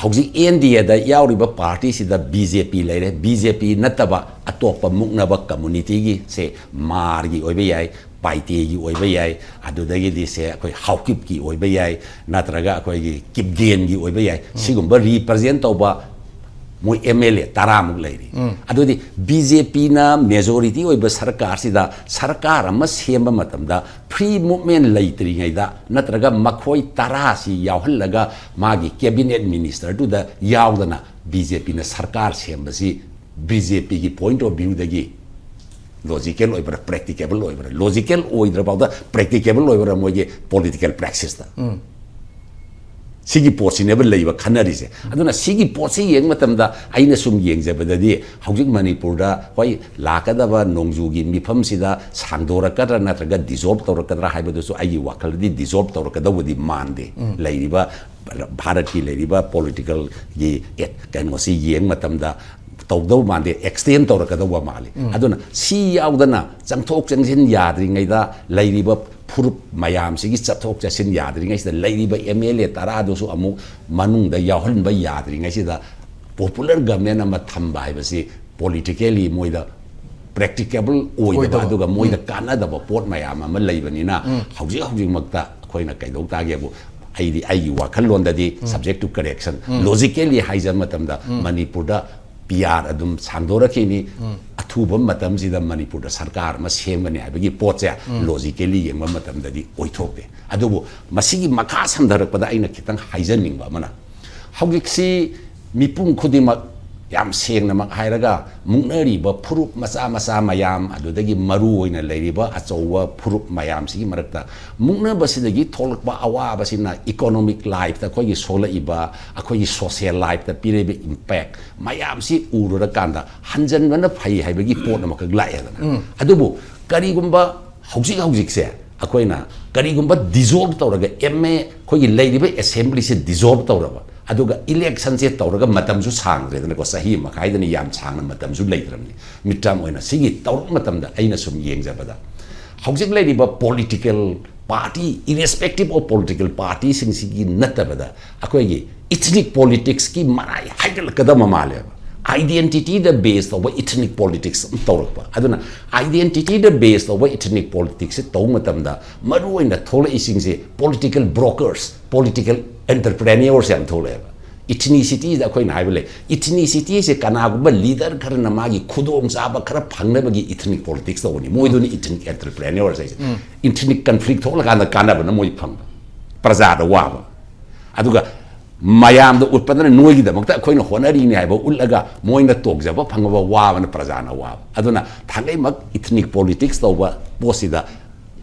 ꯍꯧꯖꯤꯛ N D A ꯗ ꯌꯥꯎꯔꯤꯕ party ꯁꯤꯗ B J P ꯂꯩꯔꯦ, B J P ꯅꯠꯇꯕ ꯑꯇꯣꯞꯄ ꯃꯨꯛꯅꯕ community ꯒꯤ, ꯁꯦ ꯃꯥꯔꯒꯤ ꯑꯣꯏꯕ ꯌꯥꯏ, ꯄꯥꯏꯇꯦꯒꯤ ꯑꯣꯏꯕ ꯌꯥꯏ, ꯑꯗꯨꯗꯒꯤꯗꯤ ꯁꯦ ꯑꯩꯈꯣꯏ ꯍꯥꯎꯀꯤꯞꯀꯤ ꯑꯣꯏꯕ ꯌꯥꯏ, ꯅꯠꯇ꯭ꯔꯒ ꯑꯩꯈꯣꯏꯒꯤ ꯀꯤꯞꯒꯦꯟꯒꯤ ꯑꯣꯏꯕ ꯌꯥꯏ, ꯁꯤꯒꯨꯝꯕ represent ꯇꯧꯕ ꯃꯣꯏ M L A ꯇꯔꯥꯃꯨꯛ ꯂꯩꯔꯤ꯫ ꯑꯗꯨꯗꯤ B J P ꯅ majority ꯑꯣꯏꯕ ꯁꯔꯀꯥꯔꯁꯤꯗ ꯁꯔꯀꯥꯔ ꯑꯃ ꯁꯦꯝꯕ ꯃꯇꯝꯗ free movement ꯂꯩꯇ꯭ꯔꯤꯉꯩꯗ, ꯅꯠꯇ꯭ꯔꯒ ꯃꯈꯣꯏ ꯇꯔꯥꯁꯤ ꯌꯥꯎꯍꯜꯂꯒ ꯃꯥꯒꯤ cabinet minister ꯗꯨꯗ ꯌꯥꯎꯗꯅ B J P ꯅ ꯁꯔꯀꯥꯔ ꯁꯦꯝꯕꯁꯤ B J P ꯒꯤ point of view ꯗꯒꯤ logical ꯑꯣꯏꯕ꯭ꯔꯥ, practicable ꯑꯣꯏꯕ꯭ꯔꯥ? Logical ꯑꯣꯏꯗ꯭ꯔꯐꯥꯎꯗ practicable ꯑꯣꯏꯕ꯭ꯔꯥ ꯃꯣꯏꯒꯤ political praxis ꯇ? ꯁꯤꯒꯤ ꯄꯣꯠꯁꯤꯅꯦꯕ ꯂꯩꯕ ꯈꯟꯅꯔꯤꯁꯦ꯫ ꯑꯗꯨꯅ ꯁꯤꯒꯤ ꯄꯣꯠꯁꯤ ꯌꯦꯡꯕ ꯃꯇꯝꯗ ꯑꯩꯅ ꯁꯨꯝ ꯌꯦꯡꯖꯕꯗꯗꯤ, ꯍꯧꯖꯤꯛ ꯃꯅꯤꯄꯨꯔꯗ, ꯍꯣꯏ, ꯂꯥꯛꯀꯗꯕ ꯅꯣꯡꯖꯨꯒꯤ ꯃꯤꯐꯝꯁꯤꯗ ꯁꯥꯡꯗꯣꯔꯛꯀꯗ꯭ꯔꯥ ꯅꯠꯇ꯭ꯔꯒ dissolve ꯇꯧꯔꯛꯀꯗ꯭ꯔꯥ ꯍꯥꯏꯕꯗꯨꯁꯨ ꯑꯩꯒꯤ ꯋꯥꯈꯜꯗꯗꯤ dissolve ꯇꯧꯔꯛꯀꯗꯧꯕꯗꯤ ꯃꯥꯟꯗꯦ꯫ ꯂꯩꯔꯤꯕ, ꯚꯥꯔꯠꯀꯤ ꯂꯩꯔꯤꯕ political ꯒꯤ, ꯑꯦ, ꯀꯩꯅꯣꯁꯤ ꯌꯦꯡ ꯃꯇꯝꯗ ꯇꯧꯗꯧ ꯃꯥꯟꯗꯦ, extend ꯇꯧꯔꯛꯀꯗꯧꯕ ꯃꯥꯜꯂꯤ꯫ ꯑꯗꯨꯅ ꯁꯤ ꯌꯥꯎꯗꯅ ꯆꯪꯊꯣꯛ ꯆꯪꯁꯤꯟ ꯌꯥꯗ꯭ꯔꯤꯉꯩꯗ, ꯂꯩꯔꯤꯕ ꯐꯨꯔꯨꯞ ꯃꯌꯥꯝꯁꯤꯒꯤ ꯆꯠꯊꯣꯛ ꯆꯠꯁꯤꯟ ꯌꯥꯗ꯭ꯔꯤꯉꯩꯁꯤꯗ, ꯂꯩꯔꯤꯕ M L A ꯇꯔꯥꯗꯨꯁꯨ ꯑꯃꯨꯛ ꯃꯅꯨꯡꯗ ꯌꯥꯎꯍꯟꯕ ꯌꯥꯗ꯭ꯔꯤꯉꯩꯁꯤꯗ, popular government ꯑꯃ ꯊꯝꯕ ꯍꯥꯏꯕꯁꯤ politically ꯃꯣꯏꯗ ꯄ꯭ꯔꯦꯛꯇꯤꯀꯦꯕꯜ ꯑꯣꯏꯗꯕ, ꯑꯣꯏꯗꯕ꯫ ꯑꯗꯨꯒ ꯃꯣꯏꯗ ꯀꯥꯟꯅꯗꯕ ꯄꯣꯠ ꯃꯌꯥꯝ ꯑꯃ ꯂꯩꯕꯅꯤꯅ, ꯍꯧꯖꯤꯛ ꯍꯧꯖꯤꯛꯃꯛꯇ ꯑꯩꯈꯣꯏꯅ ꯀꯩꯗꯧ ꯇꯥꯒꯦꯕꯨ, ꯑꯩꯗꯤ ꯑꯩꯒꯤ ꯋꯥꯈꯜꯂꯣꯟꯗꯗꯤ, subject to correction, logically ꯍꯥꯏꯖꯕ ꯃꯇꯝꯗ, ꯃꯅꯤꯄꯨꯔꯗ ꯄꯤ ꯑꯥꯔ ꯑꯗꯨꯝ ꯁꯥꯡꯗꯣꯔꯛꯈꯤꯅꯤ꯫ ꯑꯊꯨꯕ ꯃꯇꯝꯁꯤꯗ ꯃꯅꯤꯄꯨꯔꯗ ꯁꯔꯀꯥꯔ ꯑꯃ ꯁꯦꯝꯒꯅꯤ ꯍꯥꯏꯕꯒꯤ ꯄꯣꯠꯁꯦ logically ꯌꯦꯡꯕ ꯃꯇꯝꯗꯗꯤ ꯑꯣꯏꯊꯣꯛꯇꯦ꯫ ꯑꯗꯨꯕꯨ ꯃꯁꯤꯒꯤ ꯃꯈꯥ ꯁꯝꯊꯔꯛꯄꯗ ꯑꯩꯅ ꯈꯤꯇꯪ ꯍꯥꯏꯖꯅꯤꯡꯕ ꯑꯃꯅ, ꯍꯧꯖꯤꯛꯁꯤ ꯃꯤꯄꯨꯝ ꯈꯨꯗꯤꯡꯃꯛ, ꯌꯥꯝ ꯁꯦꯡꯅꯃꯛ ꯍꯥꯏꯔꯒ, ꯃꯨꯛꯅꯔꯤꯕ ꯐꯨꯔꯨꯞ ꯃꯆꯥ ꯃꯆꯥ ꯃꯌꯥꯝ, ꯑꯗꯨꯗꯒꯤ ꯃꯔꯨ ꯑꯣꯏꯅ ꯂꯩꯔꯤꯕ ꯑꯆꯧꯕ ꯐꯨꯔꯨꯞ ꯃꯌꯥꯝꯁꯤꯒꯤ ꯃꯔꯛꯇ ꯃꯨꯛꯅꯕꯁꯤꯗꯒꯤ ꯊꯣꯛꯂꯛꯄ ꯑꯋꯥꯕꯁꯤꯅ economic lifeꯇ ꯑꯩꯈꯣꯏꯒꯤ ꯁꯣꯛꯂꯛꯏꯕ, ꯑꯩꯈꯣꯏꯒꯤ social lifeꯇ ꯄꯤꯔꯛꯏꯕ impact ꯃꯌꯥꯝꯁꯤ ꯎꯔꯨꯔꯀꯥꯟꯗ ꯍꯟꯖꯟꯕꯅ ꯐꯩ ꯍꯥꯏꯕꯒꯤ ꯄꯣꯠ ꯑꯃꯈꯛ ꯂꯥꯛꯑꯦꯗꯅ꯫ ꯑꯗꯨꯕꯨ ꯀꯔꯤꯒꯨꯝꯕ ꯍꯧꯖꯤꯛ ꯍꯧꯖꯤꯛꯁꯦ ꯑꯩꯈꯣꯏꯅ ꯀꯔꯤꯒꯨꯝꯕ dissolve ꯇꯧꯔꯒ, ꯑꯦꯝ ꯑꯦ ꯑꯩꯈꯣꯏꯒꯤ ꯂꯩꯔꯤꯕ assemblyꯁꯦ dissolve ꯇꯧꯔꯕ, ꯑꯗꯨꯒ electionꯁꯦ ꯇꯧꯔꯒ, ꯃꯇꯝꯁꯨ ꯁꯥꯡꯗ꯭ꯔꯦꯗꯅꯀꯣ, ꯆꯍꯤ ꯃꯈꯥꯏꯗꯅ ꯌꯥꯝ ꯁꯥꯡꯅ ꯃꯇꯝꯁꯨ ꯂꯩꯇ꯭ꯔꯕꯅꯤ꯫ Mid term ꯑꯣꯏꯅ ꯁꯤꯒꯤ ꯇꯧꯔꯛꯄ ꯃꯇꯝꯗ, ꯑꯩꯅ ꯁꯨꯝ ꯌꯦꯡꯖꯕꯗ, ꯍꯧꯖꯤꯛ ꯂꯩꯔꯤꯕ political party, irrespective of political partyꯁꯤꯡꯁꯤꯒꯤ ꯅꯠꯇꯕꯗ, ꯑꯩꯈꯣꯏꯒꯤ ethnic politicsꯀꯤ ꯃꯔꯥꯏ ꯍꯥꯏꯒꯠꯂꯛꯀꯗꯕ ꯃꯥꯜꯂꯦꯕ꯫ Identityꯗ base ꯇꯧꯕ ethnic politics ꯑꯃ ꯇꯧꯔꯛꯄ꯫ ꯑꯗꯨꯅ identityꯗ base ꯇꯧꯕ ethnic politicsꯁꯦ ꯇꯧꯕ ꯃꯇꯝꯗ, ꯃꯔꯨꯑꯣꯏꯅ ꯊꯣꯛꯂꯛꯏꯁꯤꯡꯁꯦ political brokers, political entrepreneurs ꯌꯥꯝ ꯊꯣꯛꯂꯛꯑꯦꯕ꯫ Ethnicityꯗ ꯑꯩꯈꯣꯏꯅ ꯍꯥꯏꯕ ꯂꯩ, ethnicityꯁꯦ ꯀꯅꯥꯒꯨꯝꯕ leader ꯈꯔꯅ ꯃꯥꯒꯤ ꯈꯨꯗꯣꯡꯆꯥꯕ ꯈꯔ ꯐꯪꯅꯕꯒꯤ ethnic politics ꯇꯧꯕꯅꯤ꯫ ꯃꯣꯏꯗꯨꯅ ethnic entrepreneurs ꯍꯥꯏꯁꯦ꯫ Ethnic conflict ꯊꯣꯛꯂꯀꯥꯟꯗ ꯀꯥꯟꯅꯕꯅ ꯃꯣꯏ ꯐꯪꯕ, ꯄ꯭ꯔꯖꯥꯗ ꯋꯥꯕ꯫ ꯑꯗꯨꯒ ꯃꯌꯥꯝꯗ ꯎꯠꯄꯗꯅ ꯅꯣꯏꯒꯤꯗꯃꯛꯇ ꯑꯩꯈꯣꯏꯅ ꯍꯣꯠꯅꯔꯤꯅꯤ ꯍꯥꯏꯕ ꯎꯠꯂꯒ, ꯃꯣꯏꯅ ꯇꯣꯡꯖꯕ ꯐꯪꯉꯕ, ꯋꯥꯕꯅ ꯄ꯭ꯔꯖꯥꯅ ꯋꯥꯕ꯫ ꯑꯗꯨꯅ ꯊꯥꯡꯒꯩꯃꯛ ethnic politics ꯇꯧꯕ ꯄꯣꯠꯁꯤꯗ,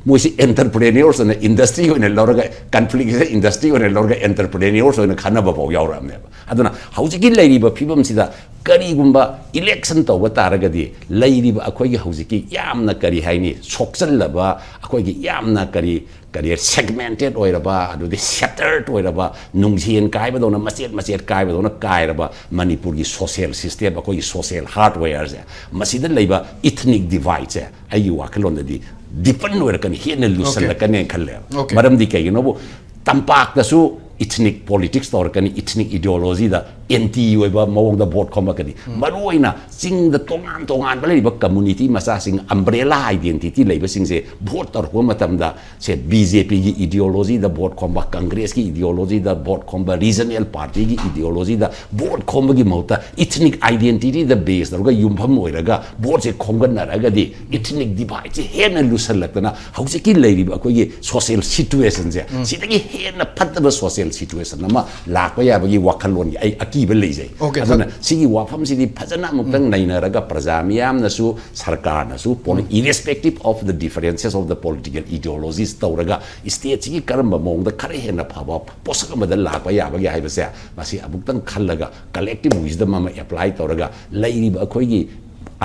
ꯃꯣꯏꯁꯤ entrepreneurs ꯑꯣꯏꯅ, industry ꯑꯣꯏꯅ ꯂꯧꯔꯒ, conflictꯁꯦ industry ꯑꯣꯏꯅ ꯂꯧꯔꯒ entrepreneurs ꯑꯣꯏꯅ ꯈꯟꯅꯕ ꯐꯥꯎ ꯌꯥꯎꯔꯛꯑꯕꯅꯦꯕ꯫ ꯑꯗꯨꯅ ꯍꯧꯖꯤꯛꯀꯤ ꯂꯩꯔꯤꯕ ꯐꯤꯕꯝꯁꯤꯗ ꯀꯔꯤꯒꯨꯝꯕ election ꯇꯧꯕ ꯇꯥꯔꯒꯗꯤ, ꯂꯩꯔꯤꯕ ꯑꯩꯈꯣꯏꯒꯤ ꯍꯧꯖꯤꯛꯀꯤ ꯌꯥꯝꯅ, ꯀꯔꯤ ꯍꯥꯏꯅꯤ, ꯁꯣꯛꯆꯜꯂꯕ, ꯑꯩꯈꯣꯏꯒꯤ ꯌꯥꯝꯅ, ꯀꯔꯤ, ꯀꯔꯤ, segmented ꯑꯣꯏꯔꯕ, ꯑꯗꯨꯗꯤ shattered ꯑꯣꯏꯔꯕ, ꯅꯨꯡꯖꯦꯟ ꯀꯥꯏꯕꯗꯧꯅ, ꯃꯆꯦꯠ ꯃꯆꯦꯠ ꯀꯥꯏꯕꯗꯧꯅ ꯀꯥꯏꯔꯕ ꯃꯅꯤꯄꯨꯔꯒꯤ social system, ꯑꯩꯈꯣꯏꯒꯤ social hardwareꯁꯦ, ꯃꯁꯤꯗ ꯂꯩꯕ ethnic divideꯁꯦ, ꯑꯩꯒꯤ ꯋꯥꯈꯜꯂꯣꯟꯗꯗꯤ deepen ꯑꯣꯏꯔꯛꯀꯅꯤ, ꯍꯦꯟꯅ ꯂꯨꯁꯜꯂꯛꯀꯅꯦꯅ ꯈꯜꯂꯦꯕ꯫ Okay. ꯃꯔꯝꯗꯤ ꯀꯩꯒꯤꯅꯣꯕꯨ, ꯇꯝꯄꯥꯛꯇꯁꯨ ethnic politics ꯇꯧꯔꯛꯀꯅꯤ, ethnic ideologyꯗ ꯑꯦꯟꯇꯤ ꯑꯣꯏꯕ ꯃꯑꯣꯡꯗ ꯚꯣꯠ ꯈꯣꯝꯃꯛꯀꯅꯤ꯫ ꯃꯔꯨꯑꯣꯏꯅ ꯆꯤꯡꯗ ꯇꯣꯉꯥꯟ ꯇꯣꯉꯥꯟꯕ ꯂꯩꯔꯤꯕ ꯀꯝꯃꯨꯅꯤꯇꯤ ꯃꯆꯥꯁꯤꯡ, ꯑꯝꯕ꯭ꯔꯦꯂꯥ ꯑꯥꯏꯗꯦꯟꯇꯤꯇꯤ ꯂꯩꯕꯁꯤꯡꯁꯦ ꯚꯣꯠ ꯇꯧꯔꯛꯄ ꯃꯇꯝꯗ ꯁꯦ ꯕꯤ ꯖꯦ ꯄꯤꯒꯤ ꯏꯗꯤꯑꯣꯂꯣꯖꯤꯗ ꯚꯣꯠ ꯈꯣꯝꯕ, ꯀꯪꯒ꯭ꯔꯦꯁꯀꯤ ꯏꯗꯤꯑꯣꯂꯣꯖꯤꯗ ꯚꯣꯠ ꯈꯣꯝꯕ, ꯔꯤꯖꯅꯦꯜ ꯄꯥꯔꯇꯤꯒꯤ ꯏꯗꯤꯑꯣꯂꯣꯖꯤꯗ ꯚꯣꯠ ꯈꯣꯝꯕꯒꯤ ꯃꯍꯨꯠꯇ ꯏꯊꯅꯤꯛ ꯑꯥꯏꯗꯦꯟꯇꯤꯇꯤꯗ ꯕꯦꯁ ꯇꯧꯔꯒ, ꯌꯨꯝꯐꯝ ꯑꯣꯏꯔꯒ ꯚꯣꯠꯁꯦ ꯈꯣꯝꯒꯠꯅꯔꯒꯗꯤ ꯏꯊꯅꯤꯛ ꯗꯤꯚꯥꯏꯠꯁꯦ ꯍꯦꯟꯅ ꯂꯨꯁꯜꯂꯛꯇꯅ ꯍꯧꯖꯤꯛꯀꯤ ꯂꯩꯔꯤꯕ ꯑꯩꯈꯣꯏꯒꯤ ꯁꯣꯁꯤꯌꯦꯜ ꯁꯤꯆꯨꯋꯦꯁꯟꯁꯦ ꯁꯤꯗꯒꯤ ꯍꯦꯟꯅ ꯐꯠꯇꯕ ꯁꯣꯁꯤꯌꯦꯜ ꯁꯤꯆꯨꯋꯦꯁꯟ ꯑꯃ ꯂꯥꯛꯄ ꯌꯥꯕꯒꯤ ꯋꯥꯈꯜꯂꯣꯟꯒꯤ ꯑꯩ ꯑꯀꯤꯕ ꯂꯩꯖꯩ꯫ Okay, ꯑꯗꯨꯅ ꯁꯤꯒꯤ ꯋꯥꯐꯝꯁꯤꯗꯤ ꯐꯖꯅ ꯑꯃꯨꯛꯇꯪ ꯅꯩꯅꯔꯒ ꯄ꯭ꯔꯖꯥ ꯃꯤꯌꯥꯝꯅꯁꯨ, ꯁꯔꯀꯥꯔꯅꯁꯨ, irrespective of the differences of the political ideologies ꯇꯧꯔꯒ ꯁ꯭ꯇꯦꯠꯁꯤꯒꯤ ꯀꯔꯝꯕ ꯃꯑꯣꯡꯗ ꯈꯔ ꯍꯦꯟꯅ ꯐꯕ ꯄꯣꯠꯁꯛ ꯑꯃꯗ ꯂꯥꯛꯄ ꯌꯥꯕꯒꯦ ꯍꯥꯏꯕꯁꯦ ꯃꯁꯤ ꯑꯃꯨꯛꯇꯪ ꯈꯜꯂꯒ collective wisdom ꯑꯃ apply ꯇꯧꯔꯒ ꯂꯩꯔꯤꯕ ꯑꯩꯈꯣꯏꯒꯤ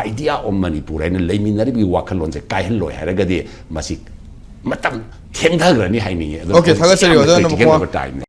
idea of ꯃꯅꯤꯄꯨꯔ ꯍꯥꯏꯅ ꯂꯩꯃꯤꯟꯅꯔꯤꯕꯒꯤ ꯋꯥꯈꯜꯂꯣꯟꯁꯦ ꯀꯥꯏꯍꯜꯂꯣꯏ ꯍꯥꯏꯔꯒꯗꯤ ꯃꯁꯤ ꯃꯇꯝ ꯊꯦꯡꯊꯈ꯭ꯔꯅꯤ ꯍꯥꯏꯅꯤꯡꯉꯤ꯫ ꯑꯗꯨꯅ Okay, ꯊꯥꯒꯠꯆꯔꯤ, ꯌꯥꯝꯅ ꯑꯣꯖꯥꯅ critical ꯋꯥ- ꯑꯣꯏꯕ time ꯅꯤ꯫